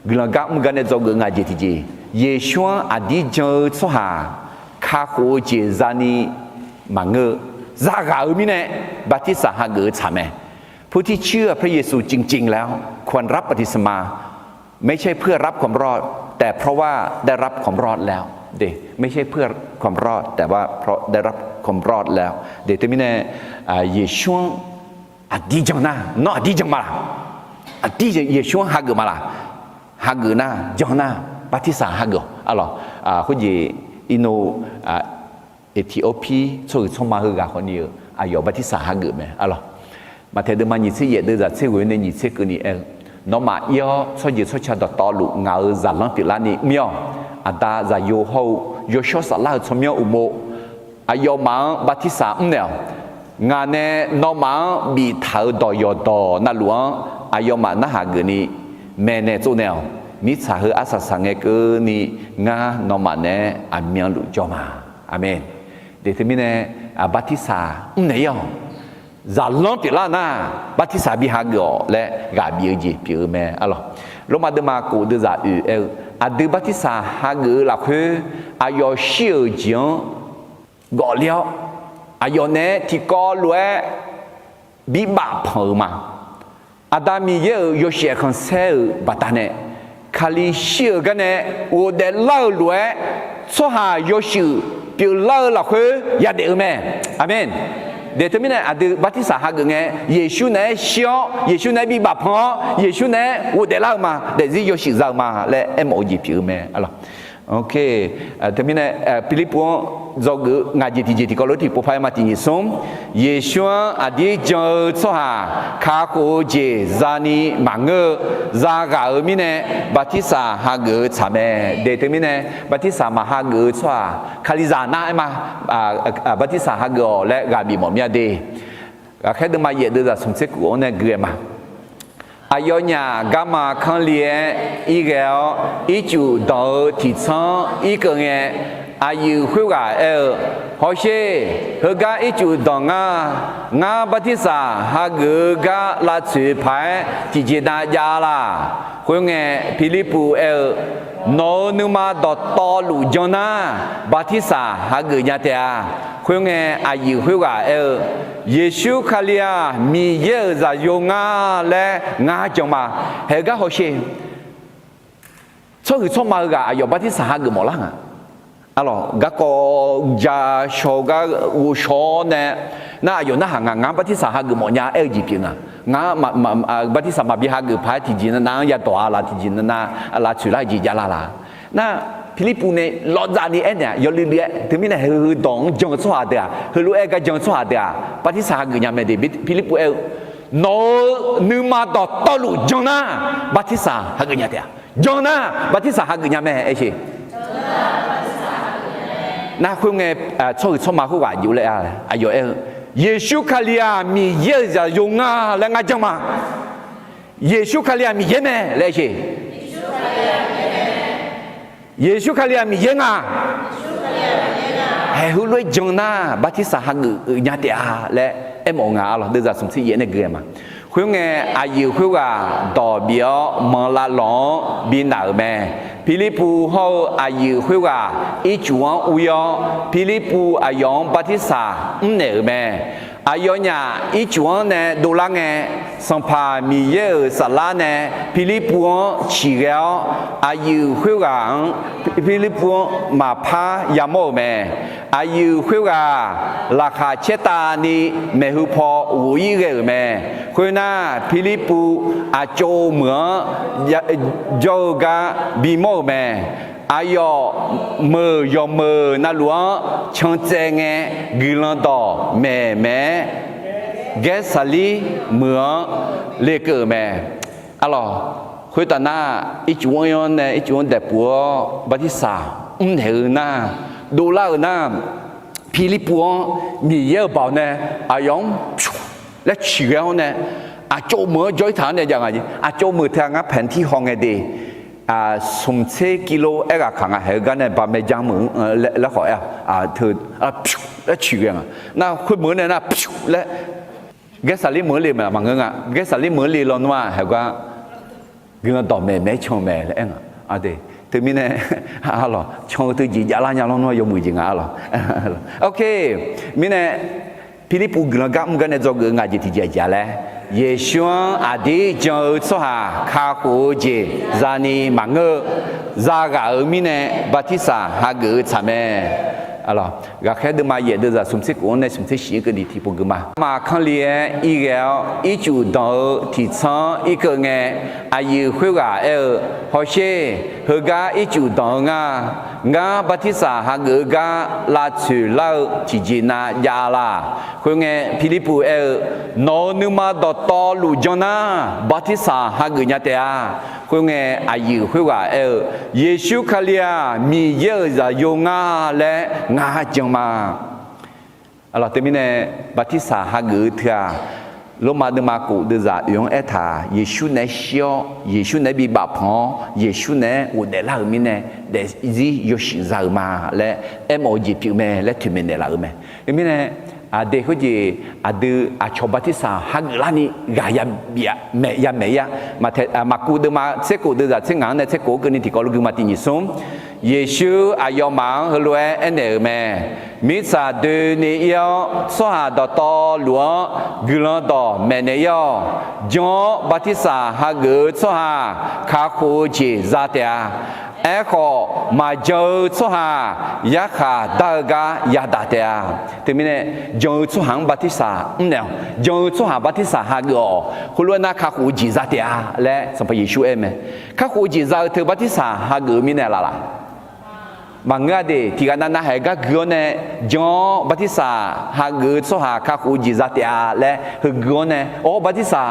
guiqlanq gar mr gar nae dzawgeuf ngaq jeq tiqjeq, Yeqsur-anr aqdir jan-eu tsawrhaq kakhof-eu jeq zani maqngeur-eu, zaghaq-eu mirnae bartirsaq hageuf-eu tsaq mae. ผู้ที่เชื่อพระเยซูจริงๆแล้วควรรับบัพติศมา ไม่ใช่เพื่อรับความรอด แต่เพราะว่าได้รับความรอดแล้ว ไม่ใช่เพื่อความรอด แต่ว่าเพราะได้รับความรอดแล้ว De teumirnae Yeqsur-anr aqdir jan nar, nawr aqdir jan ma laq? Aqdir Yeqsur-anr hageuf ma laq? Hageuf nar, jan nar, bartirsaq hageuf-awq arlawq. Khoerjeq irnov Eqtiqorpir tsawrhaq tsawrma heughaq khawfni-eu aqyawf bartirsaq hageuf mae arlawq. Maqtaeq deuvma nyiq tser yaef deuvzaq tser ghoe nae nyiq tser keuvni aer-eu, Nawmaf ir-awr tsawrjeuq tsawrca dawqtawvluf ngaq-euq zaqlanr pyeuflarni mr-ir-awq. Aqda, Zaqyo hawr-eu Yawshawr Saflar-euq tsawrmyanr uqmov aqyawfmaf-anr bartirsaq mrnaeq-awq. Ngaq nae nawmaf-anr biftaq-euq dawq yawqdawq navluf-anr aqyawfmaf narhaq geufni maeqnaeq tsovnaeq-awq. Mirtsaq heu arsaq saqngae keuvni ngar nawmaf naeq-aer aqmyanluf jawr ma. Aqmeq. De teumirnae bartirsaq mrnaeq-ir-awq. Zaqlanr pyeuflar nar, bartirsaq bi hageuf-awq laer ghaq bif-eu jeq pyeuf-eu mae arlawq. Lormav deuvma kof deuvzaq oeq aer-eu, aqdui bartirsaq hageuf-eu lafkhoer aqyawf shir-euq jeq-anr gawfler-awr, aqyawf naeq-aer tiqkawv lof-aer bi bafpanq-euq ma. Aqda Miqyaer-euq yawshaef khanqsaer-euq baqdanae, Kali shir-euq garnae ghofdaef lar-eu lof-aer tsawrhaq yawshuif pyeuflar-eu lafkhoer yadaef-eu mae. Aqmeq. Daeq teumirnae aqdui bartirsaq hageuf ngae, Yeqsur naeq-aer shir-awr, Yeqsur naeq-aer bi bafpanq-awr, Yeqsur naeq-aer ghofdaef lar-eu ma, daefzir yawshuif za-eu ma laer aermawf-eu jeq pyeuf-eu mae. Alawq, teumirnae Pirlirpuv-anr dzawgeuf-eu ngaq jeq tiqjeq tiqkawv lof tiqpov paq-aer ma tiqnyiq smr, Yeqsur-anr aqdir jan-eu tsawrhaq kakhof-eu jeq zani maqngeur-eu, zaghaq-euq mirnae bartirsaq hageuf-eu tsaq mae. Daeq teumirnae bartirsaq maqhageuf-eu tsawrhaq kalizaq nar-aer ma, bartirsaq hageuf-awq laer ghaq bifmawf mir-a de. Ghaqkhaer deuvma yaef deuvzaq smq tser kuf-anr nae gui-aer ma. Aqyawfnyaf garma kanrli-aer irghae-awr, ircuf danq-eu tiqtsanr irkeuv ngae, aqyuif khoerghaq aer-eu, Hawsher, heugar ircuf danq ngar. Ngar bartirsaq hageuf-eu gar lavtsoeq paq-aer tiqjeq nav jav-a laq. Khoerngae, Pirlirpuv aer-eu, Nawq-euq nuima dawqtawvluf jan nar, bartirsaq hageuf nya taef-a. Khoerngae, aqyuif khoerghaq aer-eu, Yeqsur Kali-aq, Miqyaer-euq zaqyo ngar laer ngar jan ma. Haeq-eu gar hawsher. Tsawrhuiq tsawrma-eu ghaq aqyawf bartirsaq hageuf mawf lar nga. Alawq, garkawv ja shaw-eu gar ghovshaw-awr nae, nar aqyawf narhaq nga, ngar bartirsaq hageuf mawf nya aer-eu jeq pyeuf nga. Ngar bartirsaq maqbi hageuf paq-aer tiqjeq navnav-anr yadawq-a laf, tiqjeq navnav lavtsoeq lar-eu jeq javlar laf. Nar Pirlirpuv nae lawvdav ni aernaeq-aq, yawluiv luiv-aer teumirnae heu dawq-anr jan-eu tsawrhaq deuq-aq, heulof-aer gar jan-eu tsawrhaq deuq-aq, bartirsaq hageuf nya mae de. Pirlirpuv aer-eu, Nawq-euq nuima dawqtawvluf jan nar, bartirsaq hageuf nya taef-a. Jan nar, bartirsaq hageuf nya mae aer sher. Nar khoerngae, tsawrhuiq tsawrma khoerghaq jov laer-a, aqyawf aer-eu, Yeqsur Kali-aq, Miqyaer-euq zaqyo nga laer ngar jan ma. Yeqsur Kali-aq Miqyaer mae laer aer sher. Yeqsur Kali-aq Miqyaer nga. Haeq heulof-aer jan nar, bartirsaq hageuf-eu nya taef-a laer aermawf-eu nga. Alawq, deuvzaq smq tser yaef nae gui-aer ma. Khoerngae, aqyuif khoerghaq dawq bif-awr manqlav lawq-anr bi naq-euq mae. Pirlirpuv hawr-eu aqyuif khoerghaq ircuf-anr ur-ir-awr, Pirlirpuv aqyawf-anr bartirsaq mrnaeq-euq mae. Aqyawfnyaf ircuf-anr nae dovlar ngae, Sanqpaq Miqyaer-euq saflar nae Pirlirpuv-anr ciqghae-awr, aqyuif khoerghaq-anr, Pirlirpuv-anr maqpar yamawr-euq mae. Aqyuif khoerghaq laqkhaq caertavni maeqhu paw ghof-ir ghae-euq mae. Khoernar, Pirlirpuv aqcawv meuq-anr jawr-eu gar bimawr-euq mae. Aqyawf meuq yawqmeuq navluf-anr cantsaev ngae, guiqlanq dawq maeqmaeq-aer Gaersaqlir meuq-anr lekeuv-euq mae. Alawq, khoertav nar, ircuf-anr ir-anr nae ircuf-anr daeqpuf-awr bartirsaq mrnaeq-eu nar, dovlar-euq nar, Pirlirpuv-anr Miqyaer-euq baoq nae aqyawf-anr pyur laer ciqghae-awr nae, aqcawv meuq-anr jawr-ir taq-anr nae jav nga jeq. Aqcawv meuq teu-aq ngar paeq tir haw ngae de. Smq tser kilo aerghaq kaq nga. Haeq-eu gar nae baqmae jar meuq-anr laer khawf aer-a, teu pyur laer ciqghae nga. Nar khoermeuq-anr nae nar pyur laer Gaersaqlir meuq-anr le maqngeur nga. Gaersaqlir meuq-anr le lawnmr-aq, haeq-eu gar guiqlanq dawq maeqmaeq-aer can-eu mae laer aer nga. Teumirnae, alawq, can-eu teujeq javlar nya lawnmr-aq yawmuiq jeq nga. Alawq, ok, mirnae Pirlirpuv guiqlanq gar mr gar nae dzawgeuf-eu ngaq jeq tiqjeq aqjeq-a laer, Yeqsur-anr aqdir jan-eu tsawrhaq kakhof-eu jeq zani maqngeur-eu, zaghaq-euq mirnae bartirsaq hageuf-eu tsaq mae. Ghaqkhaer deuvma yaef deuvzaq smq tser kov-anr nae smq tser shif-anr keuvni tiqpov gui ma. Aqma kanrli-aer irghae-awr, ircuf danq-eu tiqtsanr-anr irkeuv ngae, aqyuif khoerghaq aer-eu, Hawsher, heugar ircuf danq-eu ngar. Ngar bartirsaq hageuf-eu gar lavtsoeq lar-eu tiqjeq nav jav-a laq. Khoerngae, Pirlirpuv aer-eu, Nawq-euq nuima dawqtawvluf jan nar, bartirsaq hageuf nya taef-a. Khoerngae, aqyuif khoerghaq aer-eu, Yeqsur Kali-aq, Miqyaer-euq zaqyo ngar laer ngar jan ma. Alawq, teumirnae bartirsaq hageuf-eu teu-aq, Lormav deuvma kof deuvzaq oeq-anr aertaq, Yeqsur naeq-aer shir-awr, Yeqsur naeq-aer bi bafpanq-awr, Yeqsur naeq-aer ghofdaef lar-euq mirnae daefzir yawshuif za-euq ma laer aermawf-eu jeq pyeuf mae laer toeqmaeq naeqlaf-euq mae. Teumirnae, aqdui khoerjeq aqdui aqcawq bartirsaq hageuf larni ghaq yamaeq ir-a. Maqkuv deuvma tser kof deuvzaq tser ngaq-anr nae tser kof-anr keuvni tiqkawv lof gui ma tiqnyiq smr. Yeqsur aqyawfmaf-anr heulof-aer aernaeq-euq mae. Mirtsaq doeni ir-awr, tsawrhaq dawqtawvluf-anr guiqlanq dawq maeqnaeq ir-awq. Jan-awr bartirsaq hageuf-eu tsawrhaq kakhof-eu jeq za taef-a. Aerkhawf, maqjan-eu tsawrhaq yarkhaq dar-eu gar yadaq taef-a. Teumirnae, jan-eu tsawrhaq-anr bartirsaq mrnaeq-awq. Jan-eu tsawrhaq bartirsaq hageuf-awq. Khoerlof-aer nar kakhof-eu jeq za taef-a laer Sanqpaq Yeqsur aer-eu mae. Kakhof-eu jeq za-eu teu bartirsaq hageuf-eu mirnae laf laf? Maqngeur-a de. Tiqghaq navnav haeq gar gui-awr nae jan-awr bartirsaq hageuf-eu tsawrhaq kakhof-eu jeq za taef-a laer heugui-awr nae, awr, bartirsaq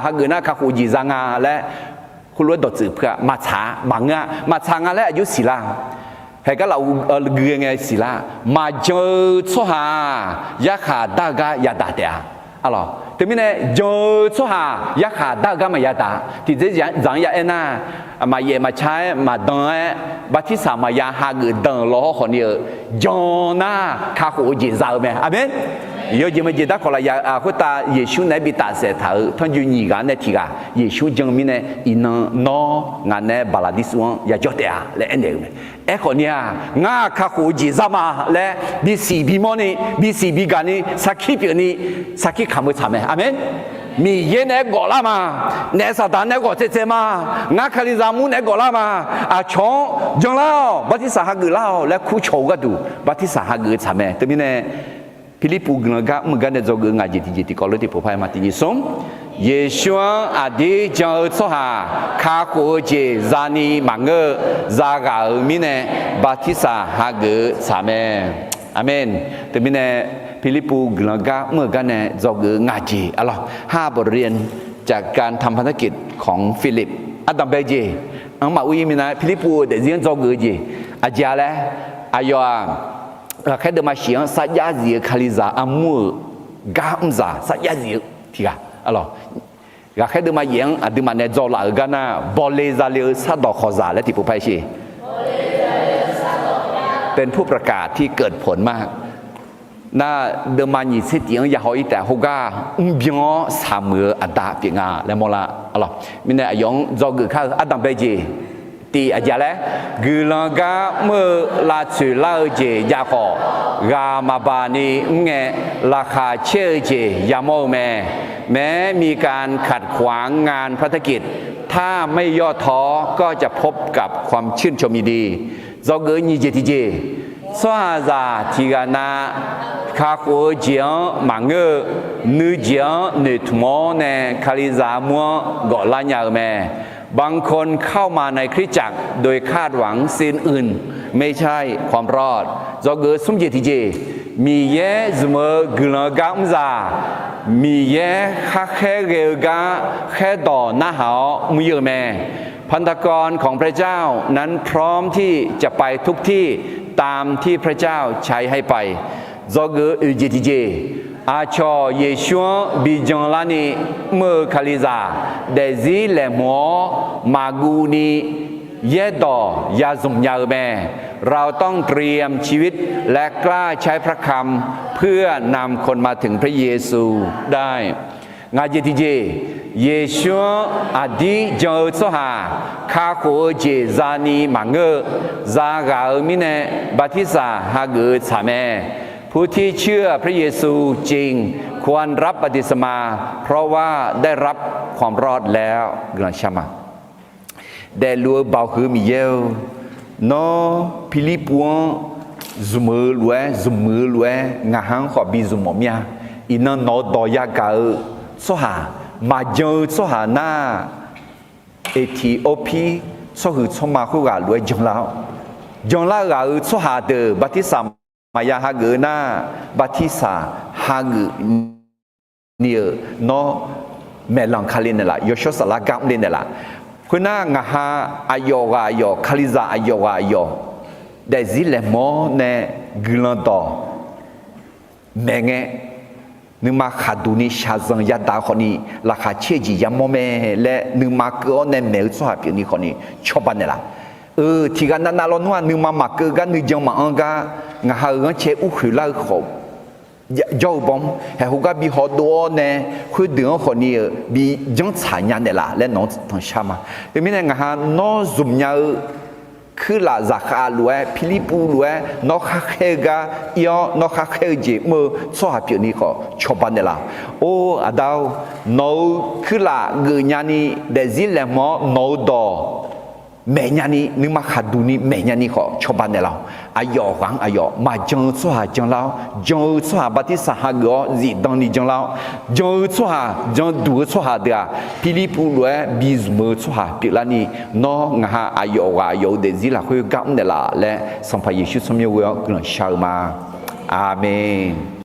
hageuf nar kakhof-eu jeq za nga laer khoerlof-aer dawqtsuif pui-a. Maqtsaq-a, maqngeur-a. Maqtsaq nga laer aqjox siqlar. Haeq gar laf gui-eu ngae siqlar. Maqjan-eu tsawrhaq-aq, yarkhaq dar-eu gar yadaq taef-a. Teumirnae, jan-eu tsawrhaq yarkhaq dar-eu gar maqya daq. Tiqdzerdzaq-anr ya aer nar, maqyaef maqca-aer maqdan-aer bartirsaq maqya hageuf dan-euq lawhawr khawfni-eu, jan nar kakhof-eu jeq za-eu mae. Aqmeq. Yawjeq maqjeq darkawq lafyaq khoertav Yeqsur naeq-aer bi tafsaef taq-euq tanrjoe nyiq ghaq nae tiq ghaq Yeqsur jan-eu mirnae, iqnan nawr ngaq nae baqlaqdirsuv-anr yajawr taef-a laer aernaeq-eu mae. Aerkhawfni-aq, ngar kakhof-eu jeq za ma laer bisiq bimawrni, bisiq bigaqni, sarkir pyeufni, sarkir kamq-eu tsaq mae. Aqmeq. Miqyaer naeq-aer gawflar ma. Naef saqdaq naeq-aer gawf tsaev tsaev ma. Ngar Kalizaq mur naeq-aer gawflar ma. Aqcawq-anr janlar-awq, bartirsaq hageuf lar-awq laer kurcawq-eu gharduq bartirsaq hageuf-eu tsaq mae. Teumirnae, Pirlirpuv guiqlanq gar mr-eu gar nae dzawgeuf-eu ngaq jeq tiqjeq tiqkawv lof tiqpov par-aer ma. Tiq nyiq smr, Yeqsur-anr aqdir jan-eu tsawrhaq kakhof-eu jeq zani maqngeur-eu, zaghaq-euq mirnae bartirsaq hageuf-eu tsaq mae. Aqmeq. Teumirnae, Pirlirpuv guiqlanq gar mr-eu gar nae dzawgeuf-eu ngaq jeq arlawq, ห้าบทเรียนจากการทำพันธกิจของฟิลิป ardanqbae jeq-anr maqur-ir minav-aer Pirlirpuv-euq daefzir-anr dzawgeuf-eu jeq aqjeq-a laer, aqyawf-aq, ghaqkhaer deuvma shif-anr sarjax zif-eu Kalizaq armur-euq gar mrzaq sarjax zif-eu tiq ghaq arlawq. Ghaqkhaer deuvma yaef-anr aqduimaf nae dzawlaf-euq gar nar, bawle zale-eu sardawq khawqzaq laer tiqpov par-aer sher. เป็นผู้ประกาศที่เกิดผลมาก nar, deuvma nyiq tser tif-anr yahaw-ir taef-a, khoergar mrbyan-awr saqmuiq-eu aqda pyeuf nga laer mawrlar arlawq. Mirnae aqyawf-anr dzawgeuf kar-eu ardanqbae jeq tiq aqjeq-a laer, guiqlanq gar mr-eu lavtsoeq lar-eu jeq jav khawf, ghaq maqbaq ni mr ngae, laqkhaq caer-eu jeq yamawr-eu mae. แม้มีการขัดขวางงานพันธกิจ ถ้าไม่ย่อท้อก็จะพบกับความชื่นชมยินดี Dzawgeuf-eu nyiq jeq tiqjeq, tsawrhaqzaq tiq ghaq nav kakhof-eu jeq-anr maqngeur-eu, nuijeq-anr noeqtmq-awr nae Kalizaq armur-anr gawflar nya-eu mae. บางคนเข้ามาในคริสตจักรโดยคาดหวังสิ่งอื่นไม่ใช่ความรอด Dzawgeuf-eu smr jeq tiqjeq, Miqyaer zmq-eu guiqlanq-eu gar mrzaq, Miqyaer kharkhaer ghae-eu gar khaerdawq narhaq-awr mr-ir-eu mae. พันธกรของพระเจ้านั้นพร้อมที่จะไปทุกที่ตามที่พระเจ้าใช้ให้ไป Dzawgeuf-eu oeq jeq tiqjeq, aqcawq Yeqsur-anr bi janlarni mr-eu Kalizaq, daefzir laeqhmq-awr maqguv ni yaerdawq ya zmq nya-eu mae. เราต้องเตรียมชีวิตและกล้าใช้พระคำเพื่อนำคนมาถึงพระเยซูได้ Ngaq jeq tiqjeq, Yeqsur-anr aqdir jan-eu tsawrhaq kakhof-eu jeq zani maqngeur-eu, zaghaq-euq mirnae bartirsaq hageuf-eu tsaq mae. ผู้ที่เชื่อพระเยซูจริงควรรับบัพติศมา เพราะว่าได้รับความรอดแล้ว Guiqlanq shar ma. Daefluf-eu Baoq huiq-eu Miqyaer-or, Nawr Pirlirpuv-anr zmq-eu lof-aer, zmq-eu lof-aer ngaq ha-anr khawf bi zmq mawf mir-a. Iqnan nawq-eu dawq yagaq-eu tsawrhaq, maqjan-eu tsawrhaq nar, Eqtiqorpir tsawrhuiq tsawrma khoerghaq lof-aer janlar-awr, janlar ghaq-euq tsawrhaq deuq bartirsaq maqya hageuf-eu nar, bartirsaq hageuf ni-euq nawr maeqlanq ka le naeqlaf, yawshawr saflar gar mr le naeqlaf. Khoernar, ngaq ha aqyawf ghaq aqyawf, Kalizaq aqyawf ghaq aqyawf, daefzir laeqhmq-awr nae guiqlanq dawq maeq ngae, nuima khaqduq ni shaqzanq yadaq-eu khawfni, laqkhaq caer-eu jeq yamawr mae laer nuima keuv-awr nae maeq-eu tsawrhaq pyeufni khawfni cawba naeqlaf. Eu, tiqghaq navnav lawnmr-aq, nuima maqkeuv gar, nuijan maqanr gar, ngaq ha-euq ghanrcae urkhoeq lar-eu khawf jawr-eu bawr, haeqhu gar bi hawdov-awr nae, khoerdeuq-anr khawfni-euq bi janrtsaq nya naeqlaf laer nawq-anr tanqshar ma. Teumirnae ngaq ha nawr zmq nya-eu kuirlaf zaqkhav lof-aer, Pirlirpuv lof-aer nawr kharkhaer-eu gar ir-awr, nawr kharkhaer-eu jeq mr-eu tsawrhaq pyeufni khawf cawba naeqlaf. Or, Aqda-or, nawq-euq kuirlaf geufnya ni daefzir laeqhmq-awr nawq-eu dawq maeqnya ni, nuima khaqduq ni maeqnya ni khawf cawba naeqlaf-awq. Aqyawf ghaq-anr aqyawf maqjan-eu tsawrhaq janlar-awr, jan-eu tsawrhaq bartirsaq hageuf-awr zifdan ni janlar-awr, jan-eu tsawrhaq, janduq-eu tsawrhaq deuq-aq, Pirlirpuv lof-aer bizmq-eu tsawrhaq pyeuflarni, nawr ngaq ha aqyawf ghaq aqyawf-euq daefzir lafkhoer gar mr naeqlaf laer, Sanqpaq Yeqsur tsawrmyanr ghoe-awr guiqlanq shar-eu ma. Aqmeq.